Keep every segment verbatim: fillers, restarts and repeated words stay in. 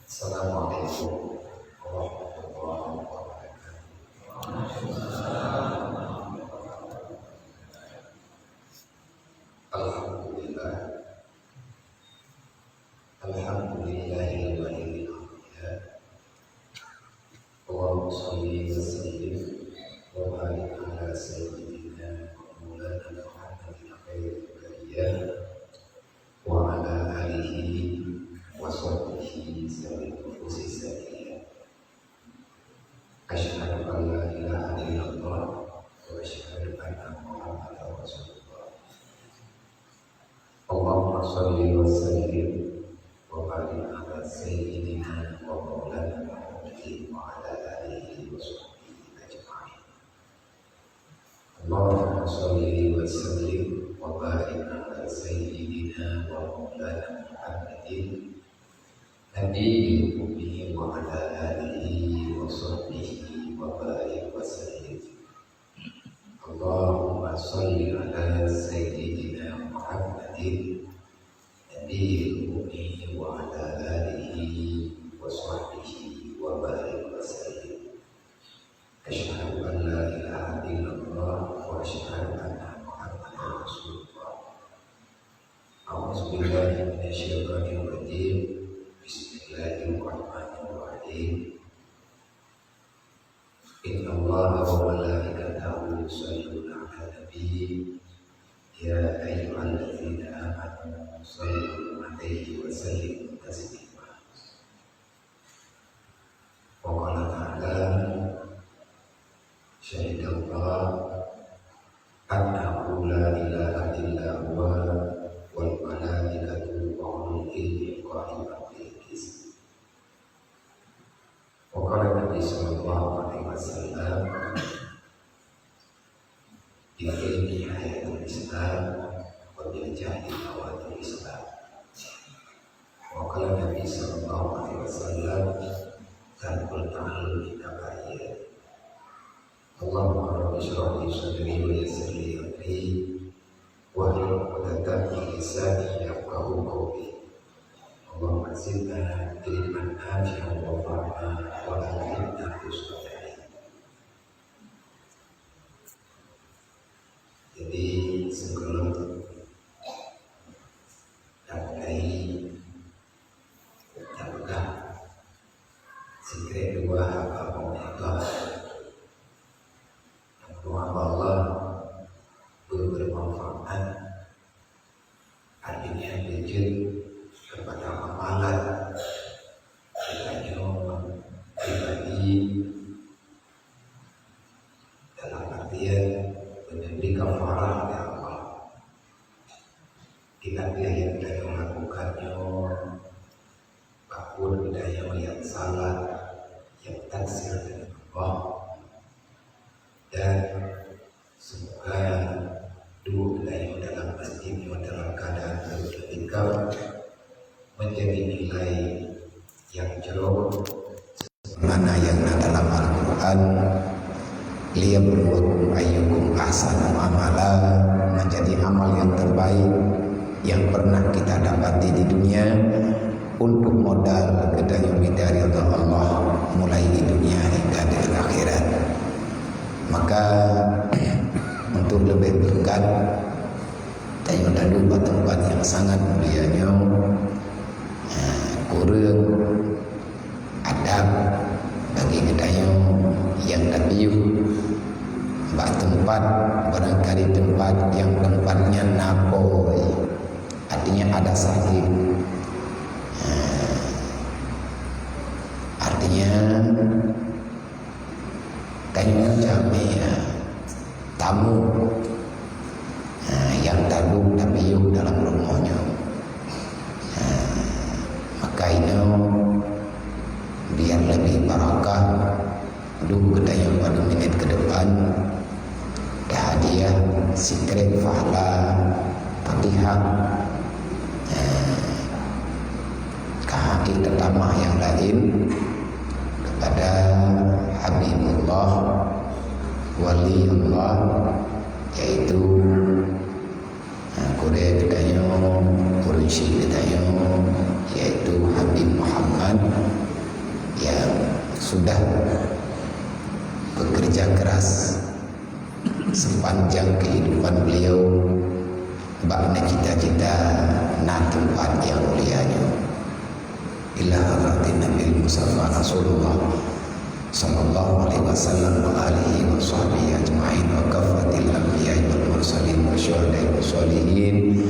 Assalamualaikum warahmatullahi wabarakatuh. Alhamdulillah. Alhamdulillahil waliyil hamd. Allahumma shalli wa sallim wa barik ala sayyidina wa maulana Muhammadin khairil bariyah wa ala alihi wa sahbihi sawil nufusi zakiyah. Asyhadu an la ilaha illallah wa asyhadu anna Muhammadar Rasulullah. Allahumma shalli wa sallim wa barik ala sayyidina wa maulana Muhammadin wa ala alihi wa sahbihi ajma'in. Allahumma shalli wa sallim wa barik ala sayyidina wa maulana Muhammadin nabiyil ummi wa ala alihi wa sahbihi wa barik wa sallim. Allahumma shalli ala sayyidina Muhammadin nabiyil ummi wa ala alihi wa sahbihi wa barik wa sallim. Asyhadu an la ilaha illallah wa asyhadu anna Muhammadar Rasulullah. A'udzubillahi minasyaitonirrajim. Bismillahirrahmanirrahim. Innallaha wa malaikatahu yusalluna 'alan nabi. Ya ayyuhalladzina amanu sallu 'alaihi wa sallimu taslima. Wa qala ta'ala, syahidallah annahu la ilaha illa huwa wal malaikatu wa ulul ilmi qa'iman bil qist. Wa qala Nabi sallallahu alaihi wasallam, bil ilmi hayatul Islam, wa bil jahli mawatul Islam. Wa qala Nabi sallallahu alaihi wasallam, tarkul ta'allumi kaba'ir. Allahumma rabbi shrah li sadri wa yassir li amri, wahlul 'uqdatam min lisani yafqahu qawli. Allahumma zidna ilman nafi'an warahmatan wa alhimna husnul amal. Jadi, sebelum kita mulai, kita pegang sikret dua haba pemerintah. Yang kedua, Allah bermanfaat. Artinya, jeuet kepada amalan kita nyoe pribadi, dalam artian menyembelih kafarah ya Allah. Kita yang kita lakukan nyoe, apapun kita yang, yang salah, yang taksir dengan Allah, dan semoga duduk kita yang dalam masjid yang dalam keadaan terus itikaf menjadi nilai yang jroh. Mana yang na dalam Al-Quran, liyabluwakum ayyukum ahsanu amala, menjadi amal yang terbaik yang pernah kita dapati di dunia untuk modal kita nyubi dari Allah mulai di dunia hingga di akhirat. Maka untuk lebih berkat, tanyoe taduek bak teumpat yang sangat mulia nyoe, ha, kureueng adab bagi geutanyoe nyang tapiôh bak teumpat, barangkali teumpat nyang teumpat nyan na poi, artinya ada sahib. Ha, artinya tanyoe jamé, ha, tamu, ha, nyang taduek tapiôh dalam rumoh nyoe. Ha, maka inoe biar lebih barakah, duek geutanyoe pada minit ke depan, tahadiah sikrek pahala Fatihah. Ha, ka hana tatamah nyang laén kepada Habibullah, Waliullah, yaitu, ha, gurée geutanyoe, ureuëng syik geutanyoe, yaitu Habib Muhammad sudah bekerja keras sepanjang kehidupan beliau bak na cita-cita na teumpat nyang mulia nyoe. Ila hadratin Nabil Mustafa Rasulullah sallallahu alaihi wasallam wa alihi wa sahbihi ajma'in wa kaffatil anbiya'i wal mursalin wa syuhada'i wa shalihin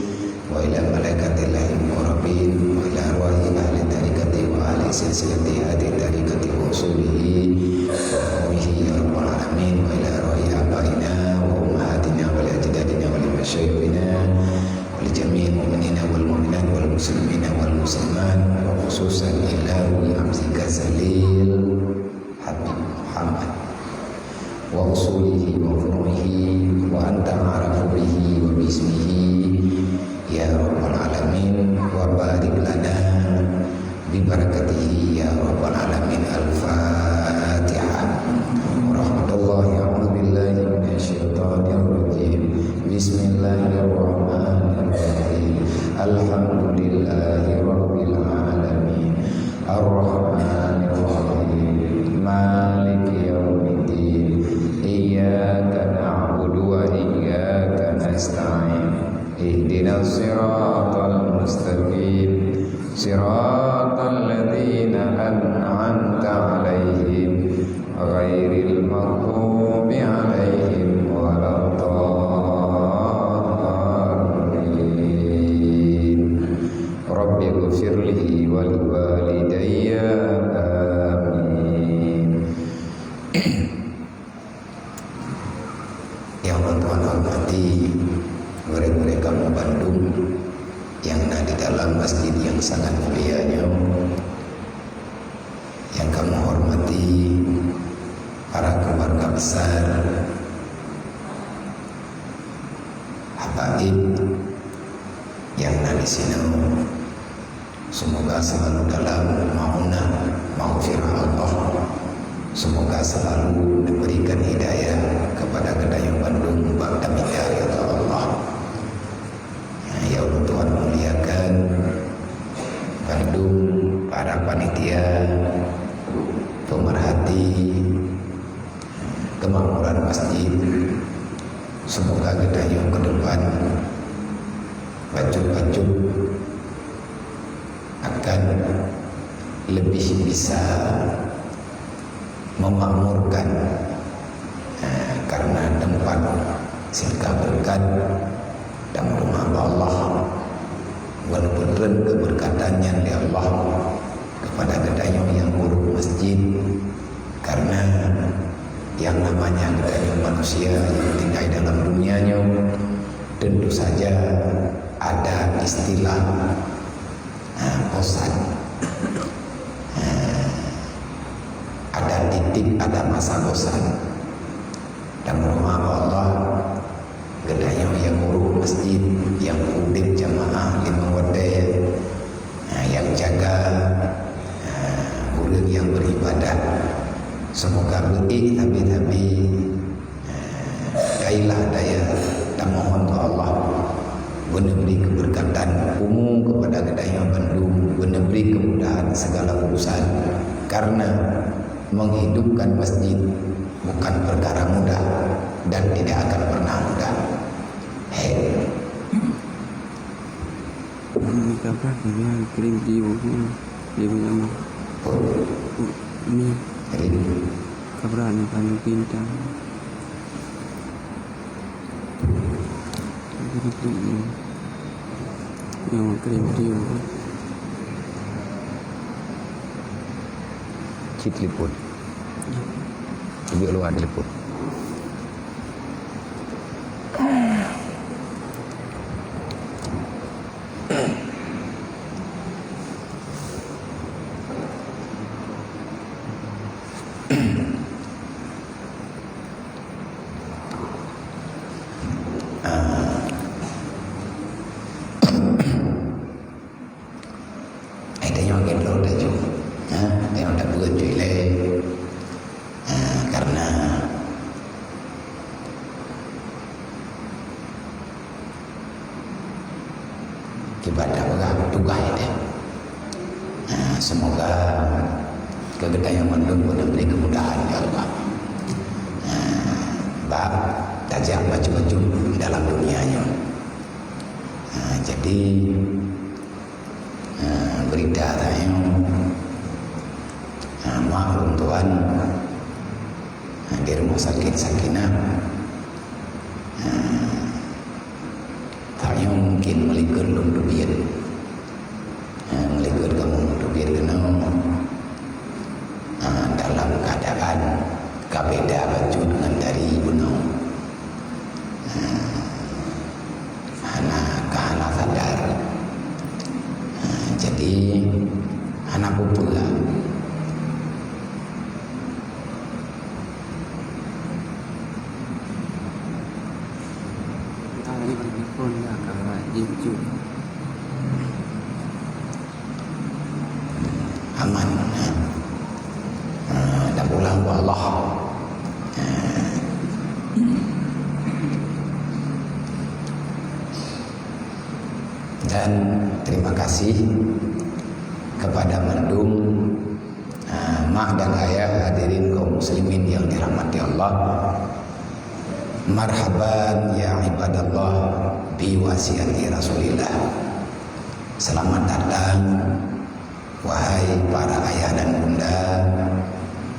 wa ila malaikatillahil muqarrabin wa ila arwahi ahli tariqati wa ahli silsilati ahli tariqati wa usulihi wa furu'ihi ya rabbal alamin wa ila arwahi abaina wa ummahatina wa li ajdadina wa li masyayikhina wa li jami'il mu'minina wal mu'minat wal muslimina wal muslimat wa khususan ila ruhi abdika zalil Habib Muhammad wa usulihi wa furu'ihi wa anta a'rafu bihi wa bismihi ya rabbal alamin wa barik lana bi barakatihi ya rabbal alamin. Al-Fatihah. Warahmatullahi, a'udzu billahi minasy syaithanir rajim. Bismillahirrahmanirrahim. Alhamdulillahi rabbil alamin. Ar-Rahmanir Rahim. Maliki yaumiddin. Iyyaka na'budu wa iyyaka nasta'in. Ihdinas siratal mustaqim. Siratal ladzina an'amta 'alaihim ghairil maghdubi 'alaihim waladdallin. Rabbighfirli wa liwalidayya. Amin. Nyang ulôn tuan hormati gurée-gurée kamoe bandum nyang na di dalam masjid nyang sangat mulia nyoe, nyang kamoe hormati para keluarga besar habaib nyang na di sinoe. Semoga selalu dalam maunah maghfirah Allah. Semoga selalu diberikan hidayah kepada geutanyoe bandum bak tamita ridha Allah. Ya, ya Allah, Tuhan muliakan bandum para panitia, pemerhati kemakmuran masjid. Semoga geutanyoe ke depan bacut-bacut akan lebih bisa memakmurkan, eh, karena tempat silka berkat dan rumah Allah. Walaupun keberkatan nyan lé Allah kepada geutanyoe nyang ureueng masjid, karena yang namanya geutanyoe manusia yang tinggal dalam dunia nyoe, tentu saja ada istilah ah, bosan. Ah, ada titik, ada masa bosan. Dan meurumpok Allah, geutanyoe nyang ureueng masjid, nyang udeb jamaah limong watée, ah, nyang jaga, ah, ureueng nyang beribadah. Semoga beuék sabe-sabe Kailah daya tamohon keu Allah, beuneubri keubeureukahan umu keupada geutanyoe bandum, beuneubri keumudahan segala urusan, karena menghidupkan masjid bukan perkara mudah dan tidak akan pernah mudah. Hei. Ini kabar, ini kirim di ibu ni. Dia punya mah. Ni. Jadi, kabar ni kan bintang. Ini tu ni. Yang kirim di ibu. Cit telepon. Tunjuk luar telepon. Hai, tanyoe gen lôn laju. Ha, tanyoe tapeuet ju ilée. Ha, karena kiban tapeugah tugaih teuh. Ha, semoga Keu geutanyoe mandum beuna bri keumudahan, ya Allah. Ha, bak tajak maju-maju dalam dunia nyoe. Ha, jadi, ha, berita tanyoe, ha, mak lôn tuan, ha, di rumah sakit Sakinah, ha, tanyoe mungkin meulikot lôn teubiet. Ha, meulikot kamoe teubiet keunoe, ha, dalam keadaan ka beda bacut ngon dari bunoe. Ha, hana, ka hana sadar. Ha, jadi, hana peue-peue lah. Aman. Ha, dan pulang bak Allah. Ha. Dan terima kasih kepada mandum, ha, mak dan ayah, hadirin kaum muslimin yang dirahmati Allah. Marhaban ya ibadallah bi wasiati Rasulillah. Selamat datang, wahai para ayah dan bunda,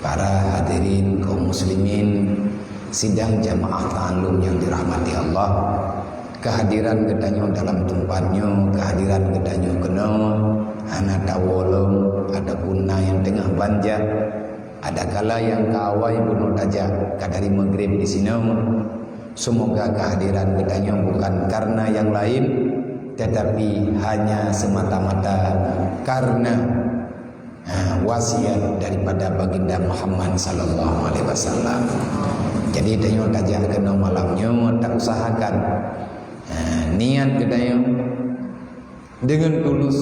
para hadirin kaum muslimin, sidang jamaah ta'alum yang dirahmati Allah. Kehadiran geutanyoe dalam teumpat nyoe, kehadiran geutanyoe keunoe, hana tawoe lom, ataupun na nyang teungoh ban jak. Adakala nyang ka awai bunoe tajak, ka dari Maghrib di sinoe. Semoga kehadiran geutanyoe bukan karena yang lain, tetapi hanya semata-mata karena, ha, wasiat daripada Baginda Muhammad sallallahu alaihi wasallam. Jadi, tanyoe tajak keunoe malam nyoe, tausahakan, ha, niat geutanyoe dengan tulus,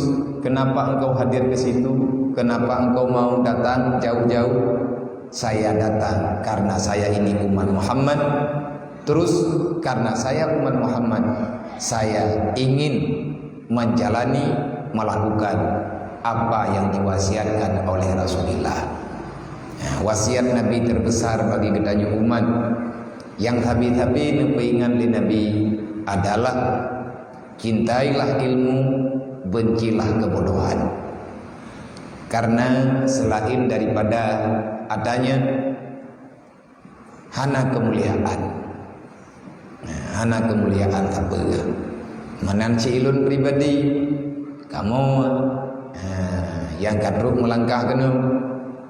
"Kenapa engkau hadir ke situ? Kenapa engkau mau datang jauh-jauh?" "Saya datang karena saya ini umat Muhammad. Terus, karena saya umat Muhammad, saya ingin menjalani, melakukan apa yang diwasiatkan oleh Rasulullah." Nah, wasiat Nabi terbesar bagi geutanyoe umat nyang sabe-sabe neupeuingat lé Nabi adalah, "Cintailah ilmu, bencilah kebodohan." Karena selain daripada adanya, hana keumuliaan. Hana keumuliaan sapeue. Meunan si ulôn pribadi, kamoe, eh, nyang ka trok meulangkah keunoe,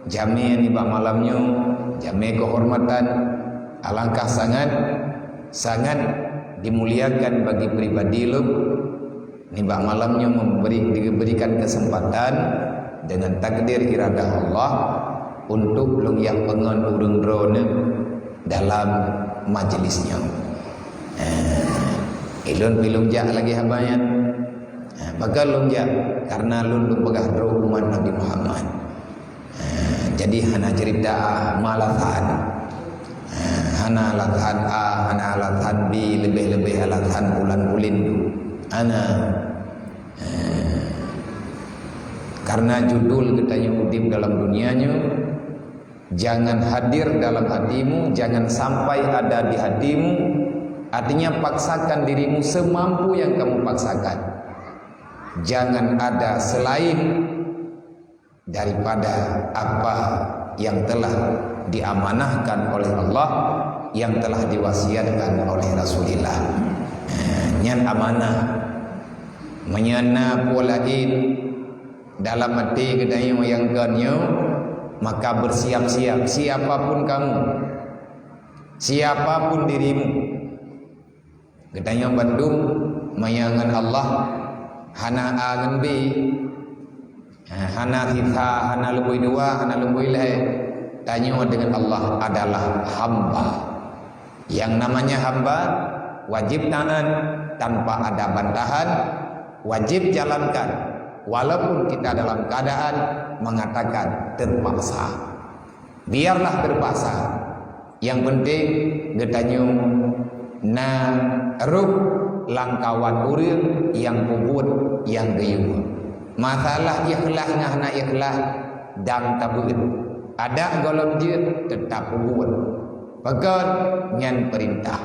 jamé nibak malam nyoe, jamé keuhormatan, alangkah sangat, sangat dimuliakan bagi pribadi lôn. Nibak malam nyoe memberi, diberikan kesempatan dengan takdir iradah Allah untuk lôn jak peungon ureuëng droeneuh dalam majlis nyoe. Eh, ulôn pi lôn jak lagée haba nyan. Eh, pakon lôn jak? Karena lôn lôn peugah droe umat Nabi Muhammad. Ha, jadi hana cerita malasan. Ha, hana alasan A, hana alasan B, leubeh-leubeh alasan ulan ulin tu. Hana. Ha. Karena judul geutanyoe udeb dalam dunia nyoe, jangan hadir dalam hatimu, jangan sampai ada di hatimu. Artinya, paksakan dirimu semampu yang kamu paksakan. Jangan ada selain daripada apa yang telah diamanahkan oleh Allah, yang telah diwasiatkan oleh Rasulullah. Eh, nyan amanah. Meunyoe na peue laén dalam até geutanyoe nyang kon nyoe, maka bersiap-siap, siapapun kamu, siapapun dirimu. Geutanyoe bandum manyang ngon Allah, hana A ngon B, ha, hana sisa, hana lumboi dua, hana lumboi lhée. Tanyoe deungon Allah adalah hamba. Yang namanya hamba wajib taat tanpa ada bantahan, wajib jalankan walaupun kita dalam keadaan mengatakan terpaksa. Biarlah terpaksa. Yang penting geutanyoe na rôh lam kawan ureuëng nyang peubuet nyang geuyue. Masalah ikhlas ngon hana ikhlas, dang tabeuet. Adak gohlom jeuet teutap peubuet. Pakon? Nyan peurintah.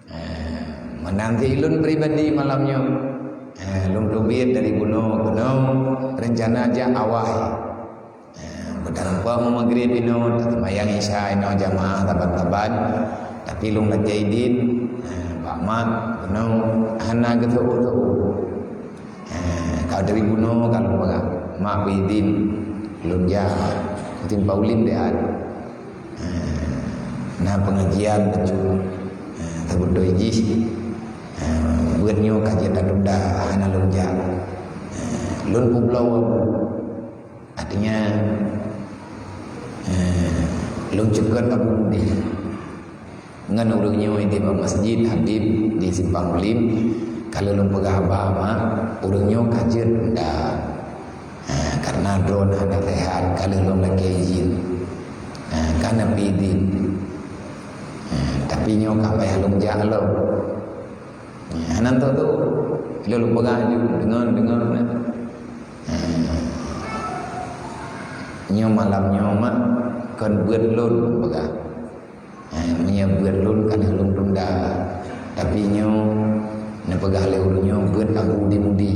Eh, meunan cit lôn pribadi malam nyoe. Eh, lôn teubiet dari bunoe keunoe, reuncana jak awai. Eh, meudampom maghrib inoe, taseumayang isya inoe jamaah saban-saban. Tapi lôn lakée idin, eh, bak mak keunoe hana geuseuôt-seuôt. Eh, ka dari bunoe ka lôn peugah, "Mak, bri idin lôn jak." Kutim Pauline deh, eh, na pengajian bacut. Eh, teubeutôi jih, eh, buet nyoe ka jeuet tatunda, hana lôn jak. Eh, lôn peubloe Abu. Artinya, eh, lôn ceukot Abu Budi. Ngon ureuëng nyoe di masjid Habib di Simpang Ulim, ka lheueh lôn peugah haba, "Mak, ureuëng nyoe ka jeuet undang. Ha, karena droe hana sehat, ka lheueh lôn lakée izin. Ha, ka na pih izin. Ha, tapi nyoe ka payah lôn jak lom." Ha, hana teutu. Lôn peugah ju, deungon, deungon. Ha. Nyoe malam nyoe, Mak, kon beuet lôn peugah. Eh, meunyoe beuet lôn ka lheueh lôn tunda. Tapi nyoe neupeugah lé ureuëng nyoe beuet Abu di Mudi.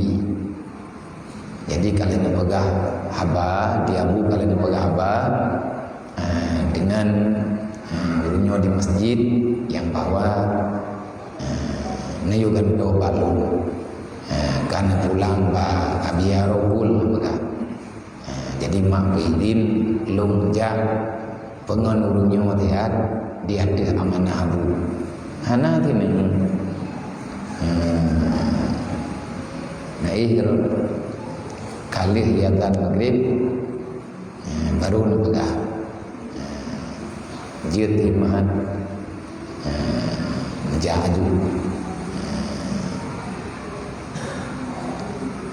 Jadi ka lheueh neupeugah haba, di Abu ka lheueh neupeugah haba, eh, dengan, eh, ureuëng nyoe di masjid nyang bahwa, eh, neuyue gantoe bak lôn. Eh, ka neupulang bak Abiya Rohul neupeugah. Ha, jadi mak bri idin lôn jak peungon ureuëng nyoe siat di ateueh amanah Abu. Hana teuneuk. Ha. Nah, eh, ka lheueh azan maghrib, ha, baru neupeugah. Ha, jeuet iman. Ha, neujak aju. Ha,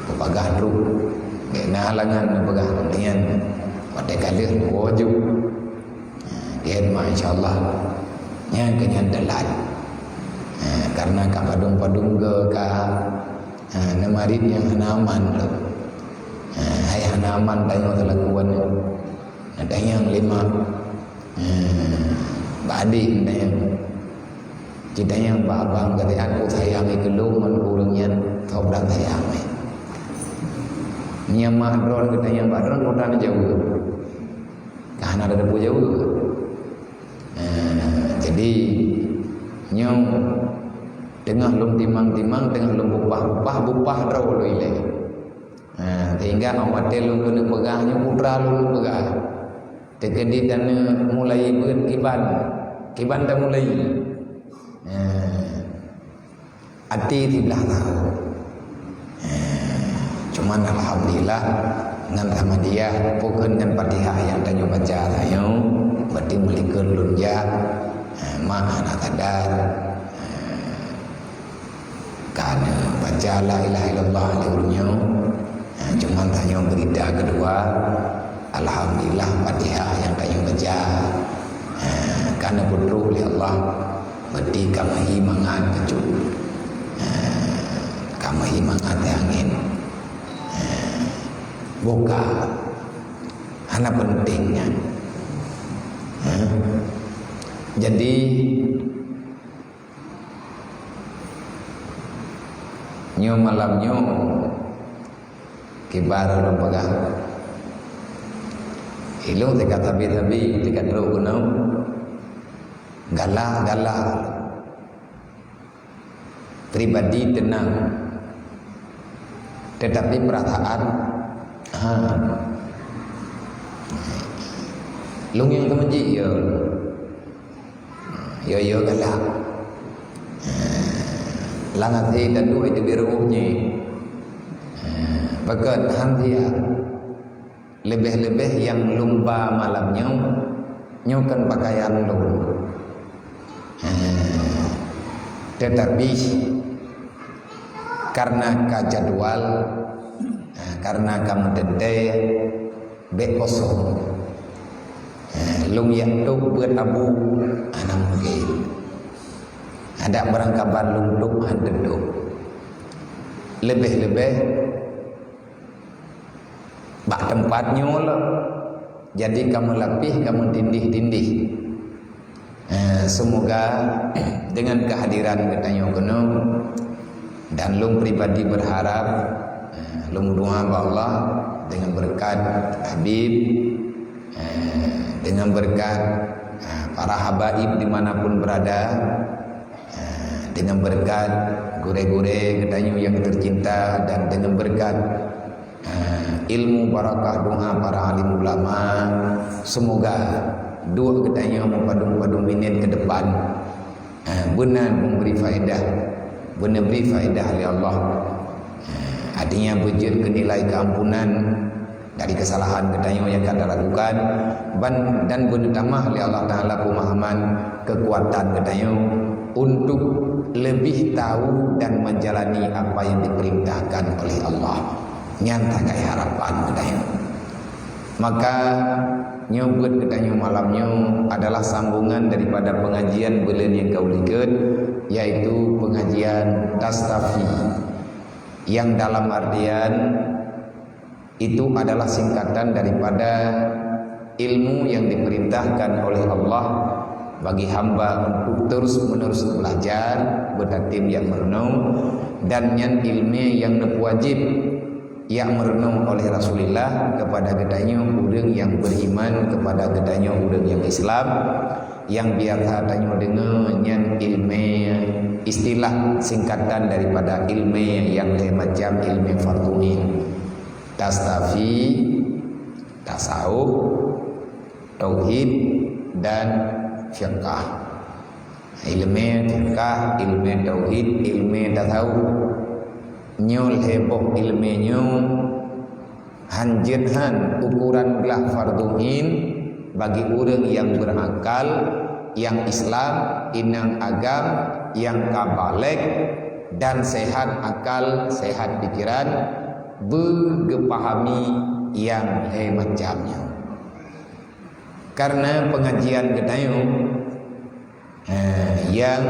peubagah trok. Bék na halangan neupeugah nyan. Watée ka lheueh neuwoe aju. Ha, gét mak, insya Allah. Nyan keuh nyan teulat. Ha, karena ka padum-padum geu ka, ha, neumarit nyang hana aman lom. Ha, hai hana aman tanyoe teulakuan nyan. Neutanyong lé mak, eh, bak adék neutanyong. Jitanyong bak abang, gata nyan peue sayang keu lôn ngon ureuëng nyan, soe brat sayang, eh. Meunyoe mak droe geutanyong bak droe, peue tan jaweueb. Ka hana teupeue jaweueb. Eh, jadi, nyoe teungoh lôn timang-timang, teungoh lôn bupah-bupah, bupah droe lôn ilée. Ha, sehingga 'oh watée lôn keuneuk peugah nyoe, putra lôn peugah. Teukeudi taneuk mulai beuet kiban, kiban tamulai. Ha, até siblah tahu. Ha, cuman alhamdulillah, ngon Ahmadiyah, bukon ngon Fatihah nyang tanyoe baca tanyoe, berarti meulikot lôn jak, ha, mak hana sadar. Ha, Ka neubaca la ilaha illallah lé ureuëng nyoe. Ha, cuman tanyoe beurita keudua, alhamdulillah, Fatihah nyang tanyoe baca. Ha, ka neupeutrok lé Allah, berarti ka meuhi mangat bacut. Ha, ka meuhi mangat angén. Ha, boh ka hana penting nyan. Ha? Jadi, Nyoe malam nyoe, kiban lôn peugah. Ilôn teuka sabe-sabe, teuka trok keunoe. Galak-galak. Pribadi teunang. Tetapi perasaan, ha. Lôn nyang keumeujik, ya. Yo-yo galak. Lam até taduek teubiet reuôh jih. Pakon han siat. Leubeh-leubeh nyang lôn ba malam nyoe, nyoe kon pakaian lôn. Teutapi karena ka jadwal, karena ka meuteuntée, bék kosong. Eh, lôn jak tôb beuet abu, hana mungken. Adak barangkaban lôn tôb han teutôb. Leubeh-leubeh bak Teumpat nyoe lom. Jadi kamoe lapih, kamoe tindih-tindih. Eh, semoga dengan kehadiran geutanyoe keunoe dan lôn pribadi berharap, eh, lôn doa bak Allah dengan berkat Habib, eh, dengan berkat, eh, para habaib di mana pun berada, eh, dengan berkat gurée-gurée geutanyoe yang tercinta dan dengan berkat eh, ilmu barakah doa para alim ulama. Semoga duek geutanyoe meupadum-padum minét ke depan, eh, beuna memberi faedah, beuna beri faedah lé Allah. Eh, artinya beujeuet keu nilai keampunan dari kesalahan geutanyoe nyang ka talakukan, ban, dan beuneutamah lé Allah Taala peumahaman, kekuatan geutanyoe untuk lebih tahu dan menjalani apa yang diperintahkan oleh Allah. Nyan sagai harapan geutanyoe. Maka, nyoe buet geutanyoe malam nyoe adalah sambungan daripada pengajian buleuen nyang ka ulikot, yaitu pengajian Tastafi, yang dalam artian itu adalah singkatan daripada ilmu yang diperintahkan oleh Allah bagi hamba untuk terus-menerus belajar, beutatim jak meurunoe, dan nyan ilmu yang neupeuwajéb jak meurunoe oleh Rasulullah kepada geutanyoe ureuëng yang beriman, kepada geutanyoe ureuëng yang Islam, yang biasa tanyoe deungoe nyan ilmu istilah singkatan daripada ilmu yang lhée macam ilmu fardhu ain. Tastafi, tasawuf, tauhid, dan fiqah. Ilmu fiqah, ilmu tauhid, ilmu tasawuf. Nyoe lhée boh ilmu nyoe hanjeuet han ukuran glah fardhu ain bagi ureuëng yang berakal, yang Islam, inong agam, yang ka balek, dan sehat akal, sehat pikiran, beugeupahami nyang lhée macam nyoe. Karena pengajian geutanyoe, eh, nyang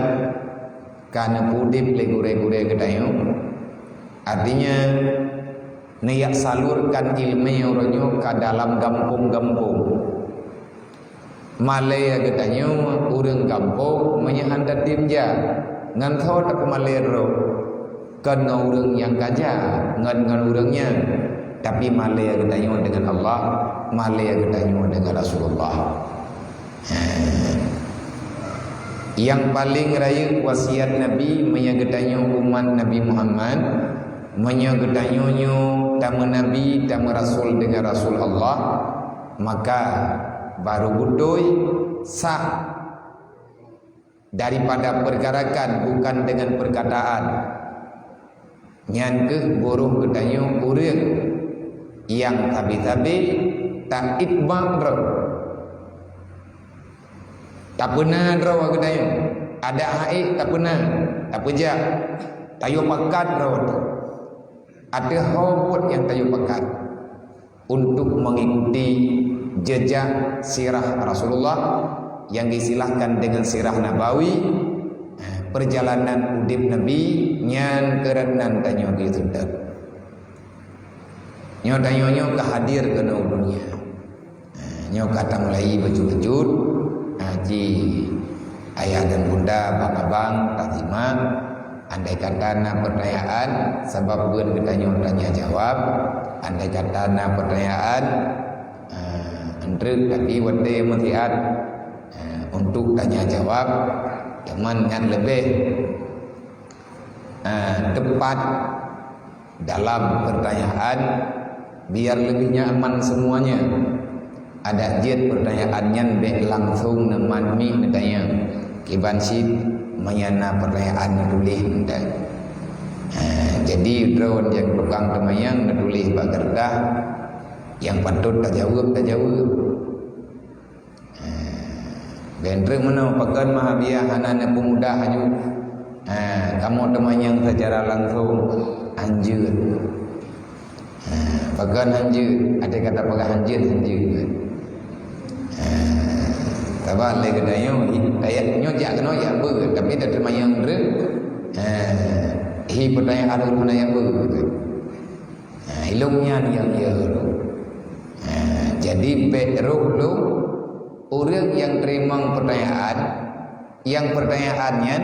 ka neupeuudeb lé gurée-gurée geutanyoe, artinya, neuyak salurkan ilmu uroe nyoe ka dalam gampông-gampông. Malée geutanyoe ureuëng gampông meunyoe hana tem jak, ngon soe tapeumalée droe? Kon ngon ureuëng nyang ka jak, ngon, ngon ureuëng nyan. Tapi malée geutanyoe deungon Allah, malée geutanyoe deungon Rasulullah. Nyang paleng rayeuk wasiat Nabi, meunyoe geutanyoe umat Nabi Muhammad, meunyoe geutanyoe nyoe tameunabi, tameuresul deungon Rasul Allah, maka baru beutôi sah daripada pergerakan bukan dengan perkataan. Nyan kheueh buroh geutanyoe ureuëng nyang sabe-sabe taitba droe. Tapeuna droe geutanyoe, adak hai tapeuna, tapeujak, tayue pakat droe ateueh ho buet nyang tayue pakat untuk mengikuti jejak sirah Rasulullah yang disilahkan dengan sirah Nabawi, eh, perjalanan udeb Nabi nyan keureuna tanyoe geuseutôt. Nyoe tanyoe nyoe ka hadir keunoe u dunia. Eh, nyoe ka tamulai bacut-bacut, eh, ji ayah dan bunda, abang-abang, tasimak. Andai kata na pertanyaan, sabab buet geutanyoe tanya jawab. Andai kata na pertanyaan, eh, entrek tapi watée meusiat, eh, untuk tanya jawab, teuma nyan leubeh, eh, tepat dalam pertanyaan, biar lebih nyaman semuanya. Adak jeuet pertanyaan nyan bék langsung neumat mic neutanyong. Kiban cit meunyoe na pertanyaan neutuléh mantong. Ha, jadi droe nyang tukang teumanyong neutuléh bak keureutah nyang patôt tajaweueb, tajaweueb. Ha, bék treuk meunoe, pakon Mahabiah hana neupeumudah aju. Ha, kamoe teumanyong secara langsung, hanjeuet. Ha, pakon hanjeuet, até kata peugah hanjeuet, hanjeuet. Ha, sabab lé geutanyoe, ayat nyoe jak keunoe jak beuet, tapi dak teumanyong treuk. Ha, hi peutanyong ureuëng hana jak beuet. Ha, ilong nyan nyang ya. Nah, jadi bék rôh lom ureuëng nyang teurimong peutanyaan, nyang peutanyaan nyan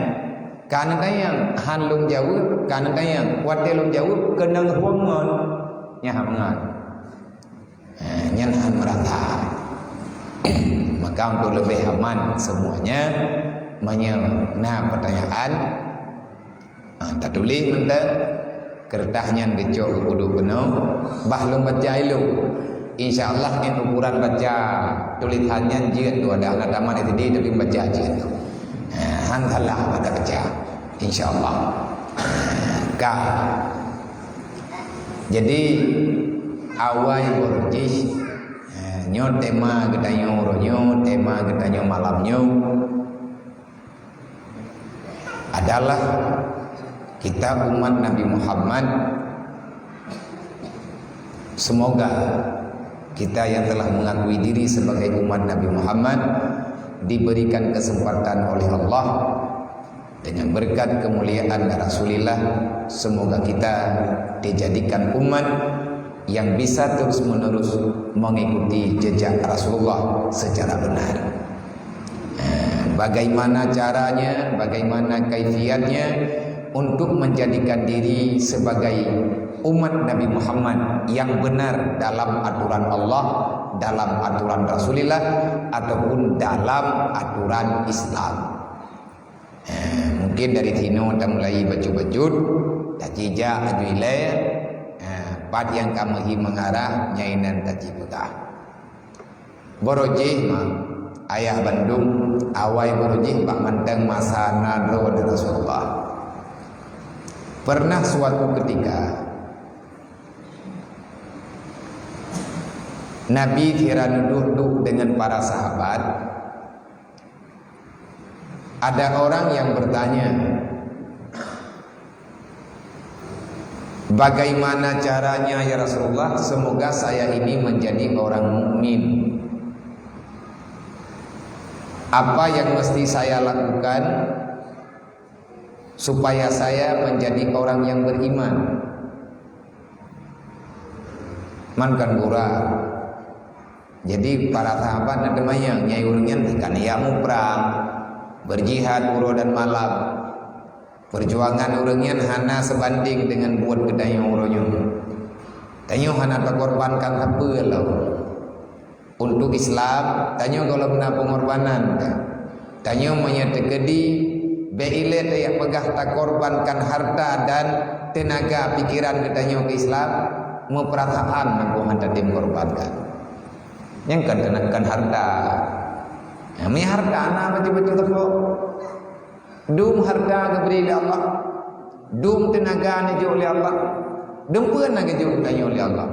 ka neutanyong, han lom jaweueb ka neutanyong, watée lom jaweueb keunong ruweueng ngon nyan. Nah, nyan han meurata. Maka untuk leubeh aman semuanya, meunyoe na peutanyaan, ha, tatuléh mantong, keureutah nyan geucok geuduek keunoe, bah lôn baca ilok. Insya Allah nyan ukuran baca tulésan nyan jeuet tu, ada anak tamat S D tapi baca jeuet tu. Ha, han salah mata baca. Insya Allah. Ka. Jadi awai baroe jih, ha, nyoe tema geutanyoe uroe nyoe, tema geutanyoe malam nyoe adalah kita umat Nabi Muhammad. Semoga kita yang telah mengakui diri sebagai umat Nabi Muhammad diberikan kesempatan oleh Allah dengan berkat kemuliaan Rasulullah. Semoga kita dijadikan umat yang bisa terus-menerus mengikuti jejak Rasulullah secara benar. Eh, bagaimana caranya, bagaimana kaifiatnya untuk menjadikan diri sebagai umat Nabi Muhammad yang benar dalam aturan Allah, dalam aturan Rasulullah, ataupun dalam aturan Islam. Eh, mungkin dari sinoe tamulai bacut-bacut, tacijak aju ilée, eh, pat nyang ka meuhi meungarah, nyan inan tacipeugah. Baroe jih ma, ayah bandum, awai baroe jih bak mantong masa na droe Rasulullah. Pernah suatu ketika, Nabi sira neuduek-duek dengan para sahabat, ada orang yang bertanya, "Bagaimana caranya, ya Rasulullah, semoga saya ini menjadi orang mukmin? Apa yang mesti saya lakukan supaya saya menjadi orang yang beriman?" Man kan gura. Jadi para sahabat na teumanyong, nyai ureuëng nyan kan ya muprang, berjihad uroe dan malam. Perjuangan ureuëng nyan hana sebanding dengan buet geutanyoe uroe nyoe. Tanyoe hana takorbankan sapeue lom. Untuk Islam, tanyoe gohlom na pengorbanan. Tanyoe meunyoe teukeudi, bék ilée tajak peugah takorbankan harta dan teunaga pikiran geutanyoe keu Islam, meupeurasaan nangko hana tatem korbankan. Nyang kan teunakan harta. Nyang harta na beutôi-beutôi teupeue. Dum harta geubri lé Allah, dum teunaga neujok lé Allah, dum peue na geujok tanyoe lé Allah.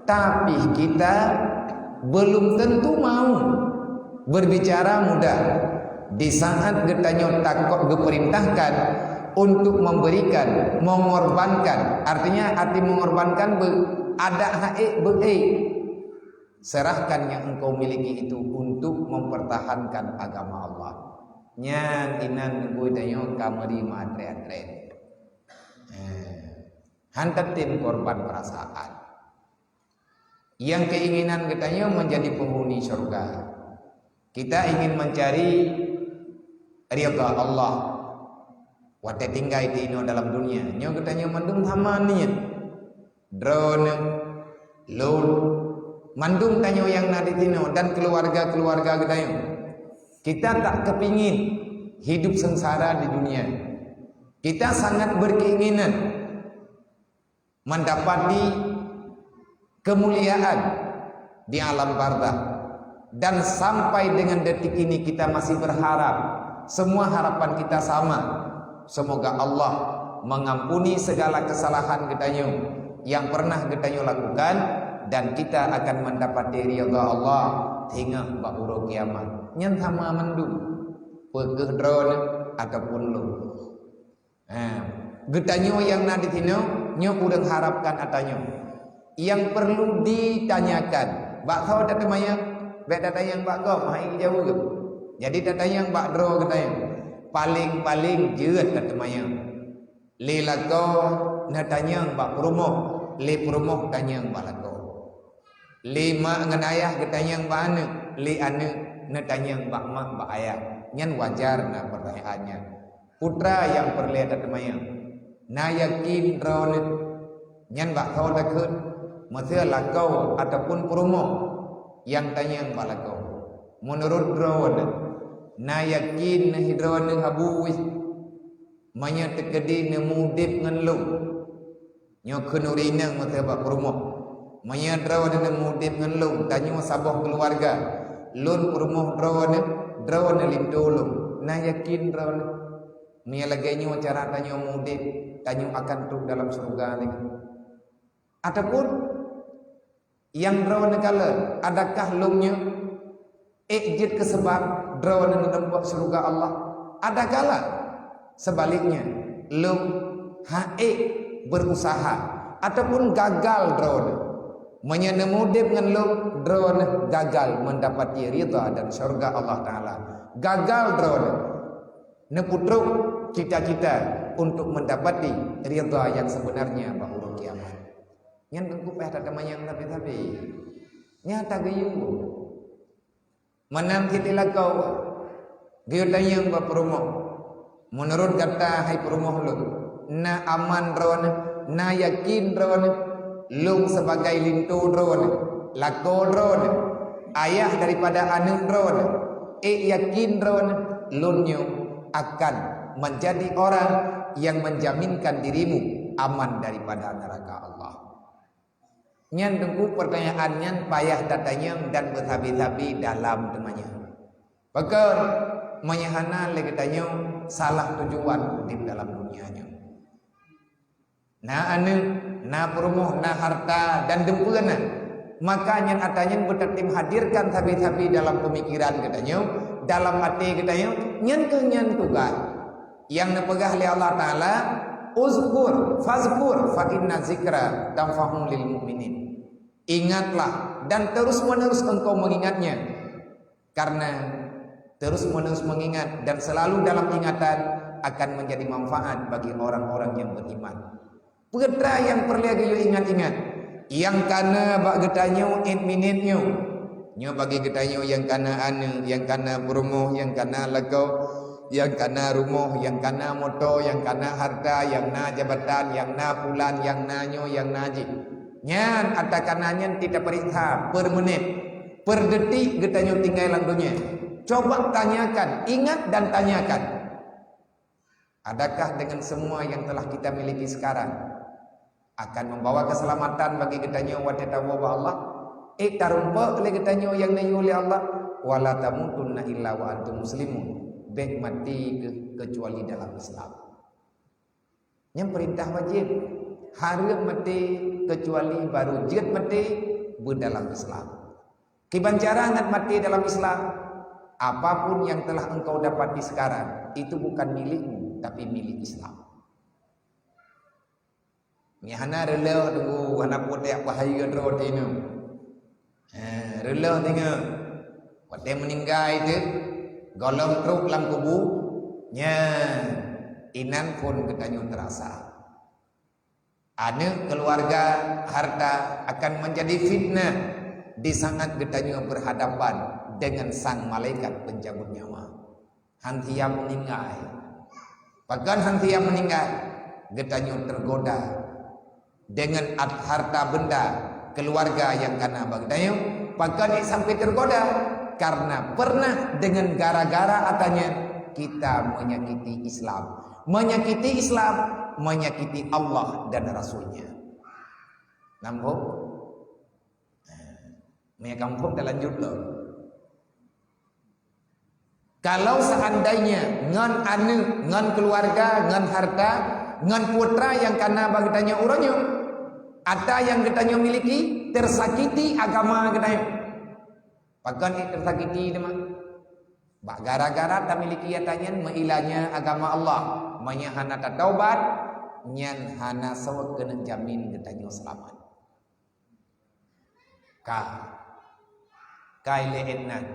Tapi kita belum tentu mau berbicara mudah di saat geutanyoe takot geuperintahkan untuk memberikan, mengorbankan. Artinya, arti mengorbankan be-, adak haék beuék. Serahkan yang engkau miliki itu untuk mempertahankan agama Allah. Nyan inan neubui tanyoe ka meuri meuatré-atré. Eh, han tatem korban perasaan. Yang keinginan geutanyoe menjadi penghuni syurga. Kita ingin mencari ridha Allah. Watée tinggai tinoe dalam dunia, nyoe geutanyoe mandum sama niet. Droeneuh, lôn, mandum tanyoe nyang na di tinoe dan keluarga-keluarga geutanyoe. Kita tak kepingin hidup sengsara di dunia. Kita sangat berkeinginan mendapati kemuliaan di alam barzakh. Dan sampai dengan detik ini kita masih berharap, semua harapan kita sama. Semoga Allah mengampuni segala kesalahan geutanyoe yang pernah geutanyoe lakukan dan kita akan mendapati ridha Allah singoh bak uroe kiamat. Nyan sama mandum, peu kheueh droeneuh ataupun lôn. Ha, geutanyoe nyang na di tinoe, nyoe ureuëng harapkan ata nyoe. Nyang perlu ditanyakan, bak soe tateumanyong? Bék tatanyong bak gob, hai geujaweueb. Jadi tatanyong bak droe geutanyoe. Paleng-paleng jeuet tateumanyong. Lé lakoe neutanyong bak peurumoh, lé peurumoh tanyong bak lakoe. Lé mak ngon ayah geutanyong bak aneuk, lé aneuk neutanyong bak mak bak ayah. Nyan wajar na peurtanyaan nyan. Putra nyang peureulée tateumanyong, na yakin droeneuh? Nyan bak soe takheun, meuseu lakoe ataupun peurumoh nyang tanyong bak lakoe. Meunurot droeneuh, na yakin neuh droeneuh habéh meunyoe teukeudi neumudeb ngon lôn? Nyoe kheun ureuëng inong meuseu bak peurumoh, meunyoe droeneuh neumudeb ngon lôn, tanyoe saboh keuluwarga, lôn peurumoh droeneuh, droeneuh linto lôn, na yakin droeneuh? Meunyoe lagée nyoe cara tanyoe mudeb, tanyoe akan trok dalam syeuruga lagée. Ataupun nyang droeneuh kalon, adakah lôn nyoe ék jeuet keu seubab droeneuh neuteumpok syeuruga Allah? Adakala seubaliknya, lôn han ék beurusaha ataupun gagal droeneuh. Meunyoe neumudeb ngon lôn, droeneuh gagal meundapati ridha dan syeuruga Allah Taala. Gagal droeneuh neupeutrok cita-cita untuk meundapati ridha nyang seubeunarnya bak uroe kiamat. Nyan teungku payah tateumanyong sabe-sabe. Nyan tageuyue. Meunan cit lakoe, geuyue tanyong bak peurumoh, "Meunurot gata hai peurumoh lôn, na aman droeneuh, na yakin droeneuh, lôn sibagai linto droeneuh, lakoe droeneuh, ayah daripada aneuk droeneuh, ék yakin droeneuh lôn nyoe akan meunjadi orang nyang meunjaminkan dirimu aman daripada neuraka Allah?" Nyan teungku peurtanyaan nyan payah tatanyong dan beusabe-sabe dalam teumanyong. Pakon? Meunyoe hana lé geutanyoe salah tujuan udeb dalam dunia nyoe. Na aneuk, na peurumoh, na harta dan dum peue na. Maka nyan atra nyan beutatem hadirkan sabe-sabe dalam peumikiran geutanyoe, dalam até geutanyoe, nyan keuh nyan tugaih. Nyang neupeugah lé Allah Taala, "Uzkur, fazkur, fa inna zikra tanfa'u lil mu'minin." Ingatlah dan terus-menerus engkau mengingatnya, karena terus-menerus mengingat dan selalu dalam ingatan akan menjadi manfaat bagi orang-orang yang beriman. Peue atra nyang peureulée geuyue ingat-ingat? Nyang kana bak geutanyoe ék minét nyoe. Nyoe bagi geutanyoe nyang kana aneuk, nyang kana peurumoh, nyang kana lakoe, nyang kana rumoh, nyang kana moto, nyang kana harta, nyang na jabatan, nyang na pulan, nyang na nyoe, nyang na jih. Nyan atra kana nyan teupeuriksa per minét, per detik geutanyoe tinggai lam donya. Coba tanyakan, ingat dan tanyakan. Adakah dengan semua yang telah kita miliki sekarang akan membawa keselamatan bagi geutanyoe watée tawoe bak Allah? Ék tarumpok lé geutanyoe nyang neuyue lé Allah, "Wala tamutunna illa wa antum muslimun." Bék maté ke-, kecuali dalam Islam. Nyan peurintah wajéb. Hareuem maté kecuali baru jeuet maté beudalam Islam. Kiban cara ngat maté dalam Islam, apapun yang telah engkau dapati sekarang, itu bukan milikmu, tapi milik Islam. Nyan hana reuloh teungku, hana putéh bahaya droe tinoe. Ha, reuloh teungoh. Watée meuninggai teuh, gohlom trok lam kubu, nyan inan phon geutanyoe teurasa. Aneuk, keuluwarga, harta akan meunjadi fitnah di saát geutanyoe beuhadapan deungon sang malaikat peuncabut nyawa. Han siab meuninggai. Pakon han siab meuninggai? Geutanyoe teugoda deungon at-, harta beunda keuluwarga nyang kana bak geutanyoe. Pakon ék sampai teugoda? Karena pernah deungon gara-gara atra nyan kita menyakiti Islam. Menyakiti Islam, menyakiti Allah dan Rasul-Nya. Nampak? Meunyoe ka muphom, talanjut lom. Kalau seandainya ngon aneuk, ngon keuluwarga, ngon harta, ngon putra nyang kana bak geutanyoe uroe nyoe, atra nyang geutanyoe miliki, teusakiti agama geutanyoe. Pakon ék teusakiti teuma? Bak gara-gara tamiliki atra nyan meuilanya agama Allah. Meunyoe hana tataubat, nyan hana soe keuneuk jamin geutanyoe seulamat. Ka. Ka ilée nan.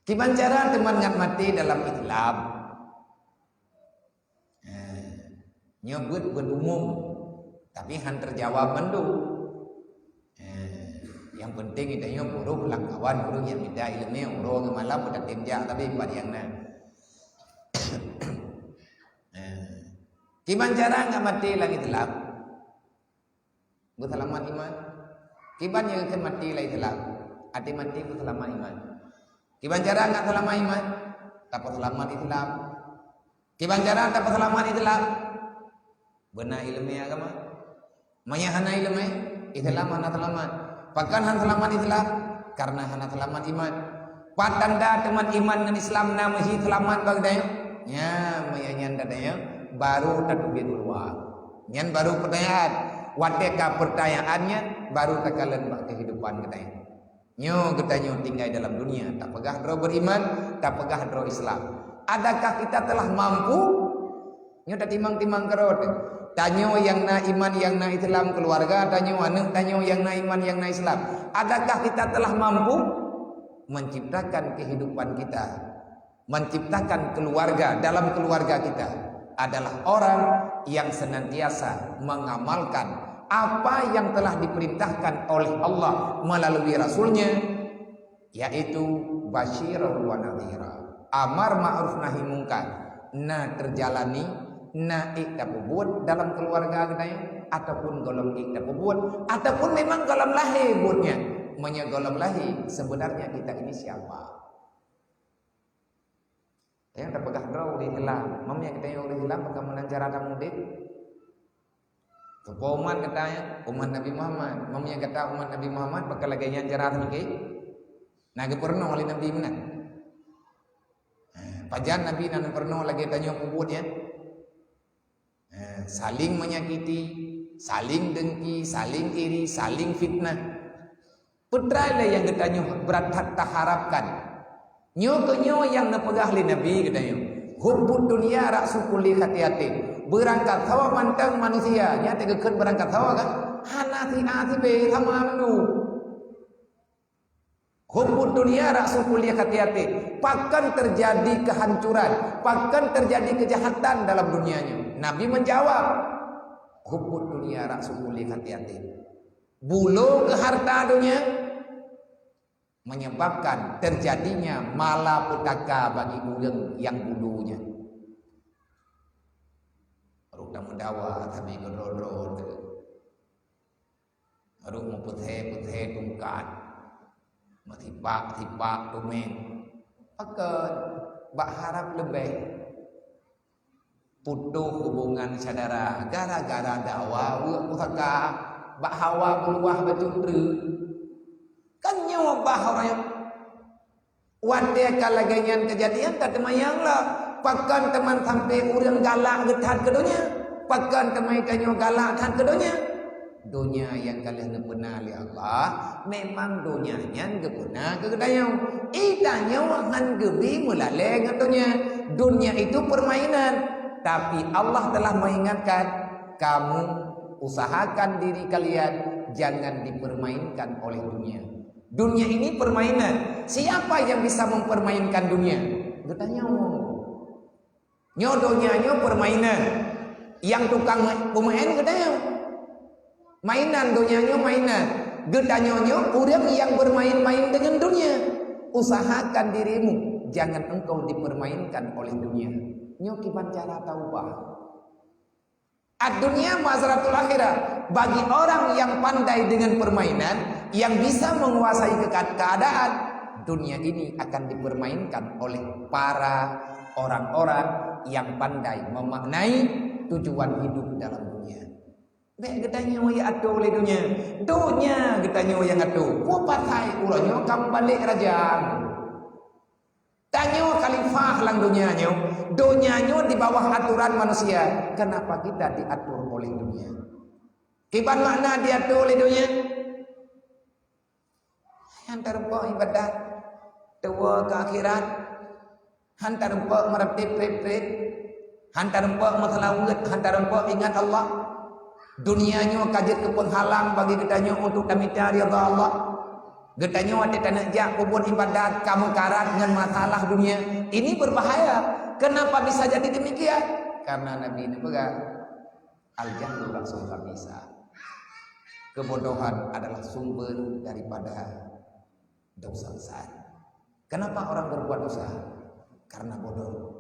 Kiban cara teuma ngat maté dalam Islam? Eh, nyoe beuet, beuet umum, tapi han teujawab mandum. Nyang peunteng geutanyoe peuruh lam kawan ureuëng nyang mita iéleumé uroe ngon malam, beutatem jak sabe pat nyang na. Eh, kiban cara ngat maté lam Islam? Beuseulamat iman. Kiban nyang kheun maté lam Islam? Até maté beuseulamat iman. Kiban cara ngat seulamat iman? Tapeuseulamat Islam. Kiban cara tapeuseulamat Islam? Beuna iéleumé agama. Meunyoe hana iéleumé, Islam hana seulamat. Pakon hana seulamat Islam? Karena hana seulamat iman. Pat tanda teuma iman ngon Islam na meuhi seulamat bak geutanyoe? Nyan, meunyoe nyan geutanyoe baru tateubiet u luwa. Nyan baru peutanyaan. Watée ka peutanyaan nyan, baru takalon bak keuhidupan geutanyoe. Nyoe geutanyoe tinggai dalam dunia, tapeugah droe beriman, tapeugah droe Islam. Adakah kita telah mampu? Nyoe tatimang-timang keudroe teuh. Tanyoe nyang na iman, nyang na Islam, keuluwarga tanyoe, aneuëk tanyoe nyang na iman, nyang na Islam. Adakah kita telah mampu menciptakan kehidupan kita, menciptakan keluarga, dalam keluarga kita adalah orang yang senantiasa mengamalkan apa yang telah diperintahkan oleh Allah melalui Rasul-Nya, yaitu basyiran wa nadhira, amar ma'ruf nahi mungkar, na teujalani, na ék tapeubuet dalam keuluwarga geutanyoe, ataupun gohlom ék tapeubuet, ataupun memang gohlom lahé buet nyan. Meunyoe gohlom lahé, sebenarnya kita ini siapa? Nyang tapeugah droe ureuëng Islam. Meunyoe geutanyoe ureuëng Islam, pakon meunan cara tamudik? Keu peue umat gata nyan? Umat Nabi Muhammad. Meunyoe gata umat Nabi Muhammad, pakon lagée nyan cara tamudik? Na geupeurunoe lé Nabi meunan? Ha, pajan Nabi na geupeurunoe lagée tanyoe peubuet nyan? Eh, saling menyakiti, saling dengki, saling iri, saling fitnah. Peutrai lé nyang geutanyoe brat that taharapkan. Nyoe keuh nyoe nyang neupeugah lé Nabi geutanyoe, "Hubbud dunya ra'su kulli khati'atin." Beurangkat sawa mantong manusia, nyan teugeukheun beurangkat sawa kan? Hana si A si B, sama mandum. Hubbud dunya ra'su kulli khati'atin. Pakon teujadi keuhancuran, pakon teujadi keujahatan dalam dunia nyoe? Nabi menjawab, "Hubbud dunya ra'su kulli khati'atin." Bulo keu harta dunia menyebabkan terjadinya malapetaka bagi ureuëng nyang bulo nyan. Rot tameudawa sabe keudroe-droe teuh. Rot meupeusé-peusé tungkat, meusipak-sipak tumeng. Pakon bak harab leubeh. Putôh hubungan syedara gara-gara dawa weuek pusaka, bak hawa meuluwah bacut treuk. Kan nyoe bah ureuëng. Watée ka lagée nyan keujadian, ka teuma nyang lom. Pakon teuma sampoe ureuëng galak geuthat keu donya? Pakon teuma tanyoe galak that keu donya? Donya nyang ka lheueh neupeuna lé Allah, memang donya nyan geupeuna keu geutanyoe. Geutanyoe hán geubi meulalée ngon donya. Dunia itu permainan, tapi Allah telah mengingatkan, "Kamu usahakan diri kalian jangan dipermainkan oleh dunia." Dunia ini permainan. Siapa yang bisa mempermainkan dunia? Geutanyoe. Nyoe donya nyoe permainan. Nyang tukang peumaén geutanyoe. Mainan donya nyoe mainan. Geutanyoe nyoe ureuëng nyang bermain-main dengan dunia. Usahakan dirimu, jangan engkau dipermainkan oleh dunia. Nyoe kiban cara taubah. Ad-dunya mazratul akhirah. Bagi orang yang pandai dengan permainan, yang bisa menguasai keka-, keadaan, dunia ini akan dipermainkan oleh para orang-orang yang pandai memaknai tujuan hidup dalam dunia. Bék geutanyoe nyang atur lé dunia. Dunia geutanyoe nyang atur. Peue pasai uroe nyoe ka mubalek raja? Tanyoe khalifah lam donya nyoe. Donya nyoe di bawah aturan manusia. Kenapa kita diatur oleh dunia? Kiban makna diatur oleh donya? Han tarumpok ibadat, tuwoe keu akhirat. Han tarumpok meuratéb prit-prit. Han tarumpok meuseulaweuet, han tarumpok ingat Allah. Dunia nyoe ka jeuet keu peunghalang bagi geutanyoe untuk tamita ridha Allah. Geutanyoe watée taneuk jak peubuet ibadat ka meukarat ngon masalah dunia. Ini berbahaya. Kenapa bisa jadi demikian? Karena Nabi neupeugah, "Al-jahlu ra'sul khamisa." Kebodohan adalah sumber daripada dosa besar. Kenapa orang berbuat dosa? Karena bodoh.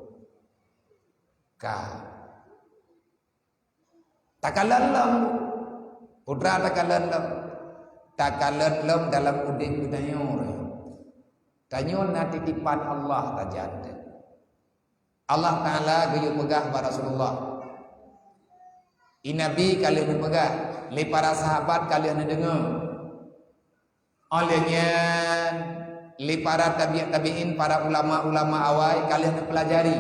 Ka. Takalon lom. Putra takalon lom. Takalon lom dalam udeb geutanyoe. Tanyoe na titipan Allah tajak. Allah Taala geuyue peugah bak Rasulullah. I Nabi ka lheueh neupeugah, lé para sahabat ka lheueh neudeungoe. Óh lheueh nyan, lé para tabi' tabi'in, para ulama-ulama awai ka lheueh neupeulajari.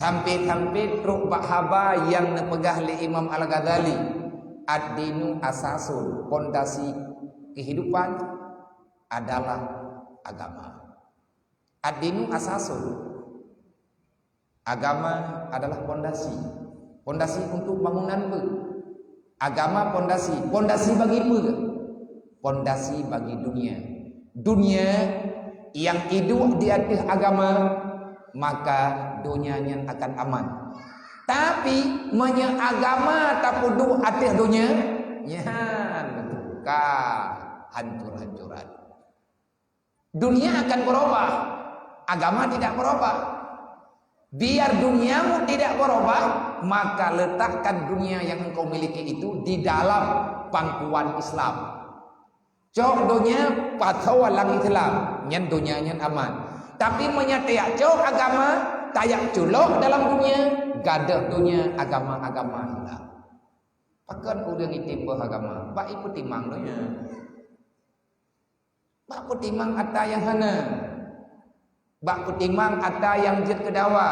Sampai-sampai trok bak haba nyang neupeugah lé Imam Al-Ghazali, "Ad-dinu asasun, pondasi kehidupan adalah agama." Ad-dinu asasun. Agama adalah pondasi. Pondasi untuk bangunan beuh. Agama pondasi. Pondasi bagi peue? Pondasi bagi dunia. Dunia nyang iduek di ateueh agama, maka dunia nyan akan aman. Tapi, meunyoe agama tapeuduek ateueh dunia, nyan ka hancur-hancuran. Dunia akan berubah, agama tidak berubah. Biar duniamu tidak berubah, maka letakkan dunia yang engkau miliki itu di dalam pangkuan Islam. Cok dunia pasoe lam Islam, nyan dunia nyan aman. Tapi meunyoe tajak cok agama, tajak culok dalam dunia, gadôh dunia agama-agama hilang. Pakon ureuëng item boh agama? Bak ipeutimang dunia. Bak peutimang atra nyang hana. Bak peutimang atra nyang jeuet keu dawa.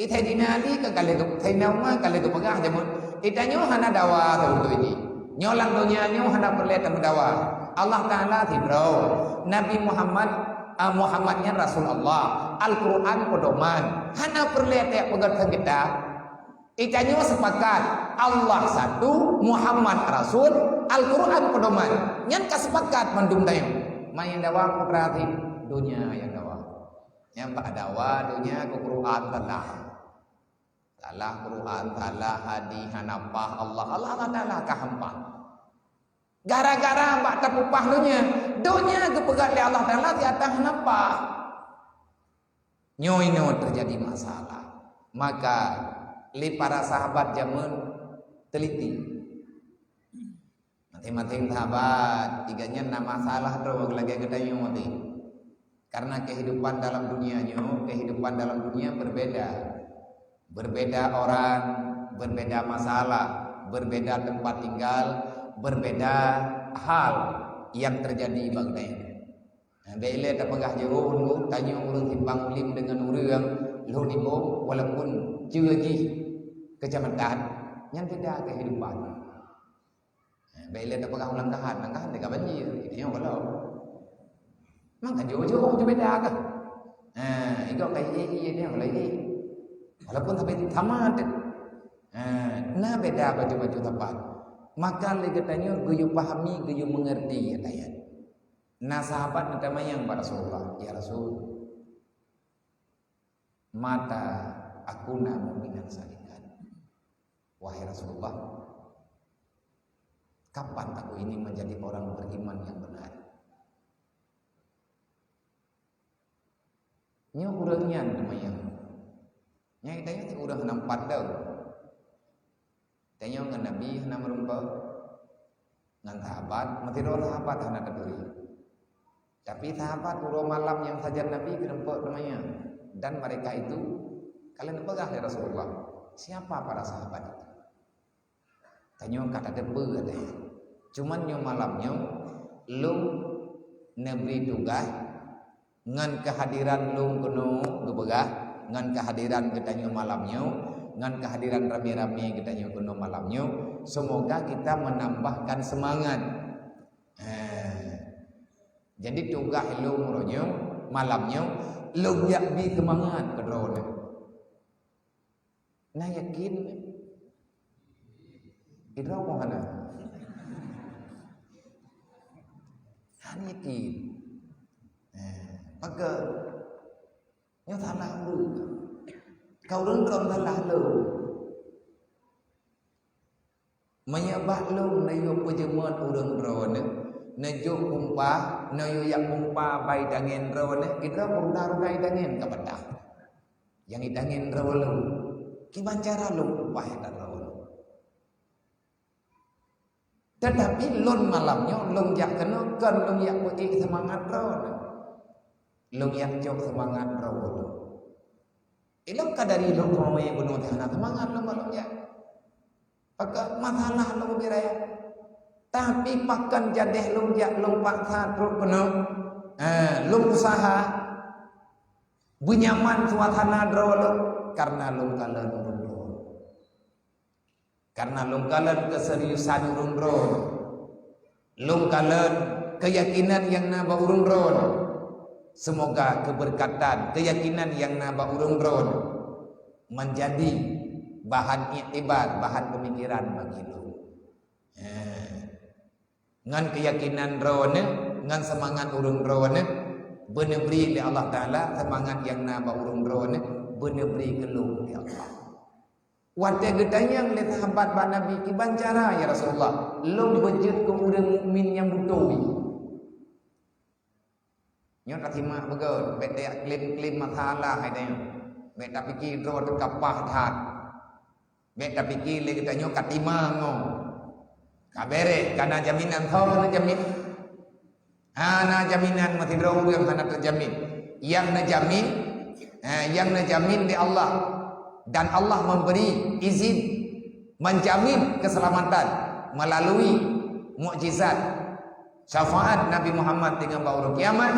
I Saidina Ali ka ka lheueh geu-, Saidina Umar ka lheueh geupeugah jameun, "Ita nyoe hana dawa sabeutôi jih. Nyoe lam donya nyoe hana peureulée tameudawa. Allah Taala sidroe. Nabi Muhammad, ah, Muhammad nyan Rasul Allah. Al-Quran peudoman. Hana peureulée tajak peugét sang geuta." Geutanyoe sepakat, Allah satu, Muhammad Rasul, Al-Quran peudoman. Nyan ka sepakat mandum tanyoe. Ma nyang dawa putra até, donya nyang dawa. Nyang bak dawa donya keu Quran salah. Salah Quran, salah hadis, hana paih Allah. Allah, Allah Taala ka hampa. Gara-gara bak tapeupaih donya, donya geupeugét lé Allah Taala di ateueh hana paih. Nyoe-nyoe teujadi masalah. Maka, lé para sahabat jameun teliti. Maséng-maséng sahabat, tiga nyan na masalah droe lagée geutanyoe tadi. Karena kehidupan dalam dunia nyoe, kehidupan dalam dunia berbeda. Berbeda orang, berbeda masalah, berbeda tempat tinggal, berbeda hal yang terjadi bak geutanyoe. Nah, bèk ilée tapeugah jeuet, tanyoe ureuëng Simpang Ulim deungon ureuëng Lhôt Iboh, walaupun ceue jih keucamatan, nyan beda kehidupan. Nah, bèk ilée tapeugah u Langkahan, Langkahan teuka banjir, nyoe gohlom. Maka jauh-jauh je beda kah? Nah, igoe ka ié, ié nyoe gohlom ié. Walaupun sampai sama teuh. Nah, na beda baju-baju teumpat. Maka lé geutanyoe geuyue pahami, geuyue mengerti ayat. Na sahabat neutanyong bak Rasulullah, "Ya Rasul, mata akuna mu'minan sadiqan." Wahai Rasulullah, kapan aku ini menjadi orang beriman yang benar? Nyoe ureuëng nyan teumanyong. Nyang geutanyoe ureuëng hana meupat dong. Tanyoe ngon Nabi hana meurumpok, ngon sahabat, meusidroe sahabat hana taturi. Tapi sahabat uroe malam nyang sajan Nabi keureumpok teumanyong, dan mereka itu ka lheueh neupeugah lé Rasulullah, "Siapa para sahabat itu?" Tanyoe ka tateupeue lé. Cuman nyoe malam nyoe, lôn neubri tugaih ngon keuhadiran lôn keunoe geupeugah, ngon keuhadiran geutanyoe malam nyoe, ngon keuhadiran ramé-ramé geutanyoe keunoe malam nyoe, semoga kita menambahkan semangat. Ha. Jadi tugaih lôn uroe nyoe, malam nyoe, lôn jak bi seumangat keu droeneuh. Na yakin? Idroe kong hana? Hana yakin. Eh, maka nyoe salah ureuëng. Ka ureuëng droe salah lôn. Meunyoe bak lôn neuyue peujeumeuen ureuëng droeneuh, neujok kumpa, neuyue jak kumpa bai tangen droeneuh, idroe peureuda-reuda tangen ka patah. Nyang itangen droe lôn, kiban cara lôn kupaih ata droe lôn. Teutapi lôn malam nyoe lôn jak keunoe kon lôn jak peuék seumangat droe lôn. Lôn jak cok seumangat droe lôn. Ilôn ka dari lôn peuruwee bunoe hana seumangat lôn bak lôn jak. Pakon masalah lôn ubit raya. Tapi pakon jadeh lôn jak lôn paksa trok keunoe. Ha, lôn usaha beunyaman suasana droe lôn karena lôn kalon ureuëng droe. Karena lôn kalon keuseriusan ureuëng droe. Lôn kalon keuyakinan nyang na bak ureuëng droe. Seumoga keubeurkatan keuyakinan nyang na bak ureuëng droe manjadi bahan iktibar, bahan peumikiran bagi lôn. Ha. Ngon keuyakinan droeneuh, ngon seumangat ureuëng droeneuh, beuneubri lé Allah Taala seumangat nyang na bak ureuëng droeneuh, beuneubri keu lôn lé Allah. Watée geutanyong lé sahabat bak Nabi, "Kiban cara, ya Rasulullah, lôn beujeuet keu ureuëng mukmin nyang beutôi?" Nyoe tasimak beugét, bék tayak klaim-klaim masalah hai tanyoe. Bék tapike droe teuka paih that. Bék tapike lé geutanyoe ka timang nyoe. Ka béréh, ka na jaminan, soe neujamin? Hana jaminan, meusidroe ureuëng hana teujamin. Nyang neujamin, eh, nyang neujamin di Allah. Dan Allah memberi izin, menjamin keselamatan melalui mukjizat syafaat Nabi Muhammad deungon bak uroe kiamat.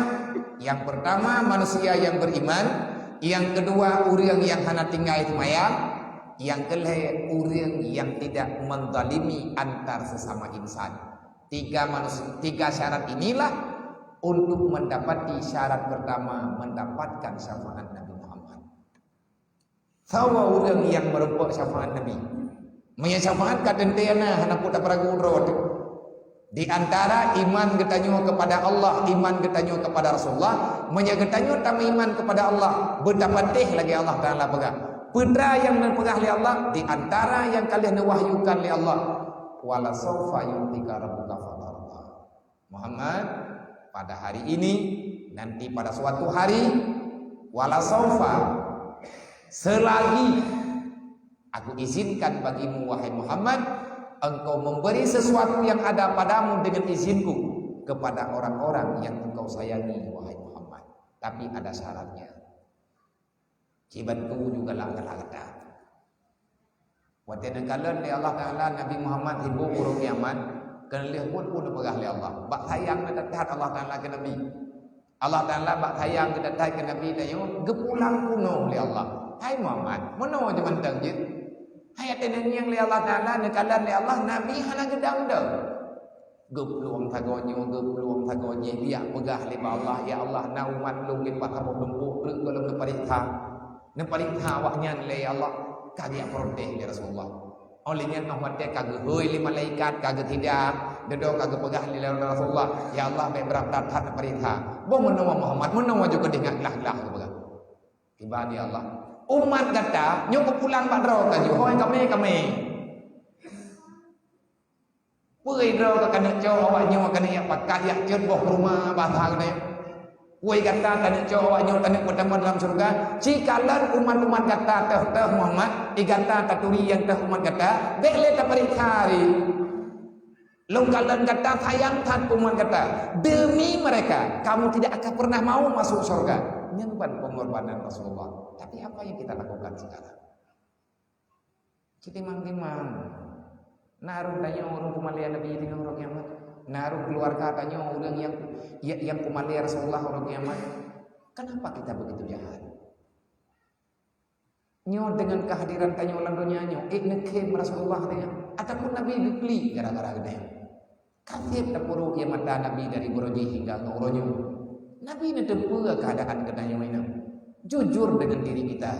Nyang peurtama, manusia nyang beriman. Nyang keudua, ureuëng nyang hana tinggai seumayang. Nyang keulhée, ureuëng nyang tidak menzalimi antar sesama insan. Tiga manus-, tiga syarat inilah untuk mendapati syarat pertama, mendapatkan syafaat Nabi Muhammad. Sawa ureuëng nyang meurumpok syafaat Nabi. Meunyoe syafaat ka teuntée na, hana peue tapeuragu droe teuh. Di antara iman geutanyoe kepada Allah, iman geutanyoe kepada Rasulullah, meunyoe geutanyoe tameuiman kepada Allah, beutapatéh lagée Allah Taala peugah. Peue teuma nyang neupeugah lé Allah, di antara nyang ka lheueh neuwahyukan lé Allah, "Wala saufa yu'tika rabbuka fatarda." Muhammad, pada hari ini, nanti pada suatu hari, wala saufa, selagi Aku izinkan bagimu, wahai Muhammad, engkau memberi sesuatu yang ada padamu dengan izinku kepada orang-orang yang engkau sayangi, wahai Muhammad. Tapi ada syaratnya. Kiban tu juga lah kata-kata. Watée neukalon lé Allah Taala Nabi Muhammad hibôh uroe kiamat, keuneulheueh buet peue neupeugah lé Allah. Bak sayang that-that Allah Taala keu Nabi. Allah Taala bak sayang geudat-dat keu Nabi tanyoe, geupulang keunoe lé Allah. Hai Muhammad, meunoe jeuet mantong jeuet. Hai ateueh nyan nyang lé Allah Taala neukalon lé Allah, Nabi hana geudong-dong. Geuplueng sagoe nyoe, geuplueng sagoe jih, geujak peugah lé bak Allah, "Ya Allah, na umat lôn di pat saboh lumpok, treuk gohlom neupareksa." Neupareksa awaknyan lé Allah, ka geujak protes lé Rasulullah. Óh lheueh nyan óh watée ka geuhôi lé malaikat, ka geusida, dudoe ka geupeugah lé Rasulullah, "Ya Allah, bék brat-brat that neupareksa." Boh meunoe Muhammad, meunoe ju keudeh ngat glah-glah geupeugah. Kiban ya Allah. Umat gata nyoe geupulang bak droe ka jih, hôi kamé-kamé. Peue droe ka keuneuk cok awak nyoe keuneuk yak pakat yak cot boh peurumoh basa keunoe. Woi gata taneuk cok awak nyoe taneuk peutamong dalam syeuruga, cikalon umat-umat gata teuh-teuh Muhammad, i gata taturi nyang teuh umat gata, bék lé tapareksa ri. Lôn kalon gata sayang that keu umat gata. Demi mereka, kamu tidak akan pernah mau masuk syeuruga. Nyan ban pengorbanan Rasulullah. Tapi apa yang kita lakukan sekarang? Cit timang-timang. Na rôh tanyoe ureuëng peumalée Nabi teungoh uroe kiamat. Na rôh keuluwarga tanyoe ureuëng nyang, nyang, nyang peumalée Rasulullah uroe kiamat. Kenapa kita begitu jahat? Nyoe deungon kehadiran tanyoe lam donya nyoe, ék neukhém Rasulullah nyan. Ataupun Nabi geuklik gara-gara geutanyoe. Ka seb tapeuruek ie mata Nabi dari uroe jih hingga keu uroe nyoe. Nabi neuteupeue keuadaan geutanyoe inong. Jujur deungon diri kita.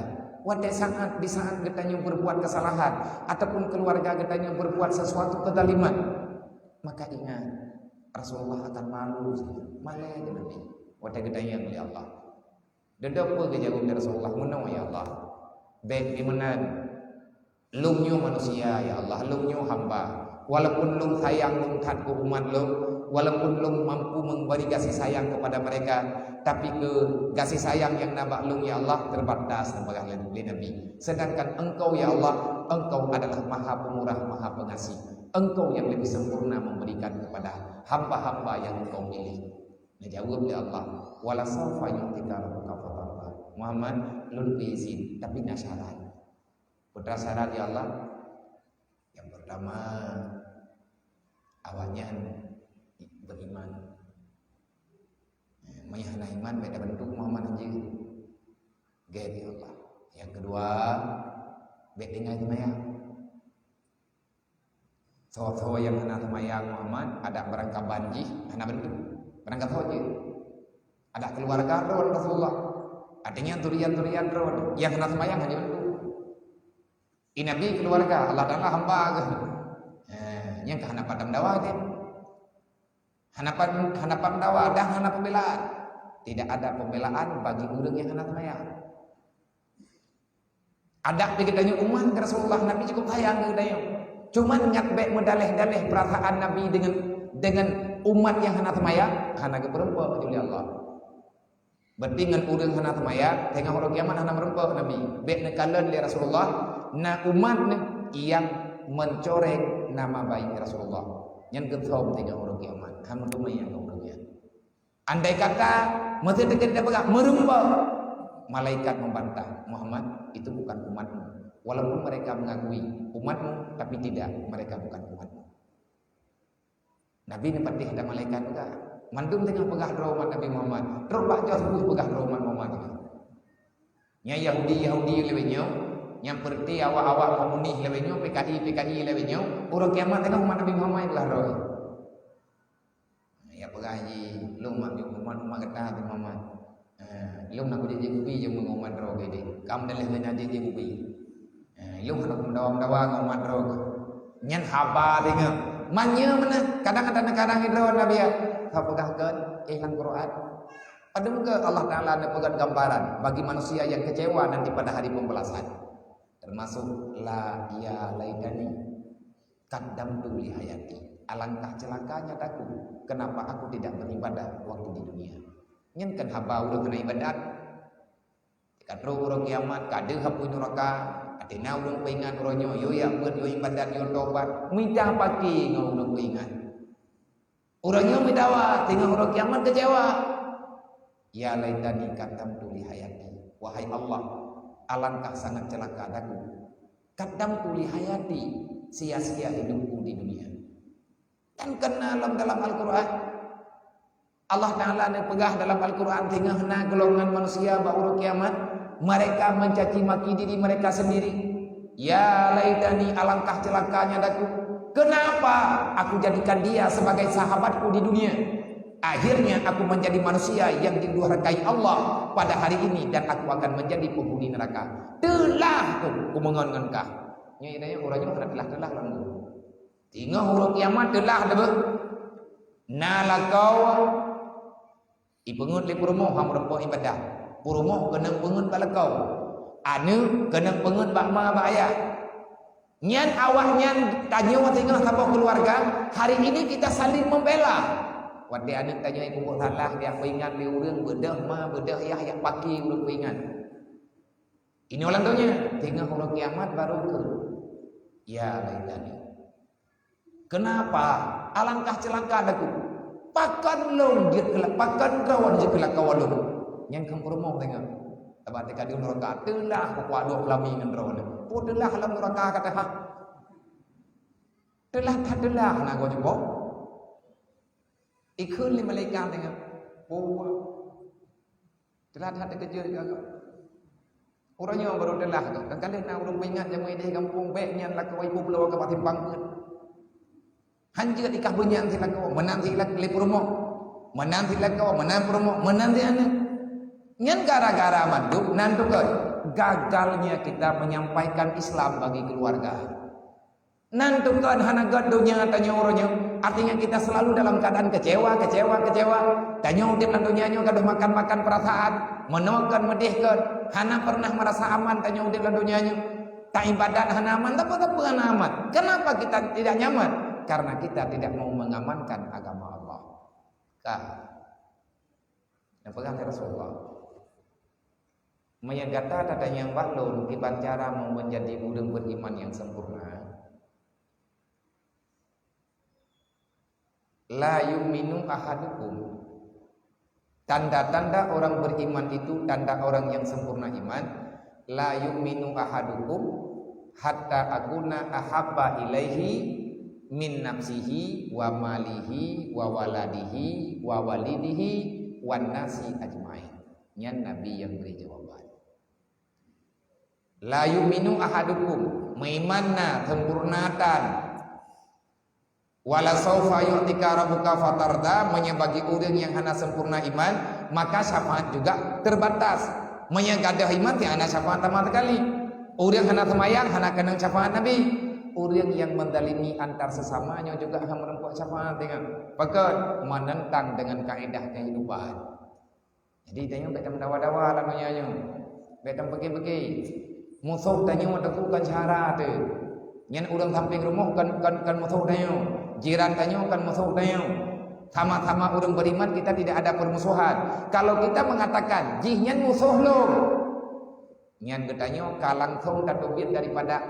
Watée saát, di saát geutanyoe berbuat kesalahan ataupun keuluwarga geutanyoe berbuat sesuatu kezaliman, maka ingat, Rasulullah akan malu, malée keu Nabi. Watée geutanyong lé Allah. Dudoe peue geujaweueb lé Rasulullah, "Meunoe, ya Allah. Bék di meunan. Lôn nyoe manusia, ya Allah, lôn nyoe hamba. Walaupun lôn sayang lôn that keu umat lôn, walaupun lôn mampu memberi kasih sayang kepada mereka, tapi keu kasih sayang nyang na bak lôn, ya Allah, terbatas, neupeugah lé, lé Nabi. Sedangkan Engkau, ya Allah, Engkau adalah Maha Pemurah, Maha Pengasih. Engkau yang lebih sempurna memberikan kepada hamba-hamba yang Engkau pilih. Neujaweueb lé Allah, "Wala saufa yu'tika rabbuka fatarda." Muhammad, lôn bri izin, tapi na syarat. Peue syarat, ya Allah? Yang pertama, awaknyan beriman. Eh, meunyo hana iman, bèk tabantu Muhammad hanjeuet. Gèt, ya Allah. Yang kedua, bèk tinggai seumayang. Soe-soe nyang hana seumayang Muhammad, adak barangkaban jih hana bantu. Barangkasoe jih. Adak keuluwarga droe Rasulullah. Artinya turian-turian droe. Nyang hana seumayang hana bantu. Di Nabi keuluwarga, Allah Taala hamba geuh. Eh, nyang ka hana pat meudawa teuh. Hana pat, hana pat meudawa dan hana pembelaan. Tidak ada pembelaan bagi ureueng nyang hana seumayang. Adak di geutanyoe umat Rasulullah, Nabi cukup sayang keu geutanyoe. Cuman nyak bèk meudaleh-daleh perasaan Nabi dengan, dengan umat nyang hana seumayang, hana geupeureumpok lé Allah. Berarti ngon ureueng hana seumayang, teungoh uroe kiamat hana meureumpok Nabi. Bèk neukalon lé Rasulullah, na umat neuh nyang mencoreng nama baik Rasulullah. Nyan geuthom teungoh uroe kiamat, hana meuteumé nyang ureueng nyan. Andai kata, meuseuti teuka peugah, meureumpok, malaikat membantah, "Muhammad, itu bukan umatmu. Walaupun mereka mengakui umatmu, tapi tidak, mereka bukan umatmu." Nabi neupatéh dan malaikat peugah. Mandum teungoh peugah droe umat Nabi Muhammad. Trok bak jaroe peugah droe umat Muhammad. Nyang Yahudi-Yahudi lawét nyoe, nyang peureuté awak-awak komunis lawét nyoe, P K I, P K I lawét nyoe, uroe kiamat teungoh umat Nabi Muhammad peugah droe. Ya peugah jih, lôn mak umat, umat gata Nabi Muhammad. Eh, lôn nak kujak jikupi je ngon umat droe keu deh. Kam daleh ngon nyan jikupi. Eh, lôn hana meudawa-dawa ngon umat droe. Nyan haba teungoh. Manyang mana? Kadang ada kadang droe Nabi ya. Ka peugah kan, eh, lam Quran. Padahal ke Allah Taala neupeugah gambaran bagi manusia yang kecewa nanti pada hari pembalasan. Termasuk la ya laitani qaddamtu li hayati. Alangkah celakanya aku, kenapa aku tidak beribadah waktu di dunia. Nyan kan haba ureueng hana ibadat. Ka trok uroe kiamat, ka deuh apui nuraka, até na ureueng peuingat uroe nyoe, yo jak beuet, yo ibadat, yo tobat, mita paké ngon ureueng peuingat. Uroe nyoe meudawa, teungoh uroe kiamat kecewa. Ya laitani qaddamtu li hayati. Wahai Allah, alangkah sangat celaka daku. Qaddamtu li hayati, sia-sia hidupku di dunia. Dan kena dalam, dalam Al-Quran. Allah Ta'ala neupeugah dalam Al-Quran, teungoh na golongan manusia bak uroe kiamat, mereka mencaci maki diri mereka sendiri. Ya laitani, alangkah celakanya daku. Kenapa aku jadikan dia sebagai sahabatku di dunia? Akhirnya aku menjadi manusia yang didurhakai Allah pada hari ini dan aku akan menjadi penghuni neraka. Teulah ku, ku meungon ngon kah. Nyoe, nyoe, uroe nyoe hana teulah-teulah lom. Teungoh uroe kiamat teulah teuh. Na lakoe ipeungeut lé peurumoh hana meurumpok ibadah. Peurumoh keuneuk peungeut bak lakoe. Aneuk keuneuk peungeut bak ma bak ayah. Nyan awaknyan tanyoe singoh saboh keuluwarga, hari ini kita saling membela. Watèe aneuk tanyoe peubuet salah, jak peuingat lé ureueng, beudôh ma, beudôh yah, jak paké ureueng peuingat. Inoe lam donya, teungoh uroe kiamat baru keu, ya laitani. Kenapa? Alangkah celaka daku. Pakon lôn jeuet keu la-, pakon droe jeuet keu lakoe lôn. Nyan kheun peurumoh teungoh. Sabab teuka di nuraka teulah peukuah dua peulami ngon droe lôn. Peue teulah lam nuraka ka teuhah? Teulah that teulah na goe jubok. Ikheun lé malaikat teungoh. Peue? Teulah that teukeujot keu agam. Uroe nyoe baru teulah tu. Dan ka lheueh na ureueng peuingat jamé idéh gampông bèk nyan lakoe ibu bloe ka bak simpang peuet. Han jeuet ikah beunyan si lakoe, meunan si lak-, lé peurumoh. Meunan si lakoe, meunan peurumoh, meunan si aneuk. Nyan gara-gara mandum nan tukot. Gagalnya kita menyampaikan Islam bagi keluarga. Nan tukon hana gèt donya tanyoe uroe nyoe. Artinya kita selalu dalam keadaan kecewa, kecewa, kecewa. Tanyoe udép lam donya nyoe gadoh makan-makan perasaan, meunoe kon meudéh kon, hana pernah merasa aman tanyoe udép lam donya nyoe. Taibadat hana aman, tapi, tapi hana aman. Kenapa kita tidak nyaman? karena kita tidak mau mengamankan agama Allah. Ka. Nyan peugah lé Rasulullah, "Meunyoe gata tatanyong bak lôn kiban cara menjadi ureuëng beriman yang sempurna, la yu'minu ahadukum." Tanda-tanda orang beriman itu, tanda orang yang sempurna iman, "La yu'minu ahadukum hatta akuna ahabba ilaihi min nafsihi wa malihi wa waladihi wa walidihi wan nasi ajmain." Nyan Nabi nyang bri jawaban. "La yu'minu ahadukum," meuiman na sempurna tan. "Wala saufa yu'tika rabbuka fatarda," meunyoe bagi ureuëng nyang hana sempurna iman, maka syafaat juga terbatas. Meunyoe gadôh iman, tiada syafaat sama sekali. Ureuëng hana seumayang, hana keunong syafaat Nabi. Ureuëng nyang mendalimi antar sesama nyoe juga hana meureumpok syafaat dengan pakon menentang dengan kaedah kehidupan. Jadi, tanyoe bék tameudawa-dawa lam donya nyoe. Bék tameupike-pike. Musoh tanyoe teungku kon syedara teuh. Nyan ureuëng sampéng rumoh kon, kon, kon musoh tanyoe. Jiran tanyoe kon musoh tanyoe. Sama-sama ureuëng beriman, kita tidak ada permusuhan. Kalau kita mengatakan, "Jih nyan musoh lôn," nyan geutanyoe ka langsung tateubiet daripada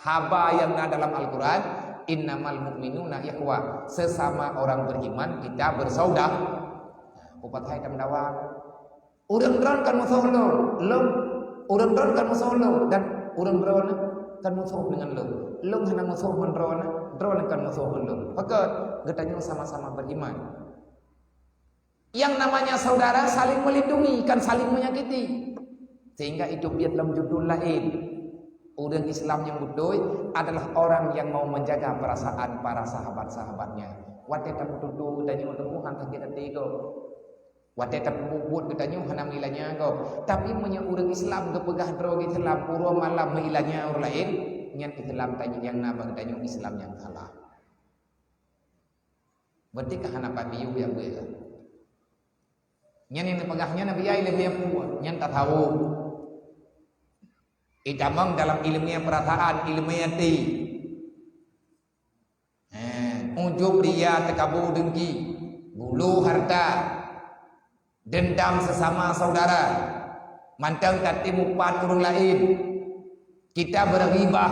haba nyang na dalam Al-Quran, "Innamal mu'minuna ikhwah." Sesama orang beriman, kita bersaudara. Nah, peue patai tameudawa? Ureuëng droen kon musoh lôn, lôn. Ureuëng droen kon musoh lôn, dan ureuëng droen kon musoh deungon lôn. Lôn hana musoh ngon droen, droen kon musoh ngon lôn. Pakon? Geutanyoe sama-sama beriman. Yang namanya saudara saling melindungi, kan saling menyakiti. Sehingga itu biet lam judul laén. Ureuëng Islam nyang beutôi adalah orang yang mau menjaga perasaan para sahabat-sahabatnya. Watée tameututoe geutanyoe teungku hana sakét até gob. Watée tapeubuet geutanyoe hana meuilanya gob. Tapi meunyoe ureuëng Islam geupeugah droe geuh Islam, uroe malam meuilanya ureuëng laén, nyan Islam tanyoe nyang na bak geutanyoe Islam nyang salah. Berarti ka hana pat biyueng jak beuet. Nyan nyang neupeugah nyan Nabi ai leubeh puih, nyan tasawuf. Itamong dalam ileumèe peurasaan, ileumèe até. Eh, ujub, ria, teukabu, deungki, gulu harta, dendam sesama saudara, mantong tatem mupat ureuëng laén. Kita berghibah.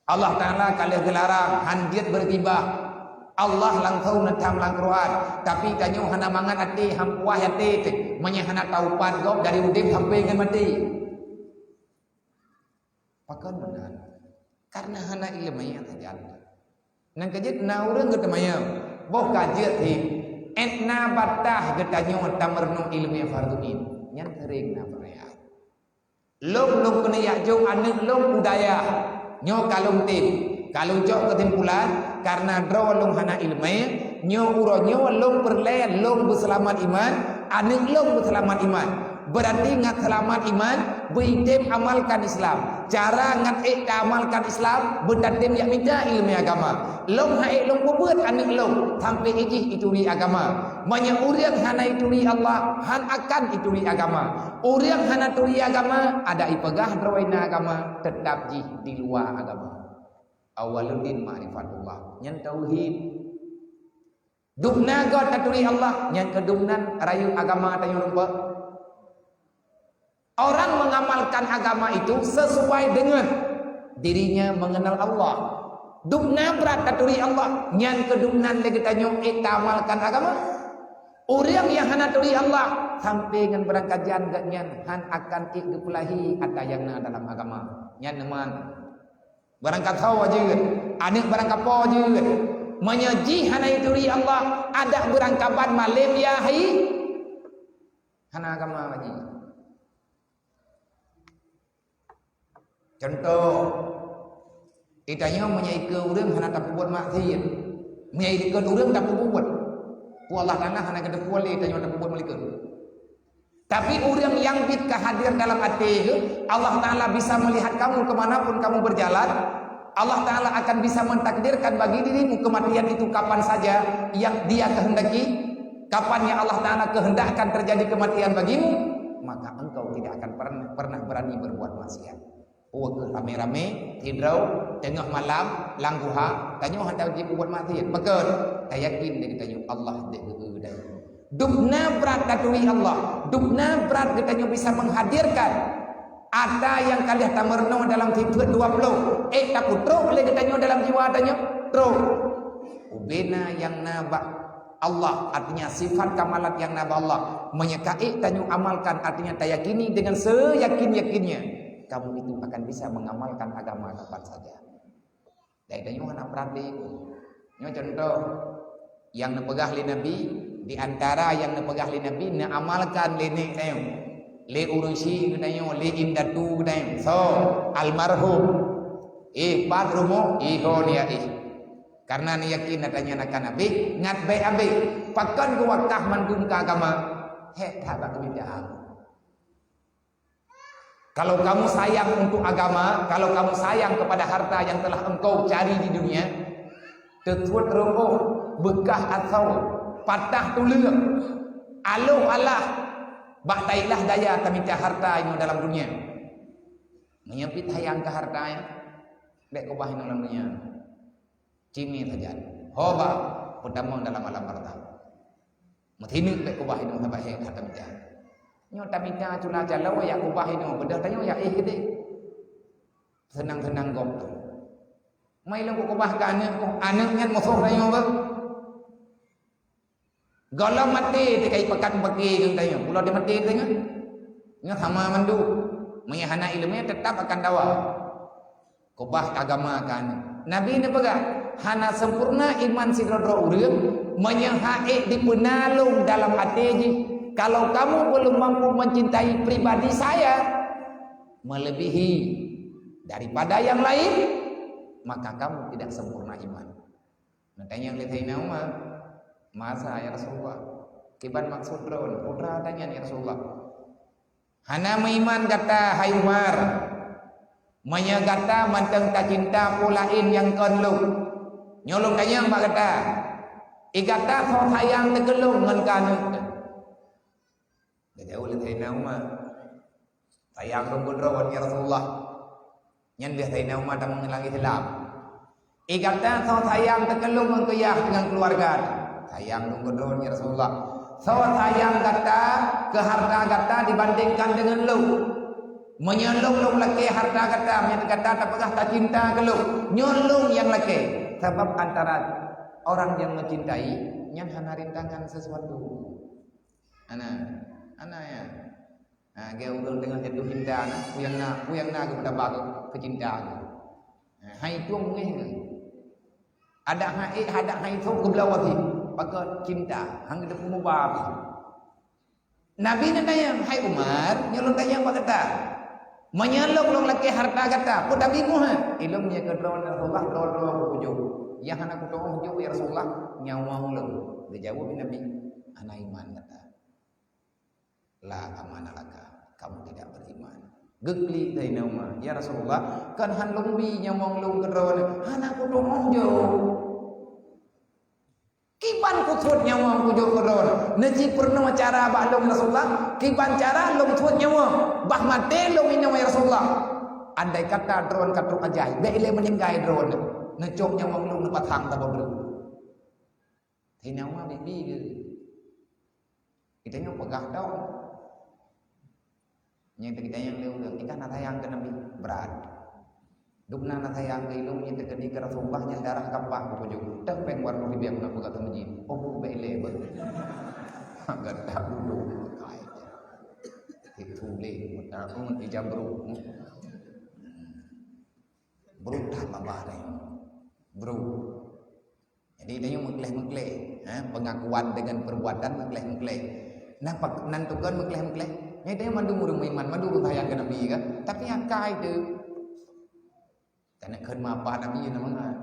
Allah Taala ka lheueh geularang, han jeuet berghibah. Allah langsung neutham lam Quran, tapi tanyoe hana mangat até, han puas até teuh, meunyoe hana taupat gob dari udeb sampai ngon maté. Pakon meunan? Karena hana ileumèe sajan. Nyang keujeuet na ureuëng geuteumanyong, boh ka jeuet hé, ét na bataih geutanyoe tameurunoe ileumèe fardhu ain. Nyan seuring na peurayaan. Lôn, lôn keuneuk jak jok aneuëk lôn u dayah. Nyoe ka lôn tem, ka lôn cok keusimpulan, karena droe lôn hana ileumèe, nyoe uroe nyoe lôn peureulèe lôn beuseulamat iman, aneuëk lôn beuseulamat iman. Beurati ngat seulamat iman, beuitem amalkan Islam. Cara ngat ék taamalkan Islam, beutatem jak mita ileumèe agama. Lôn han ék lôn peubeuet aneuëk lôn sampai jih ituri agama. Meunyoe ureuëng hana ituri Allah, han akan ituri agama. Ureuëng hana turi agama, adak ipeugah droe na agama, teutab jih di luwa agama. Awaluddin ma'rifatullah, nyan tauhid. Dubna gob taturi Allah, nyan keuh dubna rayeuk agama tanyoe rumpok. Orang mengamalkan agama itu sesuai dengan dirinya mengenal Allah. Dubna brat taturi Allah, nyan keuh dubna lé geutanyoe ék taamalkan agama. Ureuëng nyang hana turi Allah, sampai ngon beurangkajan gobnyan han akan ék geupeulahi ata nyang na dalam agama. Nyan neuman. Beurangkasoe jeuet, aneuëk beurangkapo jeuet. Meunyoe jih hana ituri Allah, adak beurangkaban malém ya hai. Hana agama lagi. Contoh, geutanyoe meunyoe ikeue ureuëng hana tapeubuet maksiet, meunyoe ikeue ureuëng tapeubuet, pu Allah Taala hana geuteupeue lé tanyoe tapeubuet meulikot. Tapi ureuëng nyang bit ka hadir dalam até, Allah Taala bisa melihat kamu ke mana pun kamu berjalan. Allah Taala akan bisa mentakdirkan bagi dirimu kematian itu kapan saja yang Dia kehendaki. Kapan yang Allah Taala kehendakkan terjadi kematian bagimu, maka engkau tidak akan pernah, pernah berani berbuat maksiat. Uwak ramé-ramé, sidroe, Teungoh malam, lam guha, tanyoe hana jipubuet maksiat. Pakon? Tayakin lé geutanyoe Allah deuh geu-eu tanyoe. Dubna brat taturi Allah. Dubna brat geutanyoe bisa menghadirkan ata nyang ka lheueh tameurunoe dalam sifeuet dua ploh. Eh, tapeutrok lé geutanyoe dalam jiwa tanyoe. Trok. Ubena nyang na bak Allah, artinya sifat kamalat nyang na bak Allah. Meunyoe ka ék tanyoe amalkan, artinya tayakini dengan seyakin-yakinnya, kamu itu akan bisa mengamalkan agama kapan saja. Dan tanyoe hana peuhati. Nyoe contoh nyang neupeugah lé Nabi, di antara nyang neupeugah lé Nabi, neuamalkan lé nek tanyoe, lé ureueng syik geutanyoe, lé indatu geutanyoe. So, almarhum. Eh, pat rumoh, eh, ho nia eh. Karena neuyakin ata nyan akan abéh, ngat bèk abéh. Pakon geuwakaf mandum keu agama? Hék that bak keubidaan. Kalau kamu sayang untuk agama, kalau kamu sayang kepada harta yang telah engkau cari di dunia, teutuet reuôh, beukah asoe, patah tuleueng, aloh alah, bak tailah daya tamita harta nyoe dalam dunia. Meunyoe pih sayang keu harta nyan, bèk keubah inoe lam dunia. Cimé sajan. Ho bah, peutamong dalam alam barzakh. Meusineuk bèk keubah inoe sabab hék that tamita. Nyoe tamita cula calo jak keubah inoe, beudôh tanyoe jak éh keudéh. Seunang-seunang gob. Mai lôn kukeubah keu aneuk, aneuk nyan musoh tanyoe beuh. Gohlom maté teuka ipakat mupake ngon tanyoe, uroe teumaté tanyoe. Nyoe sama mandum. Meunyoe hana iéleumé, teutap akan dawa. Keubah agama kan. Nabi neupeugah, hana sempurna iman sidroe-droe ureueng meunyoe hana ék dipeuna lôn dalam até jih. Kalau kamu belum mampu mencintai pribadi saya melebihi daripada yang lain, maka kamu tidak sempurna iman. Neutanyong lé Saidina Umar, "Masa, ya Rasulullah? Kiban maksud droen, peue teuma tanyong, ya Rasulullah?" "Hana meuiman gata, hai Umar, meunyoe gata mantong tacinta peue laén nyang kon lôn. Nyoe lôn tanyong bak gata, i gata soe sayang teuh keu lôn ngon keu aneuk teuh?" Geujaweueb lé Saidina Umar, "Sayang lôn keu droen, ya Rasulullah." Nyan lheueh Saidina Umar tamong lam Islam. "I gata soe sayang teuh keu lôn ngon keu yah ngon keuluwarga?" "Sayang lôn keu droen, ya Rasulullah." "Soe sayang gata keu harta gata dibandingkan deungon lôn?" "Meunyoe lôn, lôn lakée harta gata, meunyoe gata tapeugah tacinta keu lôn, nyoe lôn nyang lakée." Sabab antara orang nyang mencintai nyan hana rintangan sesuatu. Ana, ana ya. Ha, lagèe ureueng teungoh jatuh cinta na, peue nyang na, peue nyang na geupeutabah keu, keu cinta geuh. Ha, hai tueng beungéh geuh. Adak hai ék, adak hai sôk geubloe abéh. Pakon cinta, han geuteupeue muba abéh. Nabi neutanyong, "Hai Umar, nyoe lôn tanyong bak gata. Meunyoe lôn, lôn lakée harta gata, peue tabi muha?" "Ilôn nyang keu droeneuh Rasulullah, droe-droe kupeujok. Nyang hana kutu'oh jok, ya Rasulullah, nyawöng lôn." Geujaweueb Nabi, "Hana iman gata." "La amana laka, kamu tidak beriman." Geuklik Saidina Umar, "Ya Rasulullah, kan han lôn bi nyawöng lôn keu droeneuh, hana kutu'oh jok. Kiban kusuet nyawöng kujok keu droeneuh? Neuci peurunoe cara bak lôn, Rasulullah, kiban cara lôn suet nyawöng, bah maté lôn inoe, ya Rasulullah. Andai kata droeneuh ka trok ajai, bèk ilée meuninggai droeneuh, neucok nyawöng lôn neupasang saboh droeneuh." Saidina Umar bi-bi geuh. Geutanyoe peugah dong. Nyang teuka geutanyoe lé ureueng, "Nyoe kan na sayang keu Nabi." Brat. "Dum na, na sayang keu ilôn, nyoe teuka di keu Rasulullah, nyan darah ka paih kupeujok. Teuh péng warna ribèe na peugah teumeuji." "Oh, bèk ilée beuh." Gata dulu kai. Itu lé, meutakun ija brok. Brok that babah deh. Brok. Jadi, tanyoe meukleh-meukleh, ha, pengakuan dengan perbuatan meukleh-meukleh. Nah, pak-, nan tukon meukleh-meukleh. Nyan tanyoe mandum ureueng meuiman, mandum ureueng sayang keu Nabi kan. Tapi akai teuh. Kana kheun meuapa Nabi na mangat.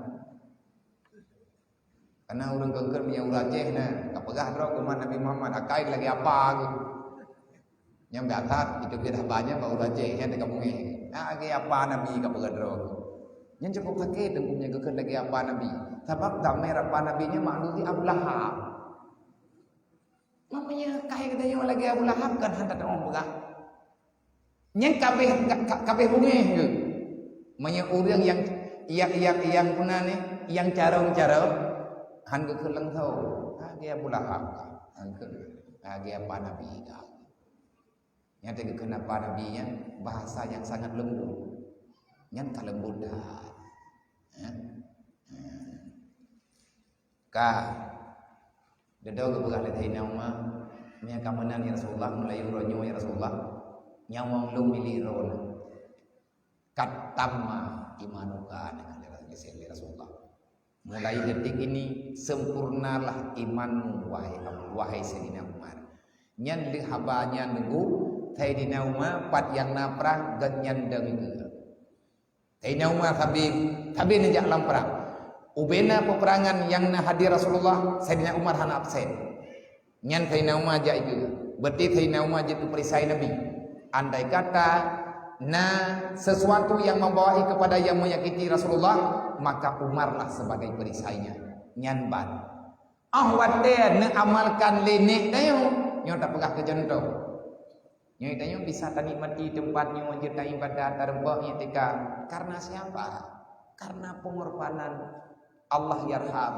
Kana ureueng keungkeuen meunyoe ureueng Aceh na, ka peugah droe keu Nabi Muhammad, akai lagèe apa geuh. Nyang biasa, itu dia dah banyak bak ureueng Aceh, nyan teuka beungéh. Nah, lagèe apa Nabi ka peugah droe. Nyan cukup sakét teungku meunyoe geukheun lagèe apa Nabi. Sabab damé apa Nabi nyan makhluk di Abu Lahab. Maknanya, kai geutanyoe lagèe Abu Lahab kan hana tatu'oh peugah. Nyan kabéh, ka-, ka-, kabéh beungéh geuh. Meunyoe ureueng nyang, Nyang, nyang, nyang puna ni, nyang carông-carông, han geukheun langsông. Lagèe Abu Lahab, han geukheun, lagèe apa Nabi dah. Nyan teuh geukheun apa Nabi nyan, bahasa nyang sangat lembut. Nyan ka lembut that. Ya. Ka. Dudoe geupeugah lé Saidina Umar, "Meunyo ka meunan, ya Rasulullah, mulai uroe nyoe, ya Rasulullah, nyawöng lôn milék droeneuh." "Qad tamma imanuka," neuh lé Rasulullah. "Mulai detik ini, sempurnalah imanmu, wahai Abu, wahai Saidina Umar." Nyan lheueh haba nyan, nunggu Saidina Umar, pat nyang na prang, gobnyan dong keue. Saidina Umar sabe, sabe neujak lam prang. Ubena peperangan nyang na hadir Rasulullah, Saidina Umar hana absen. Nyan Saidina Umar jak ikeue. Berarti Saidina Umar jeuet keu perisai Nabi. Andai kata na sesuatu yang membawa kepada yang menyakiti Rasulullah, maka Umarlah sebagai perisainya. Nyan ban. Óh watèe neuamalkan lé nèk tanyoe, nyoe tapeugah keu cuntoh. Nyoe tanyoe bisa tanikmati teumpat nyoe jeuet taibadat, tareumpok, iktikaf. Karena siapa? Karena pengorbanan Allah yarham.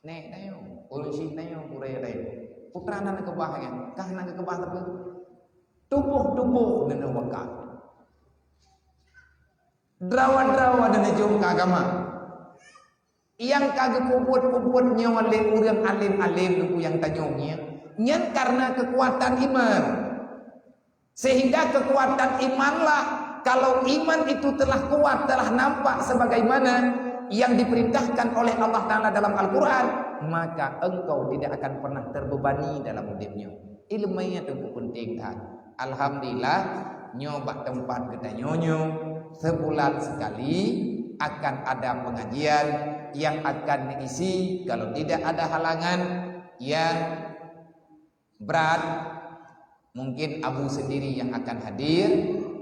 Nèk tanyoe, ureueng syik tanyoe, gurèe tanyoe. Putra na neukeubah nyan, kah na geukeubah sapeue? Tuboh-tuboh na neuwakaf. Droe-droe na neujok keu agama. Nyang ka geupeubuet-peubuet nyoe lé ureueng além-além, Teungku, nyang tanyoe nyan, nyan karena kekuatan iman. Sehingga kekuatan imanlah, kalau iman itu telah kuat, telah nampak sebagaimana yang diperintahkan oleh Allah Ta'ala dalam Al-Quran, maka engkau tidak akan pernah terbebani dalam hidupnya. Ilmu nyan teungku penting that. Alhamdulillah, nyoe bak teumpat geutanyoe nyoe, sebulan sekali akan ada pengajian yang akan diisi, kalau tidak ada halangan yang berat, mungkin Abu sendiri yang akan hadir.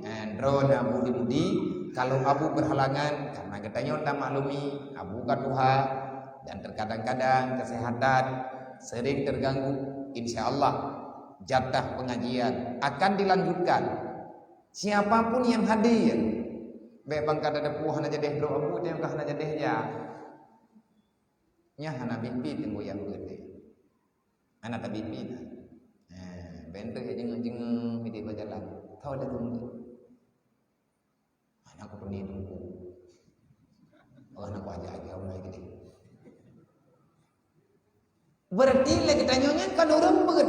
Eh, droeneuh Abu di Mudi. Kalau Abu berhalangan, karena geutanyoe tamaklumi, Abu ka tuha, dan terkadang-kadang kesehatan sering terganggu, insya Allah jatah pengajian akan dilanjutkan. Siapapun yang hadir, bèk bangka tadeungoe hana jadeh droe Abu, teuka hana jadeh jak. Nyan hana biet-biet teungku nyang beuet. Hana tabiet-biet. Eh, bèk teuk jingeueng-jingeueng di bak jalan. Tho dah tunggu. Hana kupeuni teungku. Oh, hana kuaja lagi orang lagi deh. Berarti lé geutanyoe nyan kon ureueng beuet.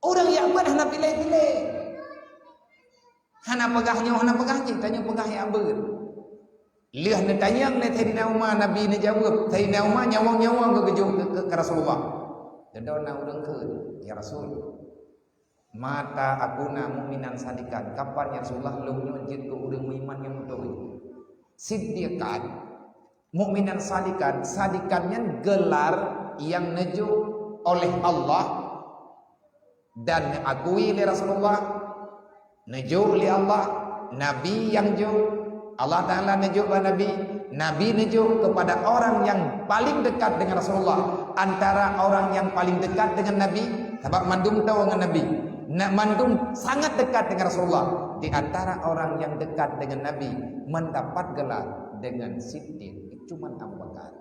Ureueng nyang beuet hana pilih-pilih. Hana peugah nyoe, hana peugah jih, tanyoe peugah nyang beuet. Lheueh neutanyong lé Saidina Umar, Nabi neujaweueb, Saidina Umar nyawöng-nyawöng geuh geujok keu, keu, keu Rasulullah. Dudoe na ureueng kheun, "Ya Rasul, mata akuna mu'minan sadiqan, kapan ya Rasulullah lôn nyoe jeuet keu ureueng meuiman nyang beutôi?" Siddiqan, mu'minan sadiqan, sadiqan nyan gelar nyang neujok oleh Allah dan neuakui lé Rasulullah, neujok lé Allah, Nabi nyang jok, Allah Ta'ala neujok bak Nabi, Nabi neujok kepada orang yang paling dekat dengan Rasulullah. Antara orang yang paling dekat dengan Nabi, sabab mandum toe ngon Nabi, na mandum sangat dekat dengan Rasulullah. Di antara orang yang dekat dengan Nabi mendapat gelar dengan Siddiq, cuman Abu Bakar.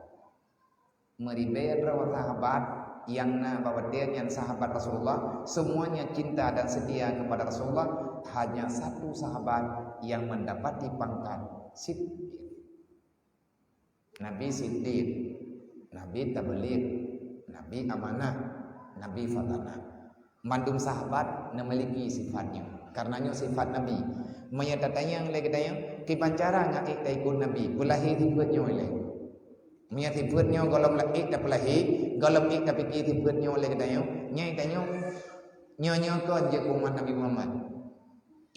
Meuribèe droe sahabat nyang na bak watèe nyan sahabat Rasulullah, semuanya cinta dan setia kepada Rasulullah, hanya satu sahabat yang mendapati pangkat Siddiq. Nabi Siddiq, Nabi Tabligh, Nabi Amanah, Nabi Fatanah. Mandum sahabat neumiliki sifat nyoe. Karena nyoe sifat Nabi. Meunyoe tatanyong lé geutanyoe, kiban cara ngon ék taikot Nabi, peulahé sifat nyoe lé. Meunyoe sifat nyoe gohlom ék tapeulahé, gohlom ék tapike sifat nyoe lé geutanyoe, nyan tanyoe, nyoe-nyoe kon jeuet umat Nabi Muhammad.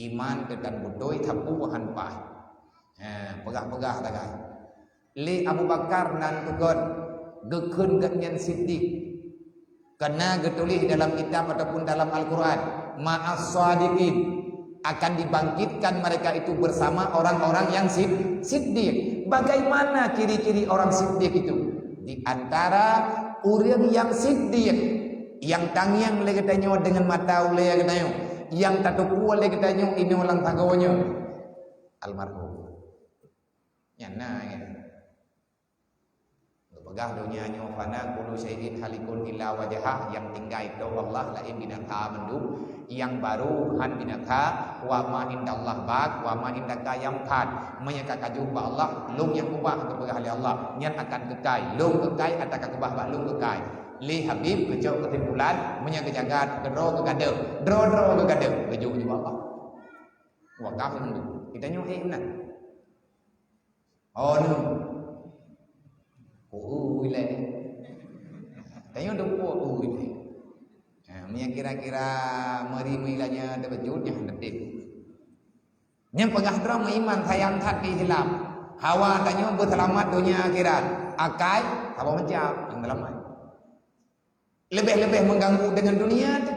Iman teuh tan beutôi, sapeue han paih. Ha, peugah-peugah sagai. Lé Abu Bakar nan tukon geukheun gobnyan Siddiq. Karena geutuléh dalam kitab ataupun dalam Al-Quran, "Ma'as shadiqin," akan dibangkitkan mereka itu bersama orang-orang yang sid-, siddiq. Bagaimana ciri-ciri orang siddiq itu? Di antara ureueng yang siddiq, yang tangieng lé geutanyoe deungon mata ulèe geutanyoe, yang tateupeue lé geutanyoe inoe lam sagoe nyoe, almarhum. Nyan na, ya. Geupeugah donya nyoe fana, kullu syai'in halikun illa wajhah, nyang tinggai toh Allah, laén binatang mandum, nyang barô han binatang, wa ma indallah baq, wa ma indaka yanfad. Meunyoe ka kajôh bak Allah, lôn nyang ubah geupeugah lé Allah, nyan akan keukai, lôn keukai ata ka keubah bak lôn keukai. Lé Habib geucok keusimpulan, meunyoe geujaga droe geugadôh, droe-droe geugadôh, geujok ju Allah. Wakaf mandum. Kita nyoe ék meunan. Oh, nu. Ui lé. Tanyoe deuh ui lé. Ha, meunyo kira-kira meuri meulanya teukeujot nyan teuntèe. Nyang peugah droe meuiman sayang that keu Islam. Hawa tanyoe beuseulamat donya akhirat. Akai, saboh macam, nyang seulamat. Leubeh-leubeh mengganggu dengan dunia tu.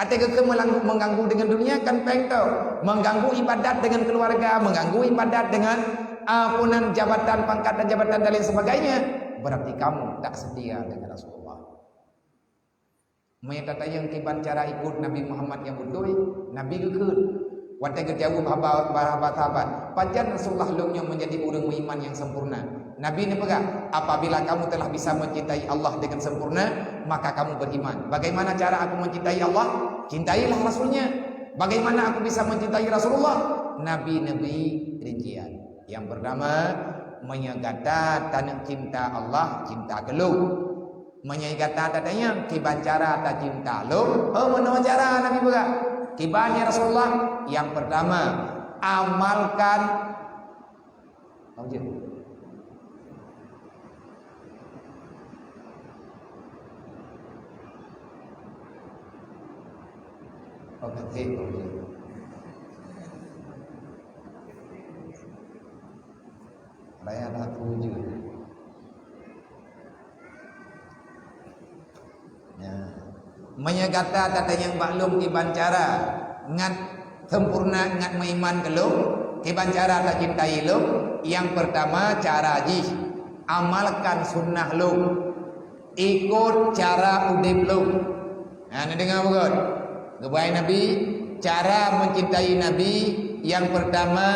Até geukeu melang-, mengganggu dengan dunia kan péng tu. Mengganggu ibadat dengan keluarga, mengganggu ibadat dengan, ah, punan jabatan, pangkat dan jabatan dan lain sebagainya. Berarti kamu tak setia dengan Rasulullah. Meunyo tatanyong kiban cara ikut Nabi Muhammad nyang beutôi, Nabi geukheun. Watèe geujaweueb haba, haba sahabat, "Pajan Rasulullah lôn nyoe meunjadi ureueng meuiman nyang sempurna?" Nabi neupeugah, "Apabila kamu telah bisa mencintai Allah dengan sempurna, maka kamu beriman." Bagaimana cara aku mencintai Allah? Cintailah Rasulnya. Bagaimana aku bisa mencintai Rasulullah? Nabi neubri rincian. Nyang peurtama, meunyo gata taneuk cinta Allah, cinta keu lôn. Meunyo gata tatanyong, "Kiban cara tacinta lôn?" Oh, meunoe cara Nabi peugah. "Kiban, ya Rasulullah?" Nyang peurtama, amalkan. Oh, betul. Raya aku je. Ya. Meunyo gata tatanyong bak lôn kiban cara ngat sempurna, ngat meuiman keu lôn, kiban cara tacintai lôn, nyang peurtama cara jih, amalkan sunnah lôn. Ikot cara udeb lôn. Ha, neudeungoe beugöt. Geubai Nabi, cara mencintai Nabi yang pertama,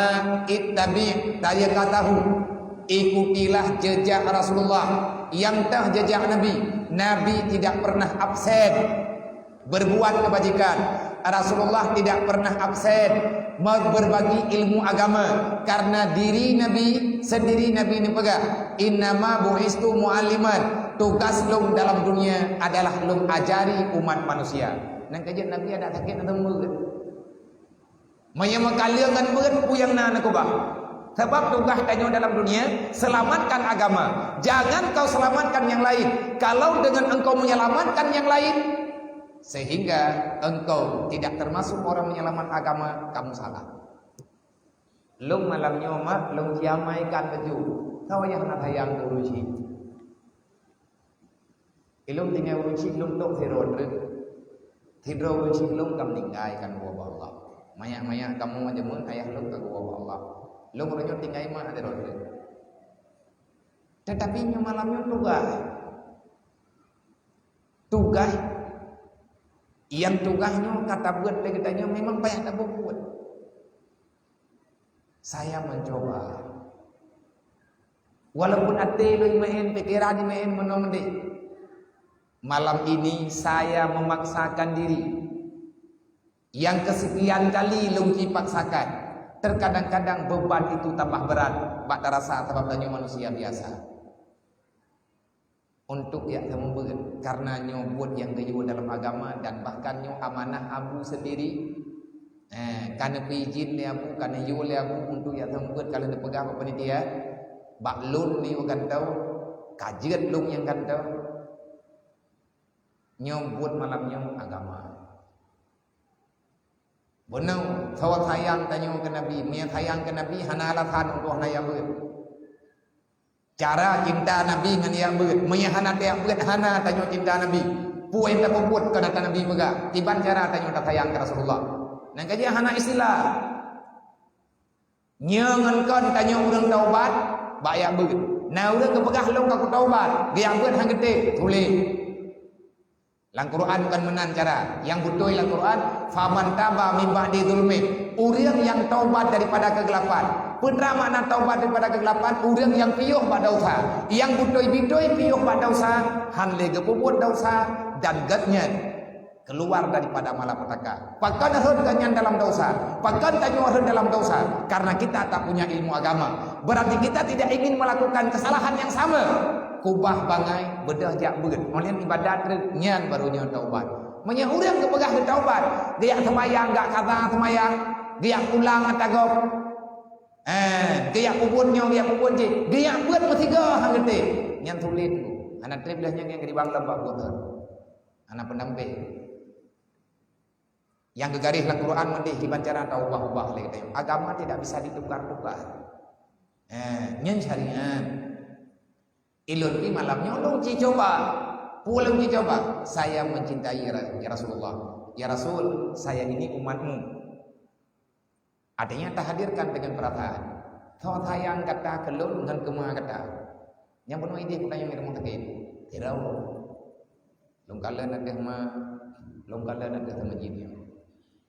ittabi' tariqatahu. Ikutilah jejak Rasulullah. Nyang teuh jejak Nabi. Nabi tidak pernah absen berbuat kebajikan. Rasulullah tidak pernah absen me-, berbagi ilmu agama, karena diri Nabi sendiri, Nabi neupeugah, "Innama bu'istu mu'alliman." Tugas lôn dalam dunia adalah lôn ajari umat manusia. Nang keujeuet Nabi ada sakét atau meuet. Meunyoe meukaleueng ngon meuet, peue nyang na neukeubah. Sabab tugaih tanyoe dalam dunia, selamatkan agama. Jangan kau selamatkan yang lain. Kalau dengan engkau menyelamatkan yang lain, sehingga engkau tidak termasuk orang menyelamat agama, kamu salah. Lôn malam nyoe mak, lôn ciamai kan baju. Kau yang nak sayang guru cit. Ilôn tinggai ureueng chik lôn tok sidroe treuk. Sidroe ureueng chik lôn ka meuninggai, ka geuwoe bak Allah. Manyak-manyak kamoe jameun ayah lôn ka geuwoe bak Allah. Lôn uroe nyoe tinggai mak sidroe treuk. Tetapi nyoe malam nyoe tugaih. Tugaih. Nyang tugaih nyoe ka tabeuet lé geutanyoe memang payah tabeuet. Saya mencoba. Walaupun até lôn meu'en, pikeran jimeu'en meunoe meudeh. Malam ini saya memaksakan diri. Yang kesekian kali lôn jipaksakan. Terkadang-kadang beban itu tambah berat bak tarasa sabab tanyoe manusia biasa. Untuk jak seumeubeuet, karena nyoe buet nyang geuyue dalam agama dan bahkan nyoe amanah Abu sendiri. Eh, ka neupeuijin lé Abu, ka neuyue lé Abu untuk jak seumeubeuet, ka lheueh neupeugah bak panitia, bak lôn neuyue gantoe, ka jeuet lôn nyang gantoe. Nyoe buet malam nyoe agama. Beunang, soe sayang tanyoe keu Nabi. Meunyo sayang keu Nabi, hana alasan untuk hana jak beuet. Cara cinta Nabi ngon jak beuet. Meunyo hana tajak beuet, hana tanyoe cinta Nabi. Peue nyang tapeubuet keu ata Nabi peugah. Kiban cara tanyoe tasayang keu Rasulullah. Nyan ka jeuet hana istilah. Nyoe ngon kon tanyoe ureueng taubat, bak jak beuet. Na ureueng geupeugah lôn ka kutaubat, geujak beuet han geutem, tuléh. Lam Quran bukan meunan cara. Nyang beutôi lam Quran, "Faman taba min ba'di zulmi." Ureuëng nyang taubat daripada keugelapan. Peue makna taubat daripada keugelapan? Ureuëng nyang piôh bak desya. Nyang beutôi-beutôi piôh bak desya, han lé geupeubuet desya, dan gobnyan keuluar daripada malapetaka. Pakon rhot gobnyan dalam desya? Pakon tanyoe rhot dalam desya? Karena kita tak punya ilmu agama. Berarti kita tidak ingin melakukan kesalahan yang sama. Kubah bangai, beudôh jak beuet. Óh lheueh ibadat treuk, nyan baru nyoe taubat. Meunyoe ureuëng geupeugah geutaubat, geujak seumayang, jak kaza seumayang, geujak pulang ata gob. Eh, geujak peubuet nyoe, geujak peubuet jih, geujak beuet meusigoe han geutem. Nyan sulet tu. Hana treb lheueh nyan nyang keuribang lom bak buet. Hana peundampéng. Nyang geugaréh lam Quran meudeh kiban cara taubah-ubah lé geutanyoe. Agama tidak bisa ditukar-tukar. Eh, nyan syariat. Ilôn pi malam nyoe lôn ci coba. Peue lôn ci coba? Saya mencintai Ra-, ya Rasulullah. Ya Rasul, saya ini umatmu. Artinya tahadirkan dengan perasaan. Soe sayang gata keu lôn ngon keu ma gata. Nyang bunoe idéh bukan nyang rumoh sakét. Tirau. Lôn kalon ateueh ma, lôn kalon ateueh meujieb nyoe.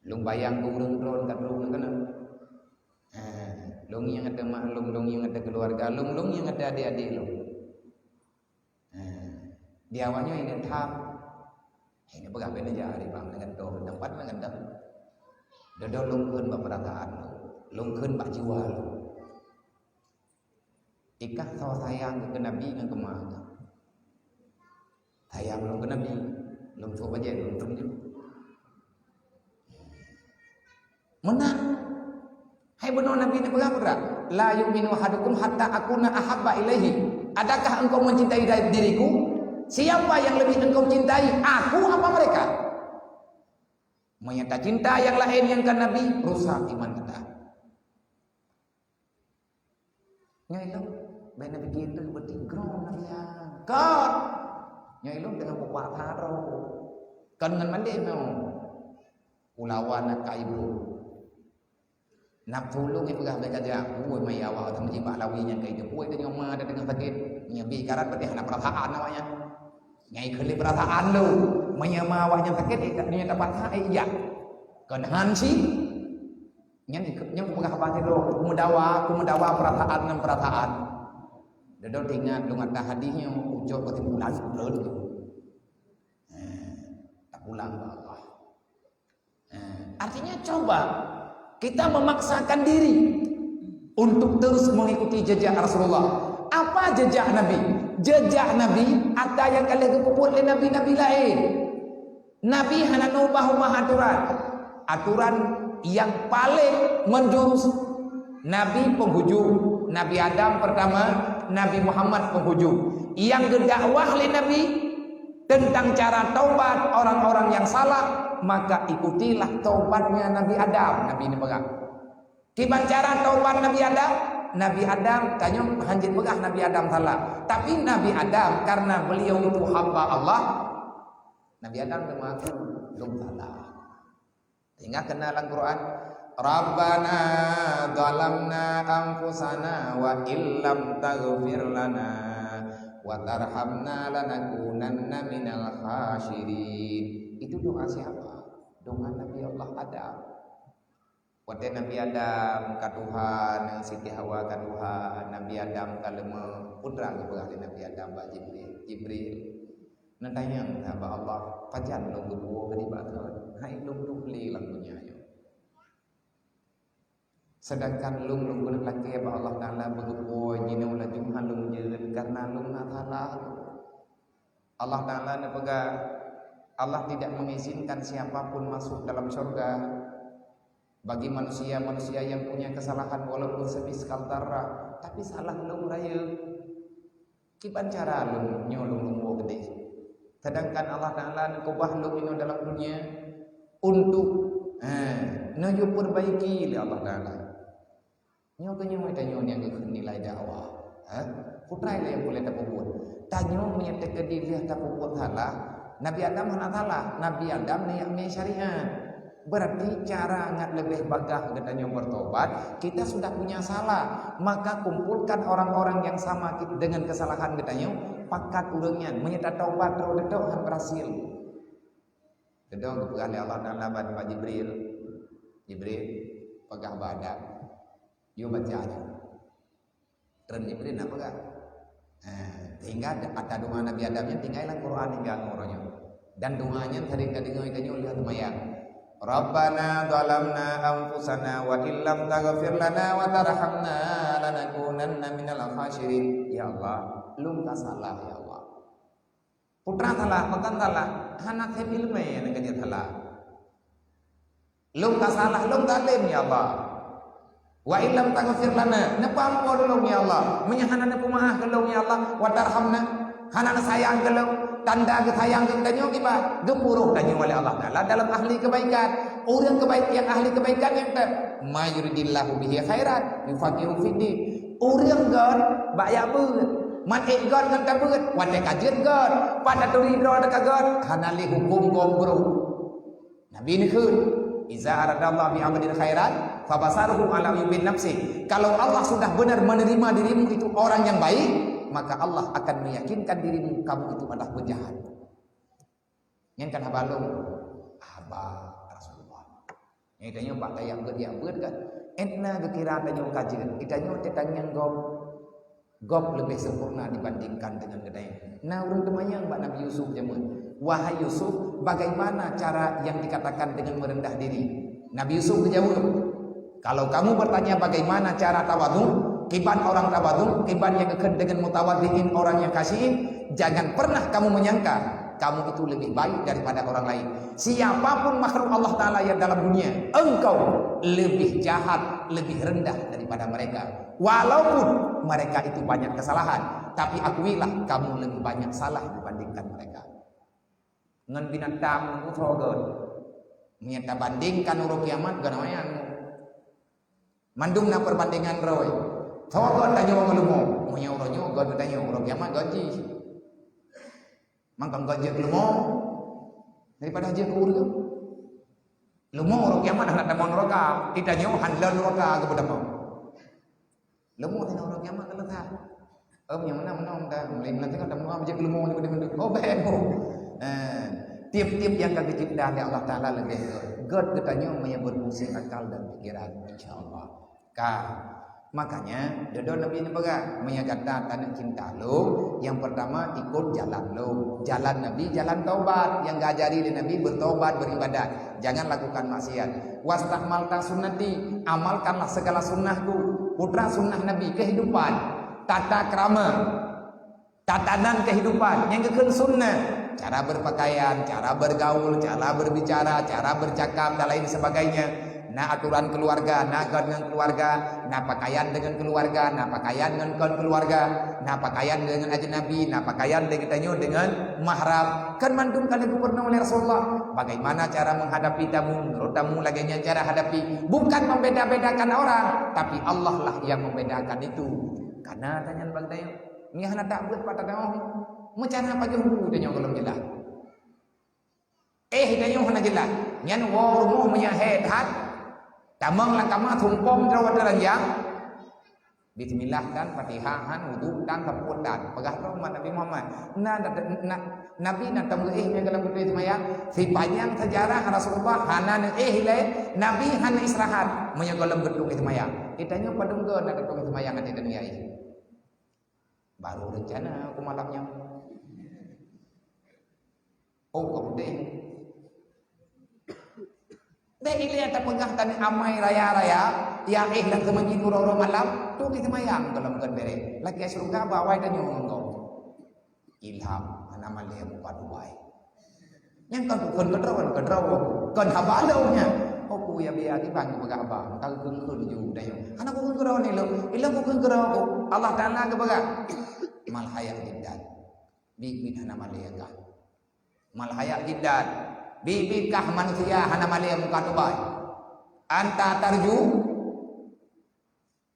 Lôn bayang keu ureuëng droe ka droe ngon keunoe. Eh, lôn nyang ateueh ma lôn, lôn nyang ateueh keuluwarga lôn, lôn nyang ateueh adék-adék lôn. Eh, di awak nyoe ingat tham. Hai neupeugah bak neujak hari bang dengan doh, tempat dengan dah. Dodo lôn kheun bak peurasaan lôn, lôn kheun bak jiwa lôn. Ikah soe sayang keu Nabi ngon keu ma. Sayang lôn keu Nabi, lôn suruh bajée lôn tunjuk. Meunan. Hai bunoe Nabi neupeugah peugah, "La yu'minu ahadukum hatta akuna ahabba ilaihi." Adakah engkau mencintai dari diriku? Siapa yang lebih engkau cintai, aku apa mereka? Meunyoe tacinta nyang laén nyang kon Nabi, rusak iman kita. Nyoe ilôn, bèk neupike teuk beutingkron Nabi nyan. Kon! Nyoe ilôn teungoh peupah that droe. Kon ngon mandé nyoe. Ulawa na ka ibu. Nafsu lôn ipeugah bèk kajak. Woi, mai awak teumeujiba lawi nyang ka ijeupui tanyoe ma ada teungoh sakét. Nyoe bi karat berarti hana peurasaan awak nyan. Nyai kheun lé peurasaan lôn. Meunyoe ma awak nyan sakét, eh, nyoe tapat ha, eh, ijak. Kon han si. Nyan ikeu, nyan kupeugah haba sidroe, kumeudawa, kumeudawa peurasaan ngon peurasaan. Dodo teuingat lôn ata hadis nyoe, ucok keusimpulan, ulôn tu. Eh, tapulang bak Allah. Eh, artinya coba kita memaksakan diri untuk terus mengikuti jejak Rasulullah. Apa jejak Nabi? Jejak Nabi, ata nyang ka lheueh geupeubuet lé nabi-nabi laén. Nabi hana ubah-ubah aturan. Aturan nyang paleng menjurus Nabi penghujung. Nabi Adam pertama, Nabi Muhammad penghujung. Nyang geudakwah lé Nabi tentang cara taubat orang-orang yang salah, maka ikutilah taubatnya Nabi Adam. Nabi neupeugah. Kiban cara taubat Nabi Adam? Nabi Adam, tanyoe hanjeuet peugah Nabi Adam salah. Tapi Nabi Adam, karena beliau itu hamba Allah, Nabi Adam geumengaku lôn salah. Sehingga keunan lam Quran, "Rabbana zalamna anfusana wa illam taghfir lana wa tarhamna lanakunanna minal khasirin." Itu doa siapa? Doa Nabi Allah Adam. Watée Nabi Adam ka tuha, ngon Siti Hawa ka tuha, Nabi Adam ka leumeuh, peue geupeugah lé Nabi Adam bak Jibril, "Jibril, neutanyong bak Allah, pajan lôn geupuwoe keudeh bak thon, hai lôn tuh lé lam donya nyoe. Sedangkan lôn, lôn keuneuk lakée bak Allah Taala beugeupuwoe jinoe laju han lôn jeuet, kareuna lôn na salah." Allah Taala neupeugah, Allah tidak mengizinkan siapa pun masuk dalam syurga. Bagi manusia-manusia yang punya kesalahan walaupun semiskal darah, tapi salah lôn rayeuk. Kiban cara lôn nyoe lôn lôn woe keudeh. Sedangkan Allah Taala neukeubah lôn inoe dalam dunia untuk, eh, neuyue perbaiki lé Allah Taala. Nyoe keuh nyoe tanyoe nyang geukheun nilai dakwah. Ha? Peue treuk lé nyang peureulée tapeubuet. Tanyoe meunyoe teukeudi lheueh tapeubuet salah, Nabi Adam hana salah. Nabi Adam neujak mé syariat. Berarti cara ngat leubeh bagah geutanyoe bertobat, kita sudah punya salah. Maka kumpulkan orang-orang yang sama ki-, dengan kesalahan geutanyoe, pakat ureuëng nyan. Meunyoe tataubat droe teutap han berhasil. Keudong geupeugah lé Allah Taala bak Jibril, "Jibril, peugah bak Adam, yue baca nyoe." Treun Jibril na peugah. Eh, sehingga ata doa Nabi Adam nyan tinggai lam Quran hingga ngon uroe nyoe. Dan doa nyan sering tadeungoe tanyoe lheueh seumayang. "Rabbana zalamna anfusana wa illam taghfir lana wa tarhamna lanakunanna minal khasirin." Ya Allah, lôn ka salah, ya Allah. Putra salah, matan salah, hana sép ileumèe nyang ka jeuet salah. Lôn ka salah, lôn zalém, ya Allah. Wa illam taghfir lana, neupeuamphon lôn, ya Allah. Meunyoe hana neupeumaáh keu lôn, ya Allah, wa tarhamna, hana neusayang keu lôn, tanda geusayang keu tanyoe kiban, geupuroh tanyoe oleh Allah Taala dalam ahli kebaikan. Ureueng kebaik-, nyang ahli kebaikan nyang teuh, "May yuridillahu bihi khairan yufaqihu fiddin." Ureueng göt bak jak beuet, man ék göt ngon tabeuet, watèe ka jeuet göt, pat taturi droe teuka göt, hana lé hukôm gob brôk. Nabi neukheun, "Iza aradallahu bi abdin khairan, fabasharuhu ala uyubin nafsi." Kalau Allah sudah benar menerima dirimu itu orang yang baik, maka Allah akan meyakinkan dirimu kamu itu adalah penjahat. Nyan kan haba lôn, haba Rasulullah. Nyan tanyoe bak tajak beuet-jak beuet kan, étna geukira tanyoe ka jeuet, tanyoe teutangieng gob. Gob leubeh sempurna dibandingkan dengan geutanyoe. Na ureueng teumanyong bak Nabi Yusuf jameun, "Wahai Yusuf, bagaimana cara yang dikatakan dengan merendah diri?" Nabi Yusuf geujaweueb, "Kalau kamu bertanya bagaimana cara tawadhu, kiban orang tawadhu, kiban nyang geukheun dengan mutawadhiin, orang yang khasyiin, jangan pernah kamu menyangka kamu itu lebih baik daripada orang lain. Siapapun makhluk Allah Taala yang dalam dunia, engkau lebih jahat, lebih rendah daripada mereka. Walaupun mereka itu banyak kesalahan, tapi akuilah kamu lebih banyak salah dibandingkan mereka." Ngon binatang ngon soe göt. Meunyoe tabandingkan uroe kiamat, geunawan. Mandum na perbandingan droe. Soe göt tanyoe ngon leumo. Meunyoe uroe nyoe göt tanyoe, uroe kiamat göt jih. Mangkang göt jeuet keu leumo daripada jeuet keu ureueng. Leumo uroe kiamat hana tamong neraka, tanyoe han lom neraka geupeutamong. Leumo tanyoe uroe kiamat ka leutha. Em, nyang mana meunan dah, mulai meunan tengok dah meunan jeuet keu leumo nyoe. Oh, bèk. Eh, tiep-tiep nyang ka geucipta lé Allah Taala leubeh göt. Göt geutanyoe meunyoe berfungsi akal dan pikiran, insya Allah. Ka. Makanya, dudoe Nabi neupeugah, "Meunyoe gata taneuk cinta lôn, yang pertama ikut jalan lôn. Jalan Nabi, jalan taubat. Yang geuajari lé Nabi bertaubat, beribadat. Jangan lakukan maksiat. Wasta'malta sunnati, amalkanlah segala sunnahku." Putra sunnah Nabi, kehidupan, tata krama. Tatanan kehidupan nyang geukheun sunnah, cara berpakaian, cara bergaul, cara berbicara, cara bercakap dan lain sebagainya. Na aturan keluarga, na göt ngon keluarga, na pakaian dengan keluarga, na pakaian ngon kon keluarga, na pakaian dengan ajnabi, na pakaian lé geutanyoe dengan mahram. Kan mandum ka lheueh geupeurunoe lé Rasulullah. Bagaimana cara menghadapi tamu, menurut tamu lagèe nyan cara hadapi. Bukan membeda-bedakan orang, tapi Allah lah yang membedakan itu. Kana tanyan bak geutanyoe. Meunyoe hana tabeuet pat tanoh, meucana pajoh bu tanyoe gohlom jeulaih. Eh, tanyoe hana jeulaih. Nyan woe rumoh meunyoe hèk that, tamong lam kama sumpom droe watèe ranjang. Bismillah tan, Fatihah han, wudu tan, sapeue tan. Peugah lom umat Nabi Muhammad. Na, na, na, Nabi na tameuéh meunyoe gohlom geutueng seumayang. Sipanjang sejarah Rasulullah hana neuéh ilèe, Nabi hana istirahat meunyoe gohlom geutueng seumayang. Tanyoe padum goe na geutueng seumayang até tanyoe éh. Baru rencana keu malam nyan. Oh, ka udeh. Bèk ilèe tapeugah tanyoe amai raya-raya, ya éh lam seumeujid uroe-uroe malam, tueng seumayang gohlom kon bèrèh. Lakèe syeuruga bak awai tanyoe ngon gob. Ilham, hana malèe muka dubai. Nyan kon keu kheun keudroe, keudroe. Kon haba lôn nyan. Oh, ku ya biya kiban geupeugah haba, ka geukheun-kheun ju tanyoe. Hana kukheun keudroe ni lôn. Ilôn kukheun keudroe ku. Allah Taala geupeugah, "Mal haya jiddan." Biet-biet hana malèe ka. Mal haya jiddan. Biet-biet kah manusia hana malèe muka dubai. Anta tarju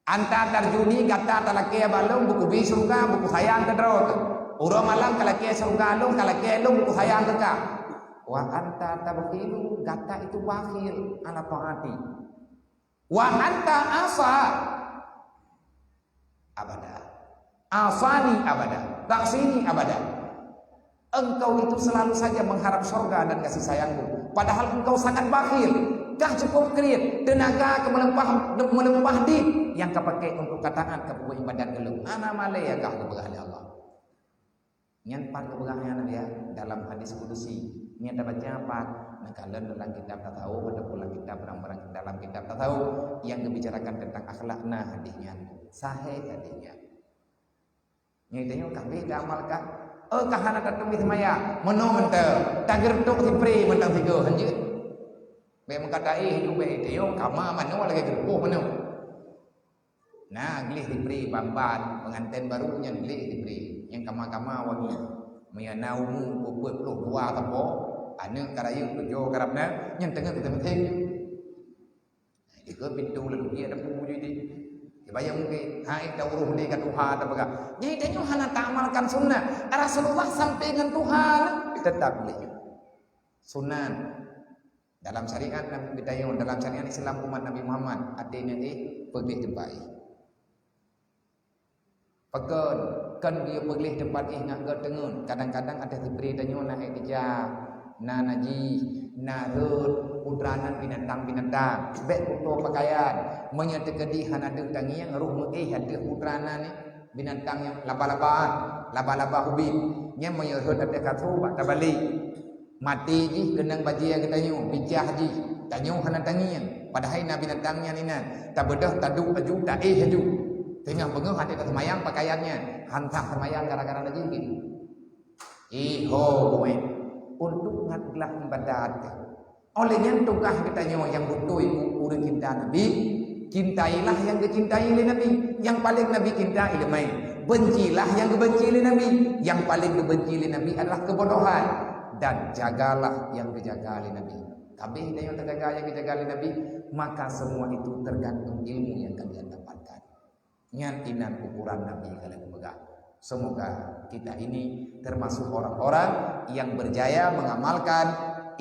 Anta tarjuni, gata talakèe bak lôn beukubi syeuruga, beukusayang keu droe teuh. Uroe malam kalakèe syeuruga lôn, kalakèe lôn beukusayang keu kah. Wa anta tabkhilu, gata itu bakhil ala taati. Wa anta asa abada. Asani abada. Taksini abada. Engkau itu selalu saja mengharap sorga dan kasih sayangku. Padahal engkau sangat bakhil, kah cukup kriet, teunaga keu meuleumpah, meuleumpah dit nyang kapaké untuk kataát keu peubuet ibadat keu Lôn. Hana malée kah geupeugah lé Allah. Nyan pat geupeugah nyan ya, dalam hadis kudusi. Nyan tabaca pat, neukalon dalam kitab tasawuf ataupun dalam kitab barang-barang dalam kitab tasawuf yang membicarakan tentang akhlak, na hadis nyan. Sahih hadis nyan. Nyan tanyoe ka habéh taamalkan. Oh, ka hana tatueng seumayang. Meunoe mantong, tageureutok sipré mantong sigoe hanjeuet. Bék meukatai, bék tanyoe kama manoe lagée geuruboh manoe. Na gleh sipré ban-ban, peunganten baru nyan gleh sipré. Nyang kama-kama wangi. Meunyo na umu peuet ploh dua sapo, aneuk ka rayeuk tujoh karab na, nyan teungoh teumeuteng. Dikeue pintoe lalu dia ada pujui di. Dibayang mungkin, hai ta uroh lé ka tuha ta peugah. Jadi tanyoe hana taamalkan sunnah. Rasulullah sampai ngon tuha tetap gleh. Sunnah. Dalam syariat Nabi geutanyoe, dalam syariat Islam umat Nabi Muhammad, até nyan éh, peugleh teumpat éh. Pakon, kon geuyue peugleh teumpat éh ngat geuteungeut. Kadang-kadang até sipré tanyoe na éh ija, na najih, na rhot, putra nan binatang-binatang. Bék kuto pakaian. Meunyoe teukeudi hana deuh tangieng, roh meuéh ateueh putra nan éh, binatang nyang laba-laba, laba-laba ubit. Nyan meunyoe rhot ateueh kasô bak tabalek. Maté jih keunong bajée geutanyoe, bicah jih, tanyoe hana tangieng. Padahai na binatang nyan inan, tabeudôh taduek aju, taéh aju. Teungoh beungoh até taseumayang pakaian nyan, han sah seumayang gara-gara najih geuh. Iho buet, untuk ngat glah ibadat. Oleh nyan tugaih geutanyoe nyang beutôi ureuëng cinta Nabi, cintailah nyang geucintai lé Nabi. Nyang paleng Nabi cinta iéleumé. Bencilah nyang geubenci lé Nabi. Nyang paleng geubenci lé Nabi adalah keubodohan. Dan jagalah nyang geujaga lé Nabi. Ka habéh tanyoe tajaga nyang geujaga lé Nabi, maka semua itu tergantung ilmu yang kalian dapatkan. Nyan inan ukuran Nabi ka lheueh geupeugah. Semoga kita ini termasuk orang-orang yang berjaya mengamalkan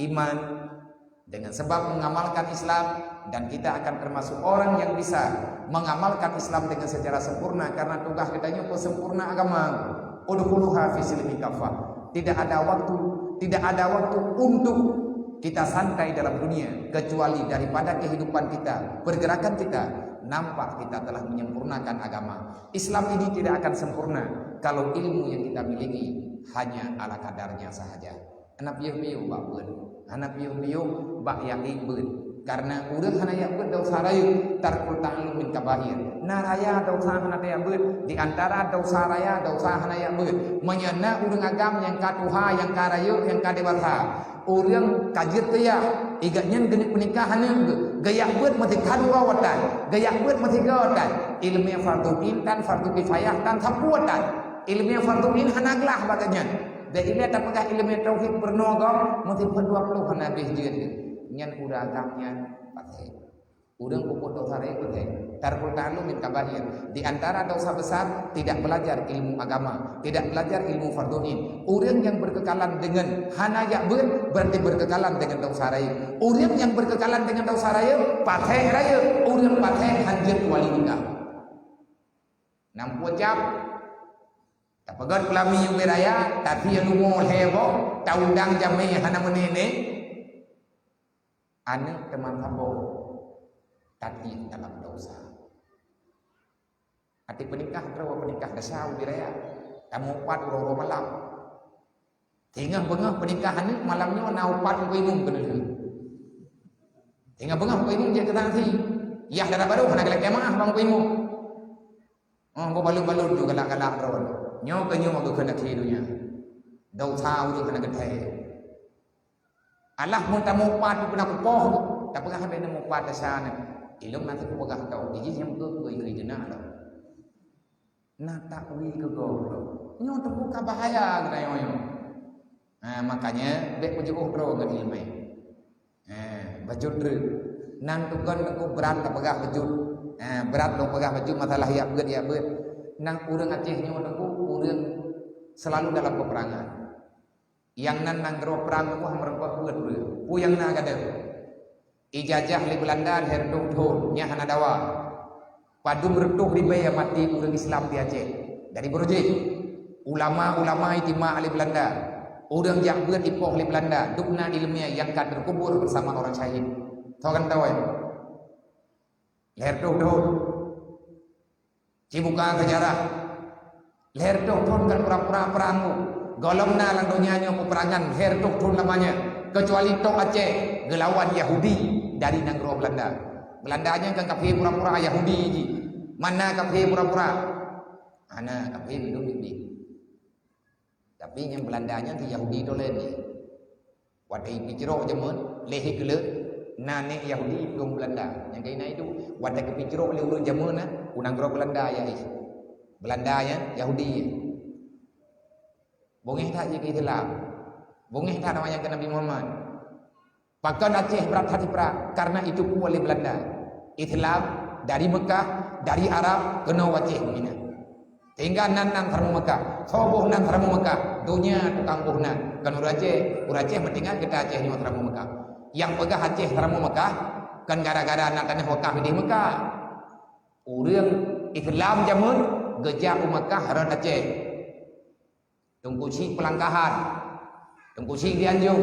iman. Dengan sebab mengamalkan Islam, dan kita akan termasuk orang yang bisa mengamalkan Islam dengan secara sempurna, karena tugaih geutanyoe peusempurna agama. Udkhuluha fi silmi kafah. Tidak ada waktu, tidak ada waktu untuk kita santai dalam dunia, kecuali daripada kehidupan kita, pergerakan kita, nampak kita telah menyempurnakan agama. Islam ini tidak akan sempurna kalau ilmu yang kita miliki hanya ala kadarnya sahaja. Hana piôh-piôh bak beuet, hana piôh-piôh bak yak beuet. Karena ureuëng hana yak beuet desya rayeuk, tarkul ta'allum min kabair. Na raya desya hana tayak beuet, di antara desya raya desya hana yak beuet. Meunyoe na ureuëng agam nyang ka tuha, nyang ka rayeuk, nyang ka dewasa, ureuëng ka jeuet keu yak, igat nyan geuneuk peunikah aneuk geuh, geuyak beuet meusikat uroe watan, geuyak beuet meusigoe watan. Iéleumé fardhu ain tan, fardhu kifayah tan, sapeue tan. Iéleumé fardhu ain hana glah bak geuh nyan. Dan iéleumé tapeugah iéleumé tauhid peurunoe gob, meusipat dua ploh hana habéh jeuet. Nyan ureuëng agam nyan paséh. Ureuëng peubuet desya rayeuk paséh. Tarkul ta'allum min kabair. Di antara desya besar, tidak belajar ilmu agama, tidak belajar ilmu fardhu ain. Ureuëng nyang berkekalan dengan hana yak beuet, berarti berkekalan dengan desya rayeuk. Ureuëng nyang berkekalan dengan desya rayeuk, paséh rayeuk. Ureuëng paséh hanjeuet wali nikah. Nam pucap, tapeugét peulami ubé raya, tapi lumo lhée boh, taundang jamé hana meuné-né. Aneuk teuma saboh, tatiek dalam desya. Até peunikah droe peunikah desya ubé raya, tamupat uroe-uroe malam. Teungoh beungoh peunikah aneuk malam nyoe na upat Teungku Imum keuneulheueh. Teungoh beungoh Teungku Imum jeuet keu saksi. Yah dara barô hana galak jamaah bang Teungku Imum. Oh, beubalon-balon ju galak-galak droe. Nyoe keu nyoe geukheun akhé donya. Desya ureuëng hana geuthée. Alah mun tamupat puna kupoh, tapeugah habéh na mupat desya nyan. Ilong na teupeugah tau, jih nyang keu keu keu keunan lom. Na takwil keu gob lom. Nyoe teupeue ka bahaya geutanyoe nyoe. Ha, makanya bék peujiôh droe ngon iéleumé. Ha, bacut treuk. Nang tukon teungku brat tapeugah bacut. Ha, brat lôn peugah bacut masalah yak beuet, yak beuet. Nang ureuëng Aceh nyoe teungku ureuëng selalu dalam peperangan. Nyang nan nanggroe prang tuha meureumpok buet ureuëng. Peue nyang na gadeuh? Ijajah lé Beulanda lhée reutôh thon, nyan hana dawa. Padum reutôh ribée maté ureuëng Islam di Aceh. Dari beurujéh. Ulama-ulama ijitimak lé Beulanda. Ureuëng jak beuet ipoh lé Belanda, dum na iéleumé nyang ka teukubur beusama orang syahid. Soe kan tahu, eh? Lhèe reutôh thôn. Ci buka seujarah. Lhèe reutôh thôn kan pura-pura prang. Gohlom na lam donya nyoe peperangan lhèe reutôh thôn lamanya. Keucuali tok Aceh geulawan Yahudi dari nanggroe Belanda. Belanda nyan kan kafé pura-pura, Yahudi jih. Mana kafé pura-pura? Hana, kafé lôn Yahudi. Tapi nyang Belanda nyan si Yahudi tu laén jih. Watèe ipicrok jameun, lé hi keuleuet, na nèk Yahudi dong Belanda. Nyang keunan itu, watèe geupicrok lé ureueng jameun na, u nanggroe Belanda ya ih. Belanda nyan Yahudi. Beungéh that jih keu Islam. Beungéh that nama nyang keu Nabi Muhammad. Pakon Aceh brat that iprang? Karena itu peue lé Belanda. Islam dari Mekah, dari Arab keunoe u Aceh meunan. Sehingga nan-nan taroe Mekah, soe boh nan taroe Mekah, donya tukang boh nan. Kon ureueng Aceh, ureueng Aceh meutingat gata Aceh nyoe taroe Mekah. Nyang peugah Aceh taroe Mekah, kon gara-gara na tanoh wakaf idéh Mekah. Ureueng Islam jameun geujak u Mekah rot Aceh. Teungku Chik Peulangkahan, Teungku Chik Dianjong,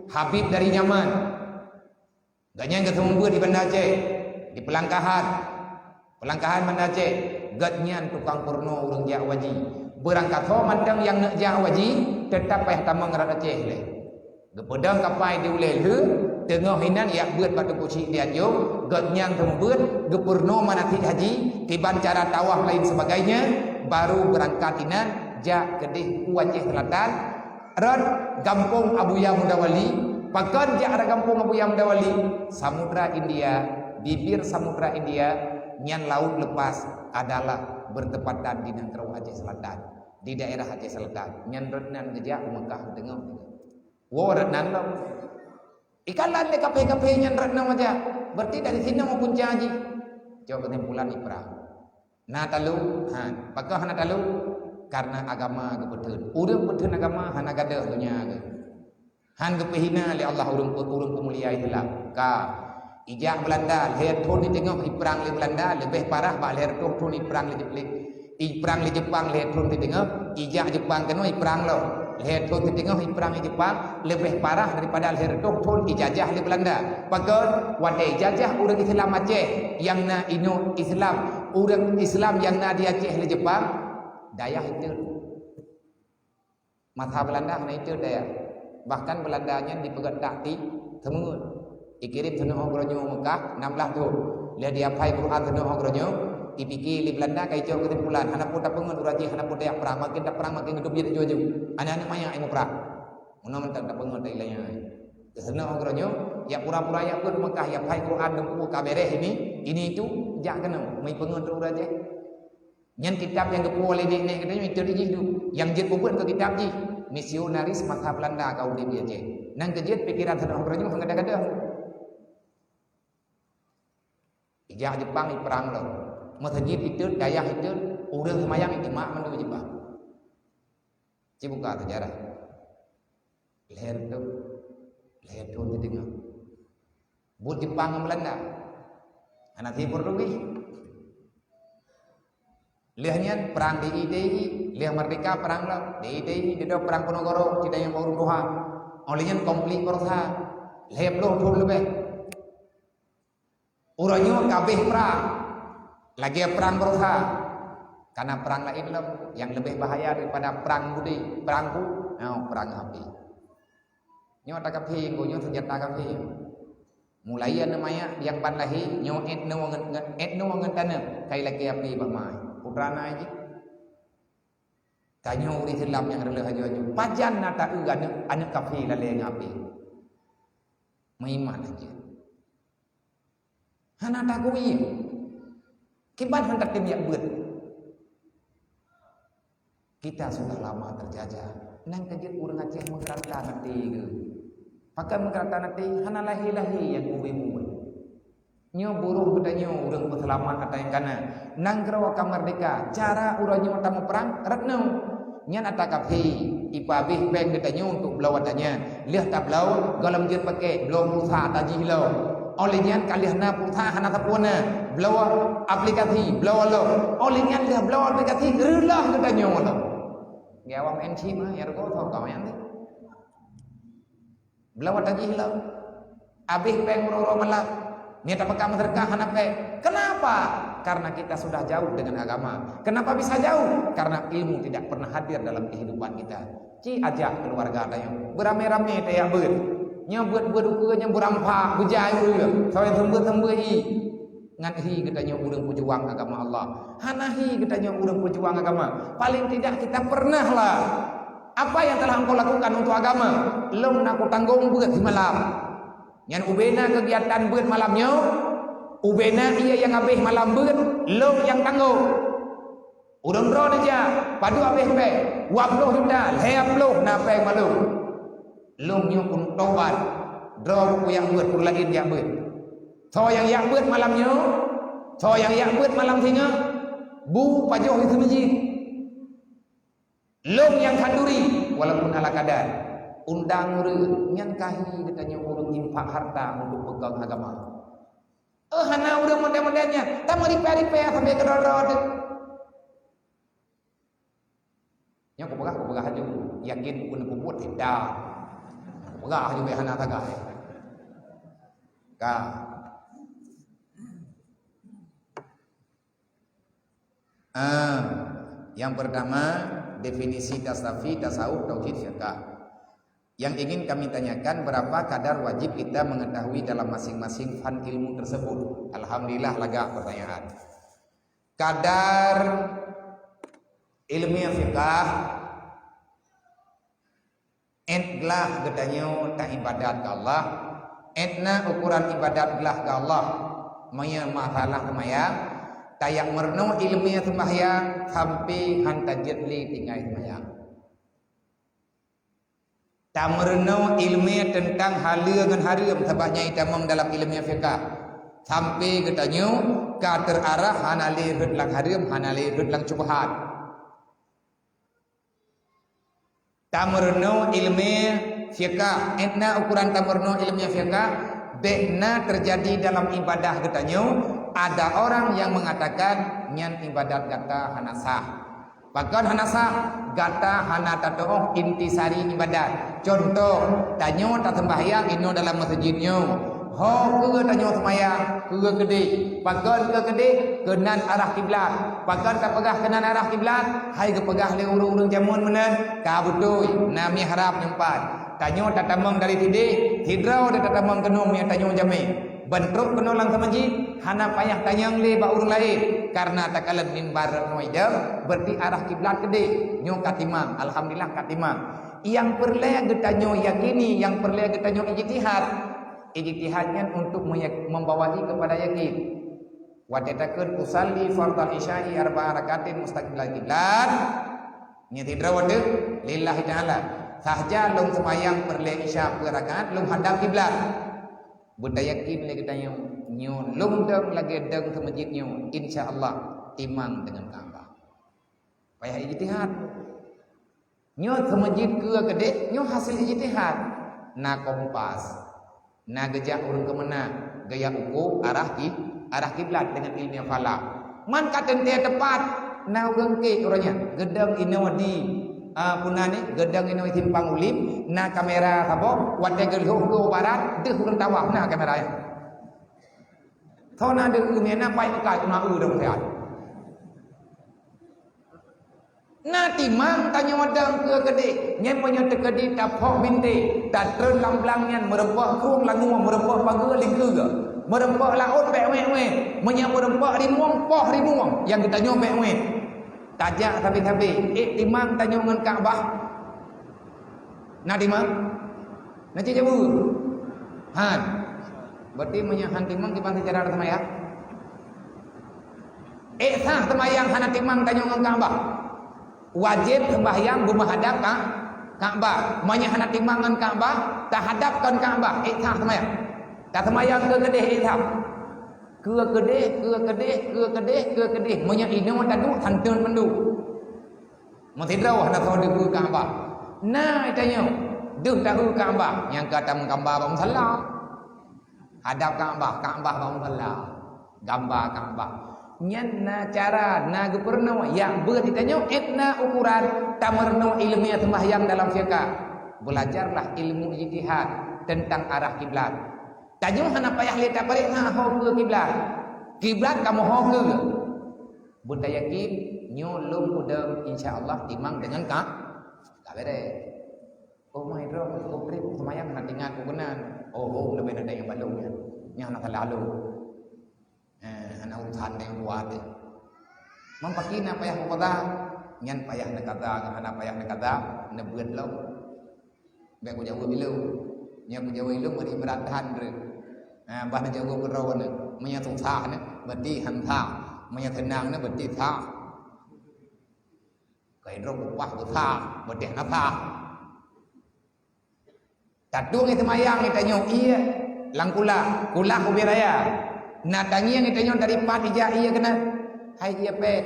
Habib dari Yaman. Gobnyan geuseumeubeuet di Banda Aceh, di Peulangkahan. Peulangkahan Banda Aceh, gobnyan tukang peurunoe ureueng jak u haji. Beurangkasoe mantong nyang neuk jak u haji, teutap payah tamong rot Aceh lé. Geupeudong kapai di ulèe lheueh, teungoh inan jak beuet bak Teungku Chik Dianjong, gobnyan seumeubeuet, geupeurunoe manasik haji, kiban cara tawaf lain sebagainya, baru beurangkat inan jak keudéh u Aceh Selatan, rot gampông Abuya Mudawali. Pakon jak rot gampông Abuya Mudawali? Samudra India, bibir Samudra India, nyan Laut Lepas adalah bertepatan di nanggroe Aceh Selatan, di daerah Aceh Selatan. Nyan rot nan geujak u Mekah teungoh. Woe rot nan lom. Ikalon lé kafé-kafé nyan rot nan jak. Berarti dari sinoe punca jih. Cok keusimpulan iprang. Na talu? Han. Pakon hana talu? Karena agama geupeutheun. Ureueng peutheun agama hana gadôh donya geuh. Han geupeuhina lé Allah ureueng pe-, ureueng peumulia Islam. Ka. Ijak Belanda, lhèe thôn di teungoh iprang lé Belanda, leubeh parah bak lhèe reutôh thôn iprang lé Jep-, lé, iprang lé Jepang lhèe thôn di teungoh, ijak Jepang keunoe iprang lom. Lhèe thôn di teungoh iprang lé Jepang, leubeh parah daripada lhèe reutôh thôn ijajah lé Belanda. Pakon? Watèe ijajah ureueng Islam Aceh nyang na inoe Islam, ureueng Islam nyang na di Aceh lé Jepang, dayah itot. Masa Belanda hana itot dayah. Bahkan Belanda nyan dipeugét taktik seumeungeut. Ikirém seunoh uroe nyoe Mekah nam blah thôn. Lheueh diapai Quran seunoh uroe nyoe, ipike lé Belanda ka icok keusimpulan, hana peue tapeungeut ureueng Aceh, hana peue tajak prang, makin taprang makin geuteubiet laju-laju. Aneuk-aneuk manyak nyang muprang. Meunoe mantong tapeungeut dari layan. Seunoh uroe nyoe, jak pura-pura jak beuet Mekah, jak pai Quran, dum peue ka bèrèh ini, ini itu, jak keunoe, meuipeungeut ureueng Aceh. Nyan kitab nyang geupuwoe lé nèk-nèk geutanyoe, itot jih duek. Nyang jeuet peubeuet keu kitab jih. Misionaris masa Belanda ka udeb di Aceh. Nyan keuh jeuet pikeran seunoh uroe nyoe hana gadôh-gadôh. Ijak Jepang iprang lom. Meuseujid itot, dayah itot, ureueng seumayang ijma mandum Jepang. Ci buka seujarah. Lhèe reutôh, lhèe thôn sideungoe. Buet Jepang ngon Belanda. Hana si Portugis. Lheueh nyan perang di I T I, lheueh merdeka perang lom. Di I T I, di doh perang Ponorogo, kita nyang baru tuha. Óh lheueh nyan konflik Barossa. Lhèe ploh thôn leubeh. Uroe nyoe ka abéh prang. Lagèe prang Barossa. Kana prang laén lom nyang leubeh bahaya daripada prang budé, prang ku, nyoe prang api. Nyoe ata kafé, nyoe senjata kafé. Mulai aneuk manyak nyang ban lahé, nyoe èt noe ngon, ngon, èt noe ngon taneuk, kai lakèe api bak ma. Putra na jih. Tanyoe ureueng Islam nyang reuloh aju-aju. Pajan na taeu aneuk, aneuk kafé lalè ngon api. Meuiman aja. Hana takui. Kiban han tatem jak beuet. Kita sudah lama terjajah. Nyan keuh jeuet ureueng Aceh meukeurata até geuh. Pakon meukeurata até, hana lahé-lahé nyang ubé mubuet. Nyoe buroh geutanyoe ureueng peuseulamat ata nyang kana. Nanggroe ka meurdeka, cara uroe nyoe tamuprang rot nyoe. Nyan ata kafé, ipabéh péng geutanyoe untuk bloe ata nyan. Lheueh tabloe, gohlom jeuet pakèk, bloe pulsa ata jih lom. Óh lheueh nyan ka lheueh na pulsa hana sapeue na, bloe aplikasi, bloe lom. Óh lheueh nyan lheueh bloe aplikasi, reuloh geutanyoe lom. Geuawam N C mah, ya rugoe, soe kawén nyan. Bloe tajih lom. Abéh péng uroe-uroe malam. Nyan tapeugah meuseudeukah hana péng. Kenapa? Karena kita sudah jauh dengan agama. Kenapa bisa jauh? Karena ilmu tidak pernah hadir dalam kehidupan kita. Ci ajak keluarga tanyoe. Beuramé-ramé tajak beuet. Nyoe beuet-beuet ukeue nyoe beurampak, beujai ureueng. Soe seumeubeuet-seumeubeuet ié. Ngan hi geutanyoe ureueng peujuang agama Allah. Hana hi geutanyoe ureueng peujuang agama. Paling tidak kita pernah lah. Apa yang telah engkau lakukan untuk agama? Lôn na kutanggong beuet simalam. Nyan ubena kegiatan beuet malam nyoe, ubena ié nyang abéh malam beuet, lôn nyang tanggong. Ureueng droeneuh jak, padub abéh péng, dua ploh juta, lhèe ploh na péng malam. Lôn nyoe keuneuk tobat, droe kujak beuet, ureueng laén jak beuet. Soe nyang jak beuet malam nyoe? Soe nyang jak beuet malam singoh? Bu pajoh di seumeujid. Lôn nyang khanduri, walaupun ala kadar. Undang ureueng, nyan ka hi geutanyoe ureueng infak harta untuk peugöt agama. Eh, hana ureueng model-model nyan. Tameuripèe-ripèe sampai keudroe-droe teuh. Nyoe kupeugah, kupeugah laju. Yakin keuneuk peubuet, tidak. Kupeugah laju, bèk hana sagai. Ka. Ah, yang pertama, definisi tasafi, tasawuf, tauhid, fiqah. Yang ingin kami tanyakan, berapa kadar wajib kita mengetahui dalam masing-masing fan ilmu tersebut? Alhamdulillah, lagak pertanyaan. Kadar ilmiah fiqah, ét glah geutanyoe taibadat keu Allah, ét na ukuran ibadat glah keu Allah. Meunyoe masalah seumayang, tajak meurunoe ilmiah seumayang sampai han tajeuet lé tinggai seumayang. Tameurunoe ilmiah teuntang haleue ngon hareuem, sabab nyan itamong dalam ilmiah fiqah. Sampai geutanyoe ka teuarah hana lé rhot lam hareuem, hana lé rhot lam syubhat. Tameurunoe ilmiah fiqah, ét na ukuran tameurunoe ilmiah fiqah, bèk na teujadi dalam ibadah geutanyoe, ada orang yang mengatakan nyan ibadat gata hana sah. Pakon hana sah? Gata hana tatu'oh intisari ibadat. Cuntoh, tanyoe taseumbahyang inoe dalam meuseujid nyoe. Ho keue tanyoe seumayang, keue keudeh. Pakon keue keudeh? Keunan arah kiblat. Pakon tapeugah keunan arah kiblat? Hai geupeugah lé ureueng-ureueng jameun meunan, ka beutôi, na mihrab nyoe pat. Tanyoe tatamong dari sideh, sidroe tatamong keunoe meunyoe tanyoe jamé. Ban trok keunoe lam seumeujid, hana payah tanyong lé bak ureueng laén, kareuna takalon mimbar rot ngon idong, berarti arah kiblat keudeh. Nyoe ka timang, alhamdulillah ka timang. Nyang peureulèe geutanyoe yakini, nyang peureulèe geutanyoe ijtihad. Ijtihad nyan untuk meuyak-, membawai kepada yakin. Watèe takheun, "Usalli fardal isya'i arba'a rak'atin mustaqbilal qiblat," nyan sidroe teuh, "lillahi ta'ala." Sah jak lôn seumayang peureulèe isya peuet rakaat, lôn hadap kiblat. Beutayakin lé geutanyoe, nyoe lôn dong lagèe dong seumeujid nyoe, insya Allah timang deungon Ka'bah. Payah ijtihad. Nyoe seumeujid keue keudeh, nyoe hasil ijtihad. Na kompas, na geujak ureueng keumeuna, geujak uko arah ki-, arah kiblat deungon ilmu falak. Man ka teuntèe teupat, na ureueng kèk uroe nyan, geudong inoe di, ah, peue nan nyan, geudong inoe Simpang Ulim, na kamera saboh, watèe geulhôh-lhôh barat, deuh ureueng tawaf, na kamera nyan. Soe na deuh ureueng nyan, na pai meukat, na ureueng sehat. Na timang tanyoe dong keue keudeh, nyan meunyoe teukeudi taphok bintéh, tatreun lam blang nyan, meureumpok krueng langue, meureumpok pageue lingkeue, meureumpok laôt bèk wèt-wèt, meunyoe meureumpok rimueng, poh rimueng, nyang geutanyoe bèk wèt. Tajak sabe-sabe, ék timang tanyoe ngon Ka'bah. Na timang? Na cit jaweub? Han. Berarti meunyoe han timang, kiban cara seumayang? Ék sah seumayang hana timang tanyoe ngon Ka'bah? Wajéb seumbahyang beumeuhadap ka, Ka'bah. Meunyoe hana timang ngon Ka'bah, tahadap kon Ka'bah, ék sah seumayang? Taseumayang keue keudeh, ék sah? Keue keudeh, keue keudeh, keue keudeh, keue keudeh. Meunyoe inoe taduek, santeun mandum. Meusidroe hana soe deuh Ka'bah. Na tanyoe deuh taeu Ka'bah nyang ka tameugambar bak musala. Hadap Ka'bah, Ka'bah bak musala. Gambar Ka'bah. Nyan na cara, na geupeurunoe, jak beuet tanyoe, ék na ukuran, tameurunoe ilmu seumayang dalam fiqah. Beulajarlah ilmu ijtihad. teuntang arah kiblat. Tanyoe hana payah lé taparéksa ho keu kiblat. Kiblat kamoe ho keu. Beutayakin nyoe lôn udeb insya Allah timang deungon ka, ka beureh. Oh, mai droe, oh, trép seumayang hana teuingat keu keunan. Oh, oh, leubeh na nyang balong nyan. Nyang hana salah lôn. Eh, hana urusan deh buat deh. Mang pakri na payah meukaza, nyan payah neukaza, hana payah neukaza, neubeuet lom. Bèk kujaweueb ilôn. Nyang kujaweueb ilôn beuet ibrat that deh. Ha, bah neujaweueb keudroe nyoe. Meunyoe susah nyoe, berarti han sah. Meunyoe seunang nyoe, berarti sah. Kai droe upah geusa, beudeh na sah. Tatueng seumayang geutanyoe ié lam kulah, kulah ubé raya. Na tangieng geutanyoe dari pat ijak ié keunan. Hai ié pèt.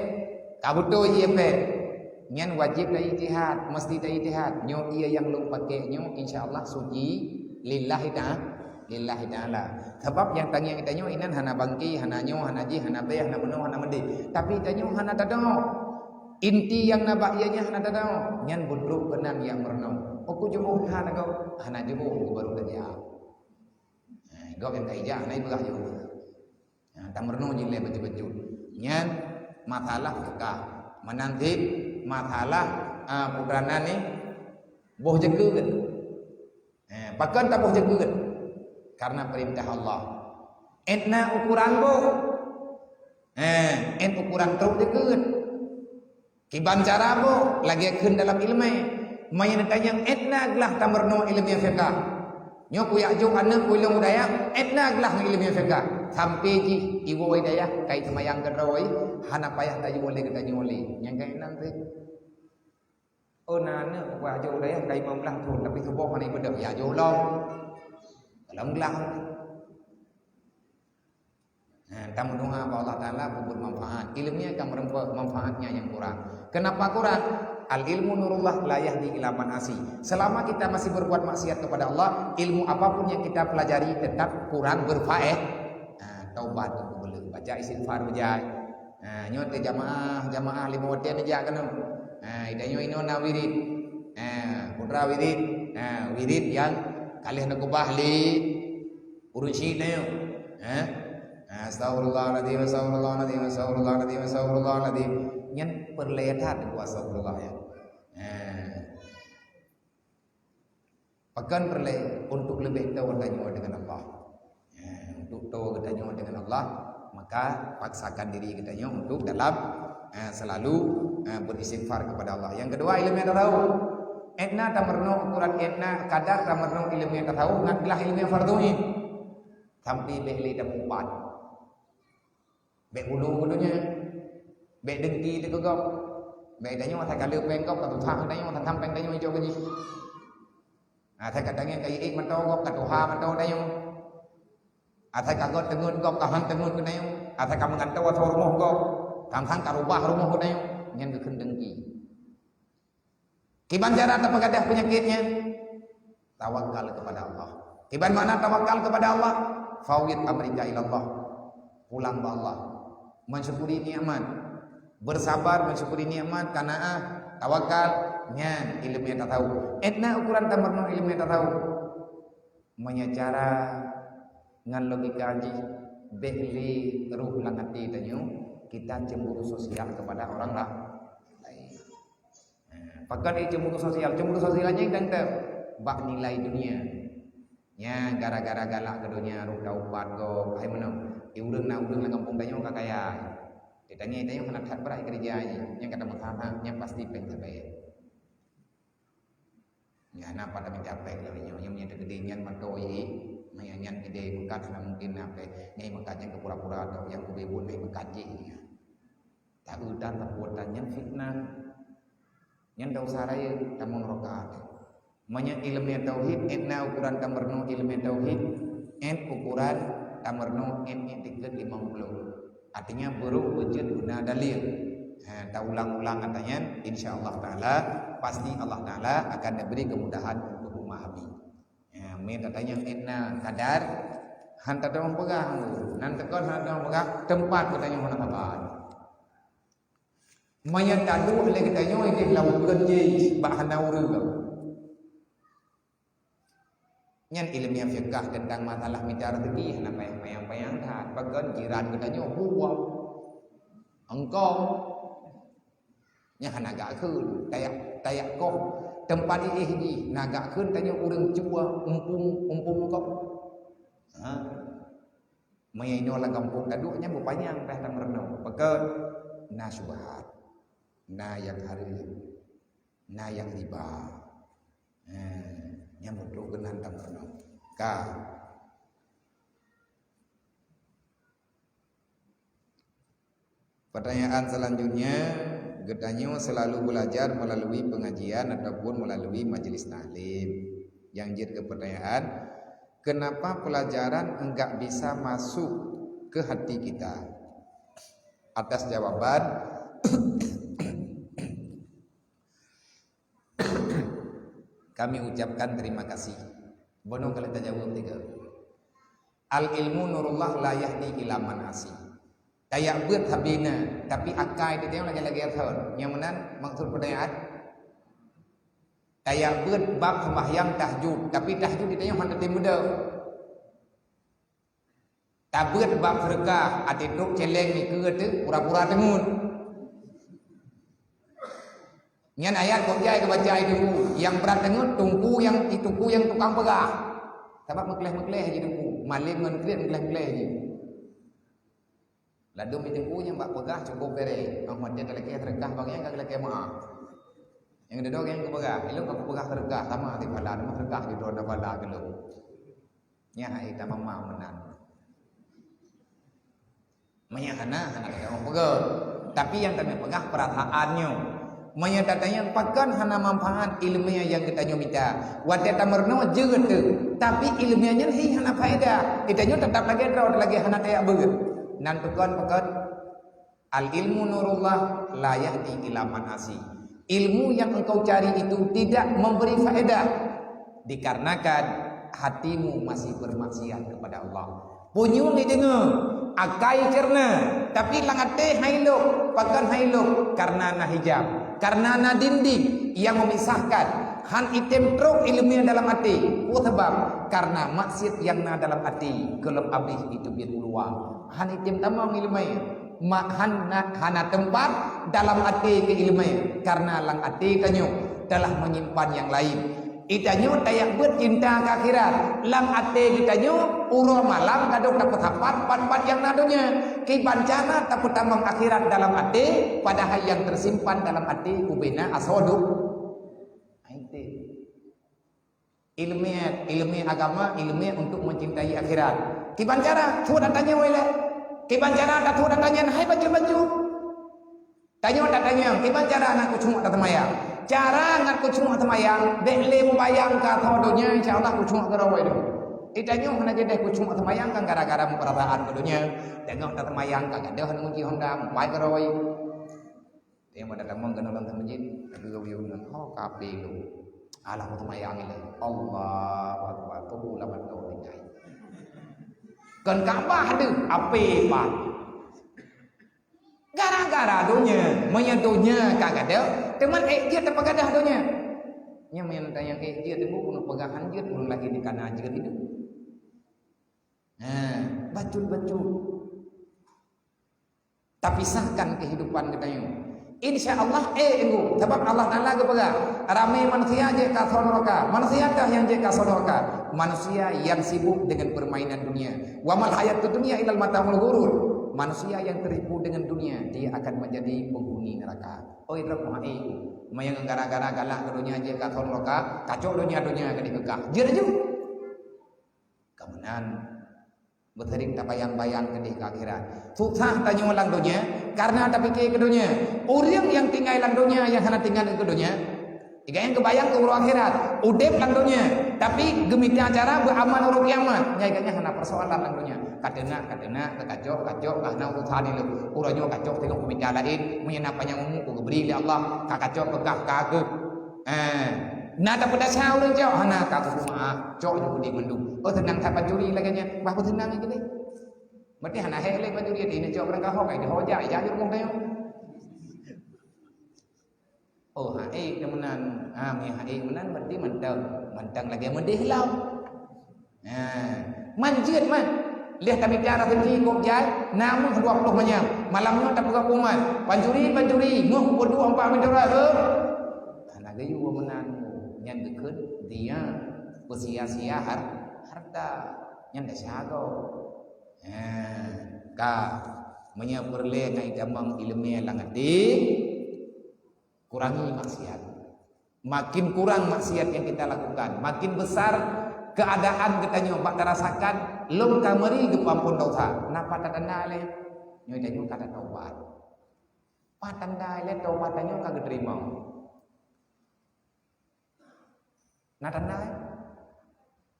Ka beutôi ié pèt. Nyan wajéb taijtihad, meusti taijtihad. Nyoe ié nyang lôn paké nyoe insya Allah suci lillahi ta'ala. Lillahi ta'ala. Sabab nyang tangieng geutanyoe inan hana bangke, hana nyoe, hana jih, hana bèe, hana meunoe, hana meudéh. Tapi tanyoe hana tadeungoe. Inti nyang na bak ié nyan hana tadeungoe. Nyan beudroe keunan nyang meurunoe. Uku jeuboh hana gob, hana jeuboh uku baru tajak. Nah, gob nyang ka ijak hana ipeugah jeuboh. Nah, tameurunoe jih lé bacut-bacut. Nyan masalah fiqah. Meunan cit masalah, ah, putra nan ni boh jeukeue. Eh, pakon taboh jeukeue? Karena perintah Allah. Ét na ukuran boh. Eh, ét ukuran trok jeukeue. Kiban cara boh, lagèe kheun dalam ileumèe. Meunyoe neutanyong ét na glah tameurunoe ileumèe fiqah. Nyoe kujak jok aneuk keu lôn u dayah, ét na glah ngon ileumèe fiqah. Sampai jih iwoe dayah kai seumayang keudroe, hana payah tajok lé geutanyoe lé. Nyang ka inan teuh. Oh, na aneuk, wah, jok dayah ka limong blah thôn, tapi suboh hana ibeudôh, ya, jok lom. Lom glah. Nah, tameudoa bak Allah Taala beubuet manfaat. Ileumèe ka meureumpok manfaatnya nyang kurang. Kenapa kurang? Al ilmu nurullah la yahdi ila man asi. Selama kita masih berbuat maksiat kepada Allah, ilmu apapun yang kita pelajari tetap kurang berfae-, nah, taubat, baca istighfar bejai. Ha, nyoe teuh jamaah, jamaah lima watèe neujak keunoe. Ha, i tanyoe inoe na wirid. Ha, putra wirid. Ha, wirid nyang ka lheueh neukeubah lé ureueng syiek tanyoe. Ha? Ha, astagfirullahaladzim, astagfirullahaladzim, astagfirullahaladzim, astagfirullahaladzim. Nyan peureulèe that buet astagfirullah nyan. Ha. Pakon peureulèe untuk leubeh toe geutanyoe deungon Allah. Ya, untuk toe geutanyoe deungon Allah, maka paksakan diri geutanyoe untuk dalam, eh, selalu, eh, beristighfar kepada Allah. Yang kedua, ileumèe tasawuf. Ét na tameurunoe ukuran ét na kadar tameurunoe ileumèe tasawuf ngon glah ileumèe fardhu ain. Sampai bèk lé tameuupat. Bèk ulu keu donya. Bèk dengki teuh keu gob. Bèk tanyoe asai ka le pèng gob, ka tuha tanyoe, asai sampeng tanyoe ijok keu jih. Asai ka tangieng ka iék mantong gob, ka tuha mantong tanyoe. Asai ka göt teungeut gob, ka han teungeut keu tanyoe. Asai ka meugantoe ateueh rumoh gob, sang-sang ka rubah rumoh keu tanyoe. Nyan geukheun dengki. Kiban cara tapeugadôh peunyakét nyan? Tawakal kepada Allah. Kiban makna tawakal kepada Allah? Fawwid amrika ilallah. Pulang bak Allah. Mensyukuri nikmat. Bersabar mensyukuri nikmat, qanaah, tawakal, nyan ileumèe tasawuf. Ét na ukuran tameurunoe ileumèe tasawuf. Meunyoe cara ngon logika jih, bèk lé roh lam até tanyoe, kita cemburu sosial kepada orang la-, lain. Pakon cemburu sosial? Cemburu sosial nyan kan teuh bak nilai dunia. Nya gara-gara galak keu donya, rôh taupat gob, hai meunoe. Di ureueng na ureueng lam gampông tanyoe ka kaya. Di tanyoe, tanyoe hana that brat keureuja jih. Nyang ka tameusaha, nyang pasti péng sabe. Nya na pada minta péng lagèe nyoe, nyang meunyoe teukeudi nyan mantong ié, maya nyan keudè meukat hana mungken na péng. Nyang meukat nyan keu pura-pura atau nyang keu beubuet lé meukat jih. Taeu tan tapuet tan nyan fitnah. Nyan desya rayeuk tamong neuraka. Meunyoe ileumèe tauhid, ét na ukuran tameurunoe ileumèe tauhid, ét ukuran tameurunoe ét iktikeuet limong ploh. Artinya, beurôh beujeuet guna dalil. Ha, taulang-ulang ata nyan, insya Allah Taala, pasti Allah Taala akan neubri kemudahan untuk memahami. Ha, meutatanyong ét na kadar, han tateupeue peugah, nan teukon han tateupeue peugah, teumpat geutanyoe hana saban. Meunyoe taduek lé geutanyoe idéh lam ukeuen jih bak hana ureueng. Nyan ilmiah fiqah teuntang masalah mita rezeki hana payah-payah that. Pakon jiran geutanyoe buang. Engkau. Nyan hana gak kheun, tayak, tayak koh teumpat iéh jih, na gak kheun tanyoe ureueng cue umpung, umpung kop. Ha? Meunyoe inoe lam gampông taduek nyan beupanyang dah tameurunoe. Pakon? Na syubhat. Na nyang hareuem. Na nyang riba. Ha, nyan beutôi keunan tameurunoe. Ka. Pertanyaan selanjutnya, geutanyoe selalu belajar melalui pengajian ataupun melalui majelis taklim. Yang jeuet keu pertanyaan, kenapa pelajaran enggak bisa masuk ke hati kita? Atas jawaban, kami ucapkan terima kasih. Boh nyoe ka lheueh tajaweueb tiga. Al ilmu nurullah la yahdi ila man asi. Tayak beuet sabé na, tapi akai teuh lagée-lagée thon. Nyang meunan maksud peudayaan. Tayak beuet bab sembahyang tahajud, tapi tahajud di tanyoe hana teumeudeuh. Tabeuet bab seudeukah, até trok céléng nikeue teuh pura-pura teungeut. Nyan ayat kok jai geubaca itu, nyang brat teungeut teungku nyang, teungku nyang tukang peugah. Sabab meukleh-meukleh jih teungku, malém ngon kriet meukleh-meukleh jih. Ladôm di teungku nyang bak peugah cukup bereh, ah, watée talakée seudeukah bak nyang ka geulakée meu'ah. Nyang dudoe nyang geupeugah, ilôn ka kupeugah seudeukah, sama di phala, teuma seudeukah di droe na phala geulôn. Nyan hai tamam meunan. Meunyo hana, hana teuka meupeugah. Tapi nyang tanyoe peugah perasaan nyoe. Meunyo tatanyong pakon hana manfaat ileumé nyang geutanyoe mita. Watée tameurunoe jeuet teuh, tapi ileumé nyan hi hana faedah. Geutanyoe teutap lagée droe, lagée hana tajak beuet. Nan peukon, peukon, "Al ilmu nurullah la yahdi ila man asi." Ilmu yang engkau cari itu tidak memberi faedah dikarenakan hatimu masih bermaksiat kepada Allah. Punyueng ideungoe, akai cerna, tapi lam até hai lôk. Pakon hai lôk? Karena na hijab, karena na dinding yang memisahkan. Han item trok ileumé dalam até. Peue sabab? Karena maksiat nyang na dalam até gohlom abéh jiteubiet u luwa. Han item tamong ileumé. Ma-, hana, hana teumpat dalam até keu ileumé, karena lam até tanyoe telah menyimpan nyang laén. Geutanyoe tajak beuet cinta keu akhirat. Lam até geutanyoe uroe malam kadang tapeusapat pat-pat nyang na donya. Kiban cara tapeutamong akhirat dalam até, padahai nyang teusimpan dalam até ubena asoe doh-, até. Ileumé, ileumé agama, ileumé untuk mencintai akhirat. Kiban cara? Sôk tatanyong ilée. Kiban cara tatôk tatanyong hai bacut-bacut. Tanyoe tatanyong, kiban cara ngat keucuek taseumayang? Cara ngat keucuek taseumayang, bék lé mubayang ka asoe donya, insya Allah keucuek keudroe. Geutanyoe hana jadeh keucuek taseumayang kan gara-gara meupeurasaan keu donya. Teungoh taseumayang ka gadôh aneuk uji honda, mupai keudroe. Teuh meuda tamong keunoe lam masjid, tapi geuh yum ngon, "Oh, kape lu." Alah, beuseumayang ilée. Allahu Akbar. Tuh, ulama tuh tinggai. Kon Ka'bah deuh, ape pat. Gara-gara donya, meunyo donya ka gadôh, teuma ék jeuet tapeugadah donya. Nyan meunyo tanyong ék jeuet, teuma keuneuk peugah han jeuet, ureueng lagée nyan ka na jeuet hidup. Nah, bacut-bacut. Tapisahkan kehidupan geutanyoe. Insya Allah, eh, enggak. Sabab Allah Taala geupeugah, ramé manusia jeuet keu asoe nuraka. Manusia kah nyang jeuet keu asoe nuraka? Manusia yang sibuk dengan permainan dunia. "Wa mal hayatud dunya illa mata'ul ghurur." Manusia yang tertipu dengan dunia, dia akan menjadi penghuni neraka. Oi, droe hai, meunyo gara-gara galak keu donya jeuet keu asoe nuraka, kacok donya-donya ka dikeukah. Jeuet aju. Kamoe nan Beusering tabayang-bayang keudeh keu akhirat. Susah tanyoe lam donya, karena tapike keu donya. Ureueng nyang tinggai lam donya, nyang hana tinggai keu donya, gobnyan geubayang keu uroe akhirat. Udeb lam donya, tapi geumita cara beuamal uroe kiamat. Nyan gobnyan hana peusoalan lam donya. Ka teunak, ka teunak, ka kacok, kacok, ka hana urusan ilée. Uroe nyoe kacok teungoh geumita laén, meunyo na panyang umu, ka geubri lé Allah, ka kacok, ka kah, ka keuh. Eh, na tapeudasya ureueng cok, hana ka keuh meu'ah, cok nyoe udeb mandum. Oh, seunang that pancuri lagée nyan, bah peuseunang lagée nyan. Berarti hana hék lé bajuri, ati na cok barangkaho kai deuh ho jak, jak jurông tanyoe. Oh, haék meunan. Ha, mi haék meunan berarti mantong, mantong lagée meudeh lom. Ha, man jeuet man. Lheueh tamita raseuki kôb jai, na meuh dua ploh manyam. Malam nyoe tapeugah peue man. Pancuri, pancuri, meuh pukul dua empat meunyoe, heuh. Hana geuyue meunan, nyan geukheun dia peusia-sia har-, harta. Nyan desya gob. Ha, ka. Meunyoe peureulée na itamong ileumé lam até, kurangi maksiat. Makin kurang maksiat yang kita lakukan, makin besar keadaan geutanyoe bak tarasakan lom ka meuri geupeuampon dosa. Na pat tanda lé? Nyoe tanyoe ka tatobat. Pat tanda lé tobat tanyoe ka geuteurimong? Na tanda lé?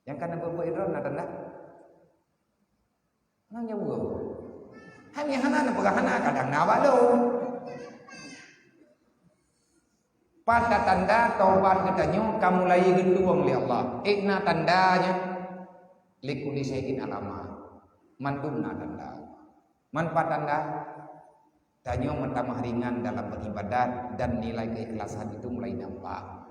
Nyang ka neubeuet-beuet droe na tanda? Hana jaweueb. Hai nyang hana neupeugah hana, kadang na bak lôn. Pat tanda tobat geutanyoe ka mulai geutueng lé Allah? Ék na tanda nyan? Likulli syai'in alamah. Mandum na tanda. Man pat tanda? Tanyoe meutamah ringan dalam beribadat dan nilai keikhlasan itu mulai nampak.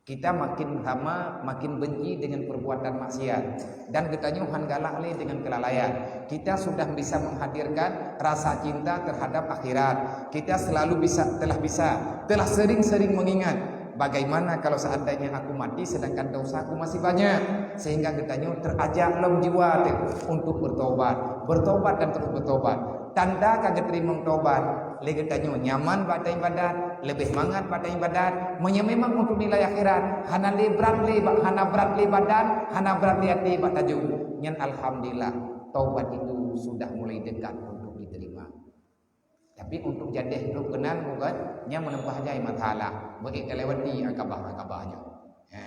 Kita makin lama makin benci dengan perbuatan maksiat dan geutanyoe han galak lé dengan kelalaian. Kita sudah bisa menghadirkan rasa cinta terhadap akhirat. Kita selalu bisa, telah bisa, telah sering-sering mengingat, bagaimana kalau seandainya aku mati sedangkan dosaku masih banyak? Sehingga geutanyoe terajak lom jiwa teuh untuk bertobat, bertobat dan terus bertobat. Tanda ka geuteurimong tobat lé geutanyoe nyaman bak taibadat, leubeh mangat bak taibadat. Meunyoe memang untuk nilai akhirat, hana lé brat lé bak, hana brat lé badan, hana brat lé até bak tajok, nyan alhamdulillah, tobat itu sudah mulai dekat untuk diterima. Tapi untuk jadeh trok keunan bukan, nyan meuneubah jai masalah, beuék talewati akabah-akabah nyoe. Ha,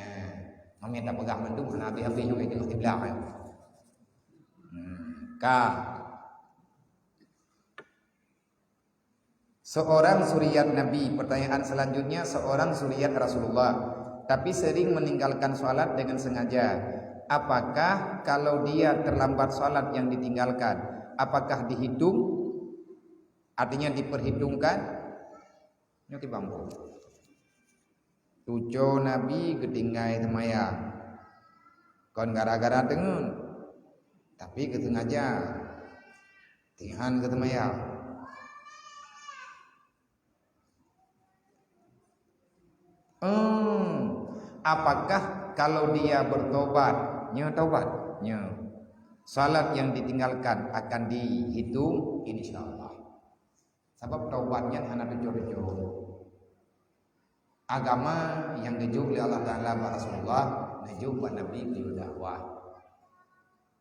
meunyoe tapeugah mandum hana habéh-habéh nyoe itu kiblat. Hmm, ka. Seorang zuriat Nabi, pertanyaan selanjutnya, seorang zuriat Rasulullah, tapi sering meninggalkan salat dengan sengaja. Apakah kalau dia terlambat salat yang ditinggalkan, apakah dihitung? Artinya diperhitungkan? Nyoe kiban boh. Tujoh Nabi geutinggai seumayang. Kon gara-gara teungeut, tapi geusengaja. Tihan geuseumayang. Hmm, apakah kalau dia bertobat? Nyoe tobat, nyoe. Salat yang ditinggalkan akan dihitung, insya Allah. Sabab taubat nyan hana tujoh-tujoh. Agama nyang geujok lé Allah Taala bak Rasulullah, neujok bak Nabi keu dakwah.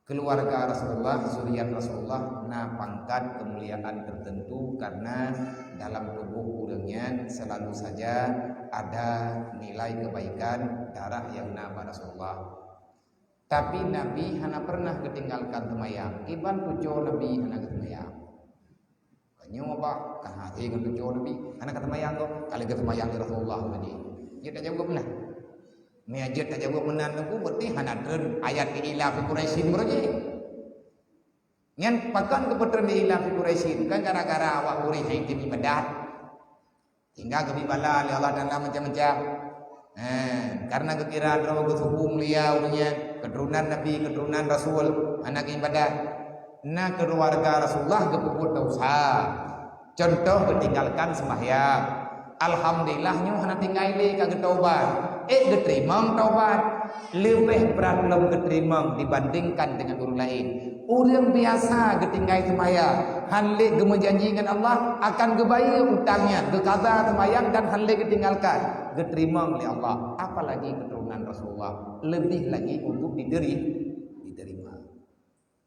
Keluarga Rasulullah, zuriat Rasulullah na pangkat keumuliaan teuteuntu karena dalam tuboh ureuëng nyan selalu saja ada nilai kebaikan darah nyang na bak Rasulullah. Tapi Nabi hana pernah geutinggalkan seumayang, iban tujoh Nabi hana geuseumayang. Nyoe bah, ka hase ngon tujoh Nabi, hana ka seumayang kok, ka lheueh geuseumayang lé Rasulullah tadi. Jeuet tajaweueb meunan. Meunyo jeuet tajaweueb meunan Teungku, berarti hana treun ayat li'ila fi Quraisyin beureuji. Nyan pakon geupeutreun li'ila fi Quraisyin, kan gara-gara awak Quraisy hana item ibadat. Sehingga geubri bala lé Allah Taala macam-macam. Eh, karena geukira droe geusuku mulia ureuëng nyan, keuturonan Nabi, keuturonan Rasul, hana geuibadat. Na keuluwarga Rasulullah geupeubuet desya. Cuntoh, geutinggalkan seumbahyang. Alhamdulillah, nyoe hana tinggai lé ka geutaubat. Eh, geuteurimong taubat. Leubeh brat lom geuteurimong dibandingkan dengan ureuëng laén. Ureuëng biasa geutinggai seumayang, han lé geumeujanji ngon Allah akan geubayeue utang nyan, geukaza seumayang dan han lé geutinggalkan, geuteurimong lé Allah, apalagi keuturonan Rasulullah, leubeh lagi untuk diteri-, diterima.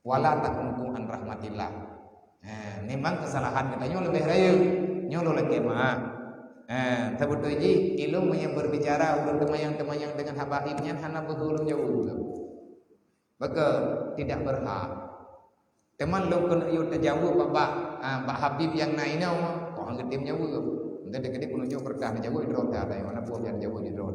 Wala taqnatu an rahmatillah. Eh, memang kesalahan geutanyoe leubeh rayeuk, nyoe lôn lakée meu'ah. Eh, sabeutôi jih, ilôn meunyoe berbicara ulôn teumayang-teumayang dengan habaib nyan hana beuhureueng jauh. Baka tidak berhak. Teuma lôn keuneuk yue tajaweueb bak, bak, ah, bak Habib nyang na inoe, kok han geutem jaweueb. Entah dikeudik peununjuk peurintah neujaweueb droe teuh, ada nyang mana pun nyang jaweueb di droe.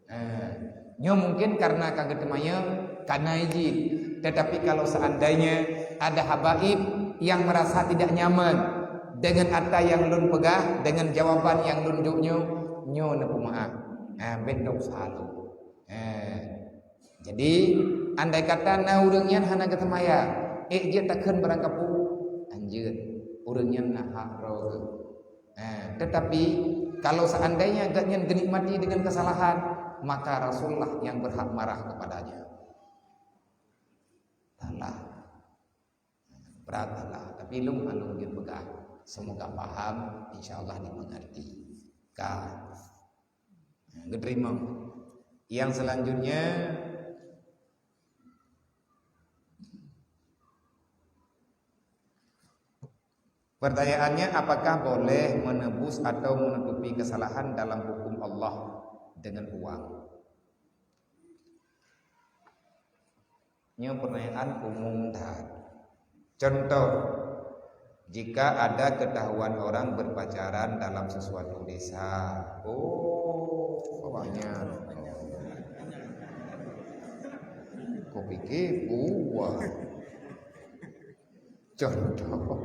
Eh, nyoe mungkin karena ka geuteumanyong, kana izin. Tetapi kalau seandainya ada habaib yang merasa tidak nyaman dengan ata nyang lôn peugah, dengan jawaban nyang lôn jok nyoe, nyoe neupeumaaf. Eh, bèk teusalah. Eh, Jadi, andai kata na ureuëng nyan hana geuseumayang, ék jeuet takheun barang kapeue? Hanjeuet. Ureuëng nyan na hak droe geuh. Eh, tetapi, kalau seandainya gobnyan geunikmati dengan kesalahan, maka Rasulullah yang berhak marah kepadanya. Salah. Berat lah. Tapi lôn hana lôn jeuet peugah. Semoga paham, insya Allah dimengerti. Ka. Nah, geuteurimong. Yang selanjutnya, pertanyaannya, apakah boleh menebus atau menutupi kesalahan dalam hukum Allah dengan uang? Nyoe pertanyaan umum that. Contoh, jika ada ketahuan orang berpacaran dalam sesuatu desa, oh, awaknyan. Kau pikir buah. Contoh,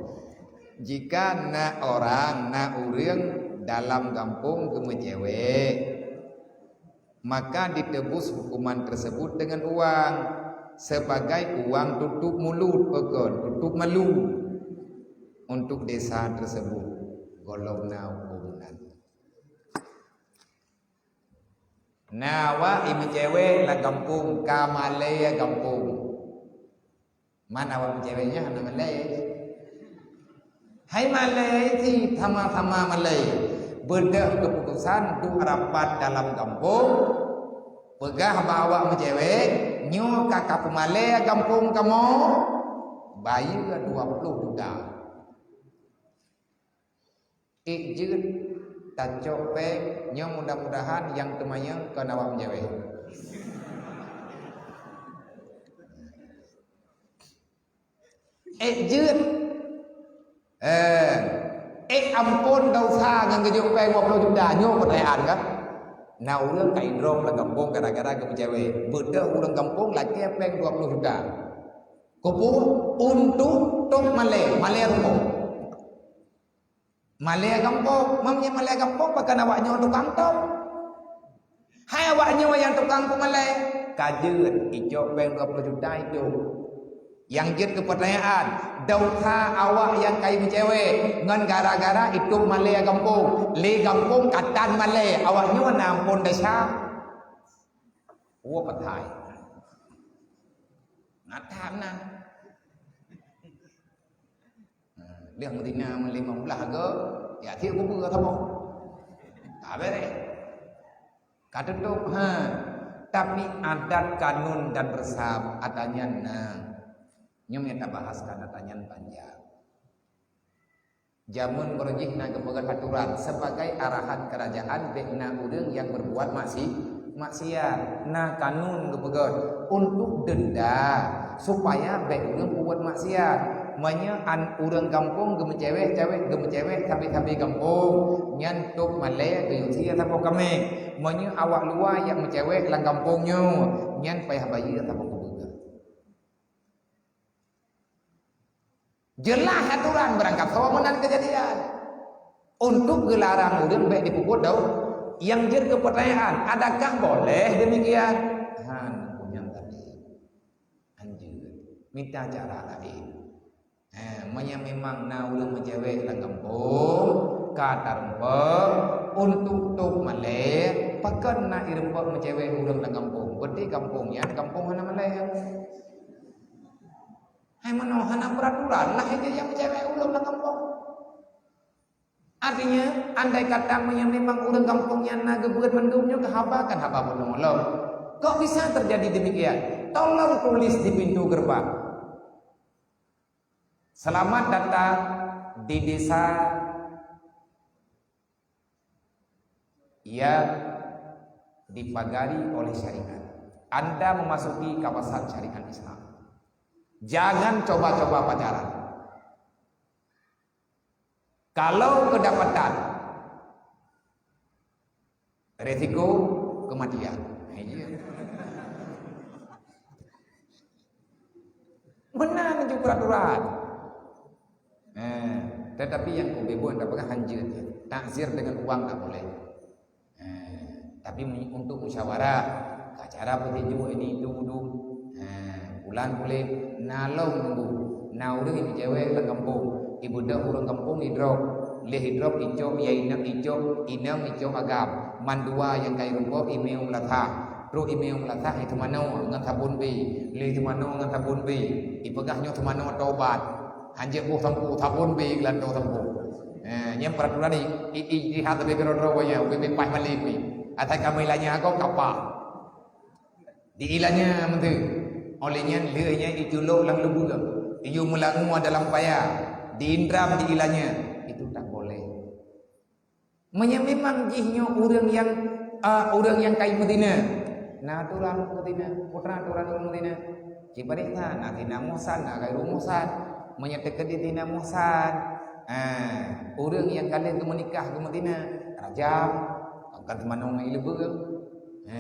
jika na orang, na ureuëng dalam gampông geumeucewek, maka ditebus hukuman tersebut dengan uang, sebagai uang tutup mulut, pakon, tutup malu untuk desa tersebut. Gohlom na hukum nan. Na awak imeucewek lam gampông, ka malée gampông. Man awak meucewek nyan hana malée. Hai malée cit, sama-sama malée. Beudôh keuputusan duek rapat dalam gampông, peugah bak awak meucewek, nyoe ka kapeumalée gampông kamoe, bayeue dua ploh juta. Ék jeuet tacok péng, nyoe mudah-mudahan nyang teumanyong kon awak meucewek. Ék jeuet. Eh, ék amphon desya ngon geujok péng dua ploh juta, nyoe peutanyaan kan? Na ureuëng ka idrop lam gampông gara-gara geumeucewek. Beudôh ureuëng gampông lakée péng dua ploh juta. Keupeue? Untuk tôb malée, malée rumoh. Malée gampông, meunyoe malée gampông, pakon awak nyoe tukang tôb. Hai awak nyoe nyang tukang peumalée, ka jeuet icok péng dua ploh juta itôb. Nyang jeuet keu peutanyaan, desya awak nyang ka imeucewek ngon gara-gara itôb malée gampông, lé gampông ka tan malée, awak nyoe na amphon desya. Woe peuthai. Natan nan. Lheueh meutina limong blah go, ya tiek kubu ka saboh. Ka beres. Ka tutup, ha. Tapi adat, kanun dan resam, atanyan na. Nyoe nyang tabahas ka atanyan panjang. Jameun beureuh jih na geupeugah aturan sebagai arahan kerajaan bék na ureuëng nyang berbuat maksi-, maksiat. Na kanun geupeugah untuk denda supaya bék ureuëng peubuet maksiat. Meunyoe an ureuëng gampông geumeucewek-cewek, geumeucewek sabe-sabe gampông, nyan tôb malée geuyue sie saboh kaméng. Meunyoe awak luwa nyang meucewek lam gampông nyoe, nyan payah bayeue saboh keubeue. Jeulaih aturan beurangkasoe meunan keujadian. Untuk geularang ureuëng bék dipeubuet dau-, nyang jeuet keu peutanyaan, adakah boleh demikian? Han, peue nyang tadi. Hanjeuet. Mita cara laén. Eh, meunyoe memang na ureuëng meucewek lam gampông, ka tarumpok, untuk tôb malée, pakon na irumpok meucewek ureuëng lam gampông? Berarti gampông nyan, gampông hana malée. Hai meunoe hana peuraturan, lah ija nyang meucewek ulôn lam gampông. Artinya, andai kata meunyoe memang ureuëng gampông nyan na geubeuet mandum nyoe keu haba, kan haba bunoe lom. Kok bisa terjadi demikian? Tolong tulis di pintu gerbang. Selamat datang di desa yang dipagari oleh syariat. Anda memasuki kawasan syariat Islam. Jangan coba-coba pacaran. Kalau kedapatan, resiko kematian. Nah, iya. Meunan ju peraturan. Eh, tetapi nyang keu bebo dak peugah hanjeuet. Takzir dengan uang tak boleh. Eh, tapi mu-, untuk musyawarah, Ka cara peutinju ini itu wudu. Ha, bulan puléh na lom nunggu. Na ureuëng ini cewek lam kampung. Ibeudôh ureuëng kampung idrop. Leh idrop icok, ya inong icok, inong icok agam. Mandua nyang kai rumpok imeu meulasah. Trok imeu meulasah itu manoe ngon sabon B. Leh itu manoe ngon sabon B. Ipeugah nyoe teumanoe tobat. Hanjeuet boh sampoe, sabon B geulantoe sampoe. Eh, nyang peraturan ni, i-, ijtihad tapi keudroe-droe nyan, ubé paih malém ni. Asai kamoe ilanya agoe kapah. Di ilanya meunteu. Oleh nyan lheueh nyan iculok lam lubeueng. Iyue meulangue dalam paya. Diindram di ilanya. Itu tak boleh. Meunyoe memang jih nyoe ureuëng nyang, a, ureuëng nyang kai meuzina, na atoran meuzina, peue atoran ureuëng meuzina. Cibaréh na, na zina muhsan, na ghairu muhsan. Meunyoe teukeudi zina muhsan, a, ureuëng nyang ka lheueh geumeunikah geumeuzina, rajam, angkat manoe ngon ié lubeueng. A,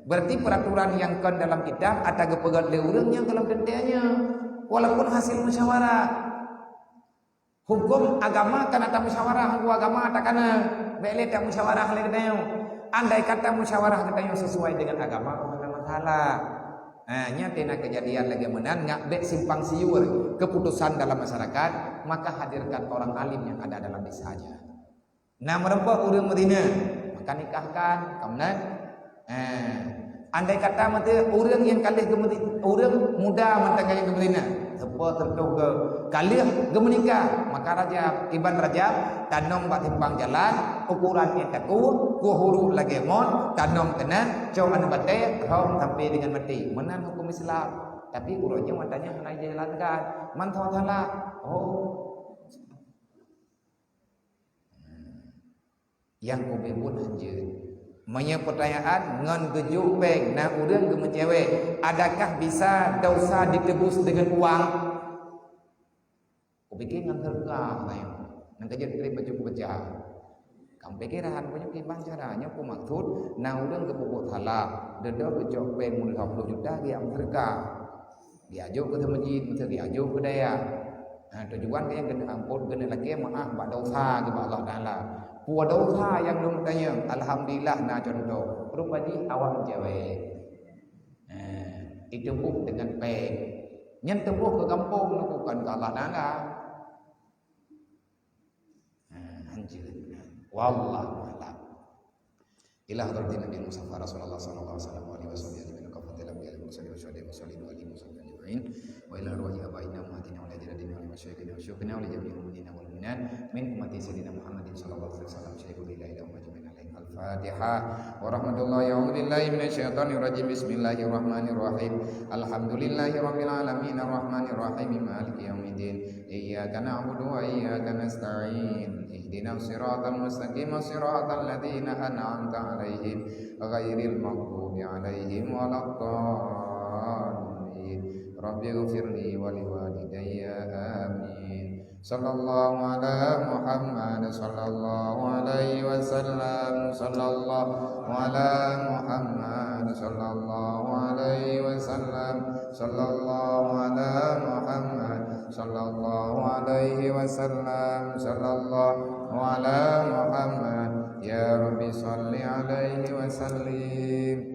berarti peuratoran nyang kon dalam kitab ata geupeugét lé ureuëng nyang dalam teuntée nyoe, walaupun hasil musyawarah. Huköm agama kana tamusyawarah, huköm agama takana. Bék lé tamusyawarah lé geutanyoe. Andai kata musyawarah geutanyoe sesuai dengan agama, bukan masalah. Ha, nyan teuna keujadian lagée meunan, ngat bék simpang siur keputusan dalam masyarakat, maka hadirkan orang alim yang ada dalam desa aja. Na meurumpok ureuëng meuzina, maka nikahkan, ka meunan. Eh, andai kata meunteu ureuëng nyang ka lheueh geumeuzi-, ureuëng muda mantong nyang geumeuzina, seupôt seureutôh geu-, ka lheueh geumeunikah, maka rajam, iban rajam, tanom bak simpang jalan, ukuran nyang takue, kueh uruek lagée mon, tanom keunan, cok aneuk batée, rhom sampai dengan maté. Meunan huköm Islam. Tapi uroe nyoe watée nyan hana jijalankan. Man salah-salah. Oh. Nyang ubé buet hanjeuet. Meunyoe peutanyaan ngon geujok péng na ureuëng geumeucewek, adakah bisa dosa ditebus deungon uang? Kupike ngon seudeukah, nyan. Nyan ka jeuet treb baju kubaca. Kamu pikir han punya kiban cara nyoe, ku maksud na ureuëng geupeubuet salah, deungon geucok péng meulhô ploh juta geujak meuseudeukah. Geujak jok keu masjid, meusti geujak jok keu dayah. Ha, tujuan geuh nyan keuneuk amphon, keuneuk lakée meuáh bak dosa geuh bak Allah Taala. Peue dosa nyang lôn tanyong? Alhamdulillah na cuntoh. Rupa jih awak meucewek. Ha, ituboh deungon péng. Nyan tuboh keu gampông, bukan keu Allah Taala. Ha, hanjeuet. Wallahu a'lam. Ila hadratin Nabi Mustafa Rasulullah sallallahu alaihi wasallam wa alihi wasallam ajma'in, kafatil anbiya wal mursalin wa syuhada wa salihin wa alihi wasallam ajma'in. Wa ila arwahi abaina wa ummahatina wa ila jaddatina wa ila masyayikhina wa syuyukhina wa ila jami'il mu'minina wal mu'minat min ummati sayyidina Muhammadin sallallahu alaihi wasallam. Syaikhul ilahi lahum ajma'in alaihim. Al-Fatihah. Wa rahmatullahi, a'udzu billahi minasyaitonir rajim. Bismillahirrahmanirrahim. Alhamdulillahi rabbil alamin, arrahmanirrahim, maliki yaumiddin. Iyyaka na'budu wa iyyaka nasta'in. Ihdinas siratal mustaqim, siratal ladzina an'amta 'alaihim, ghairil maghdubi 'alaihim waladdallin. Rabbighfirli wa liwalidayya. Amin. Sallallahu ala Muhammad, sallallahu alaihi wasallam, sallallahu ala Muhammad, sallallahu alaihi wasallam, sallallahu ala Muhammad, sallallahu alaihi wasallam, sallallahu ala Muhammad. Ya Rabbi, salli alaihi wa sallim.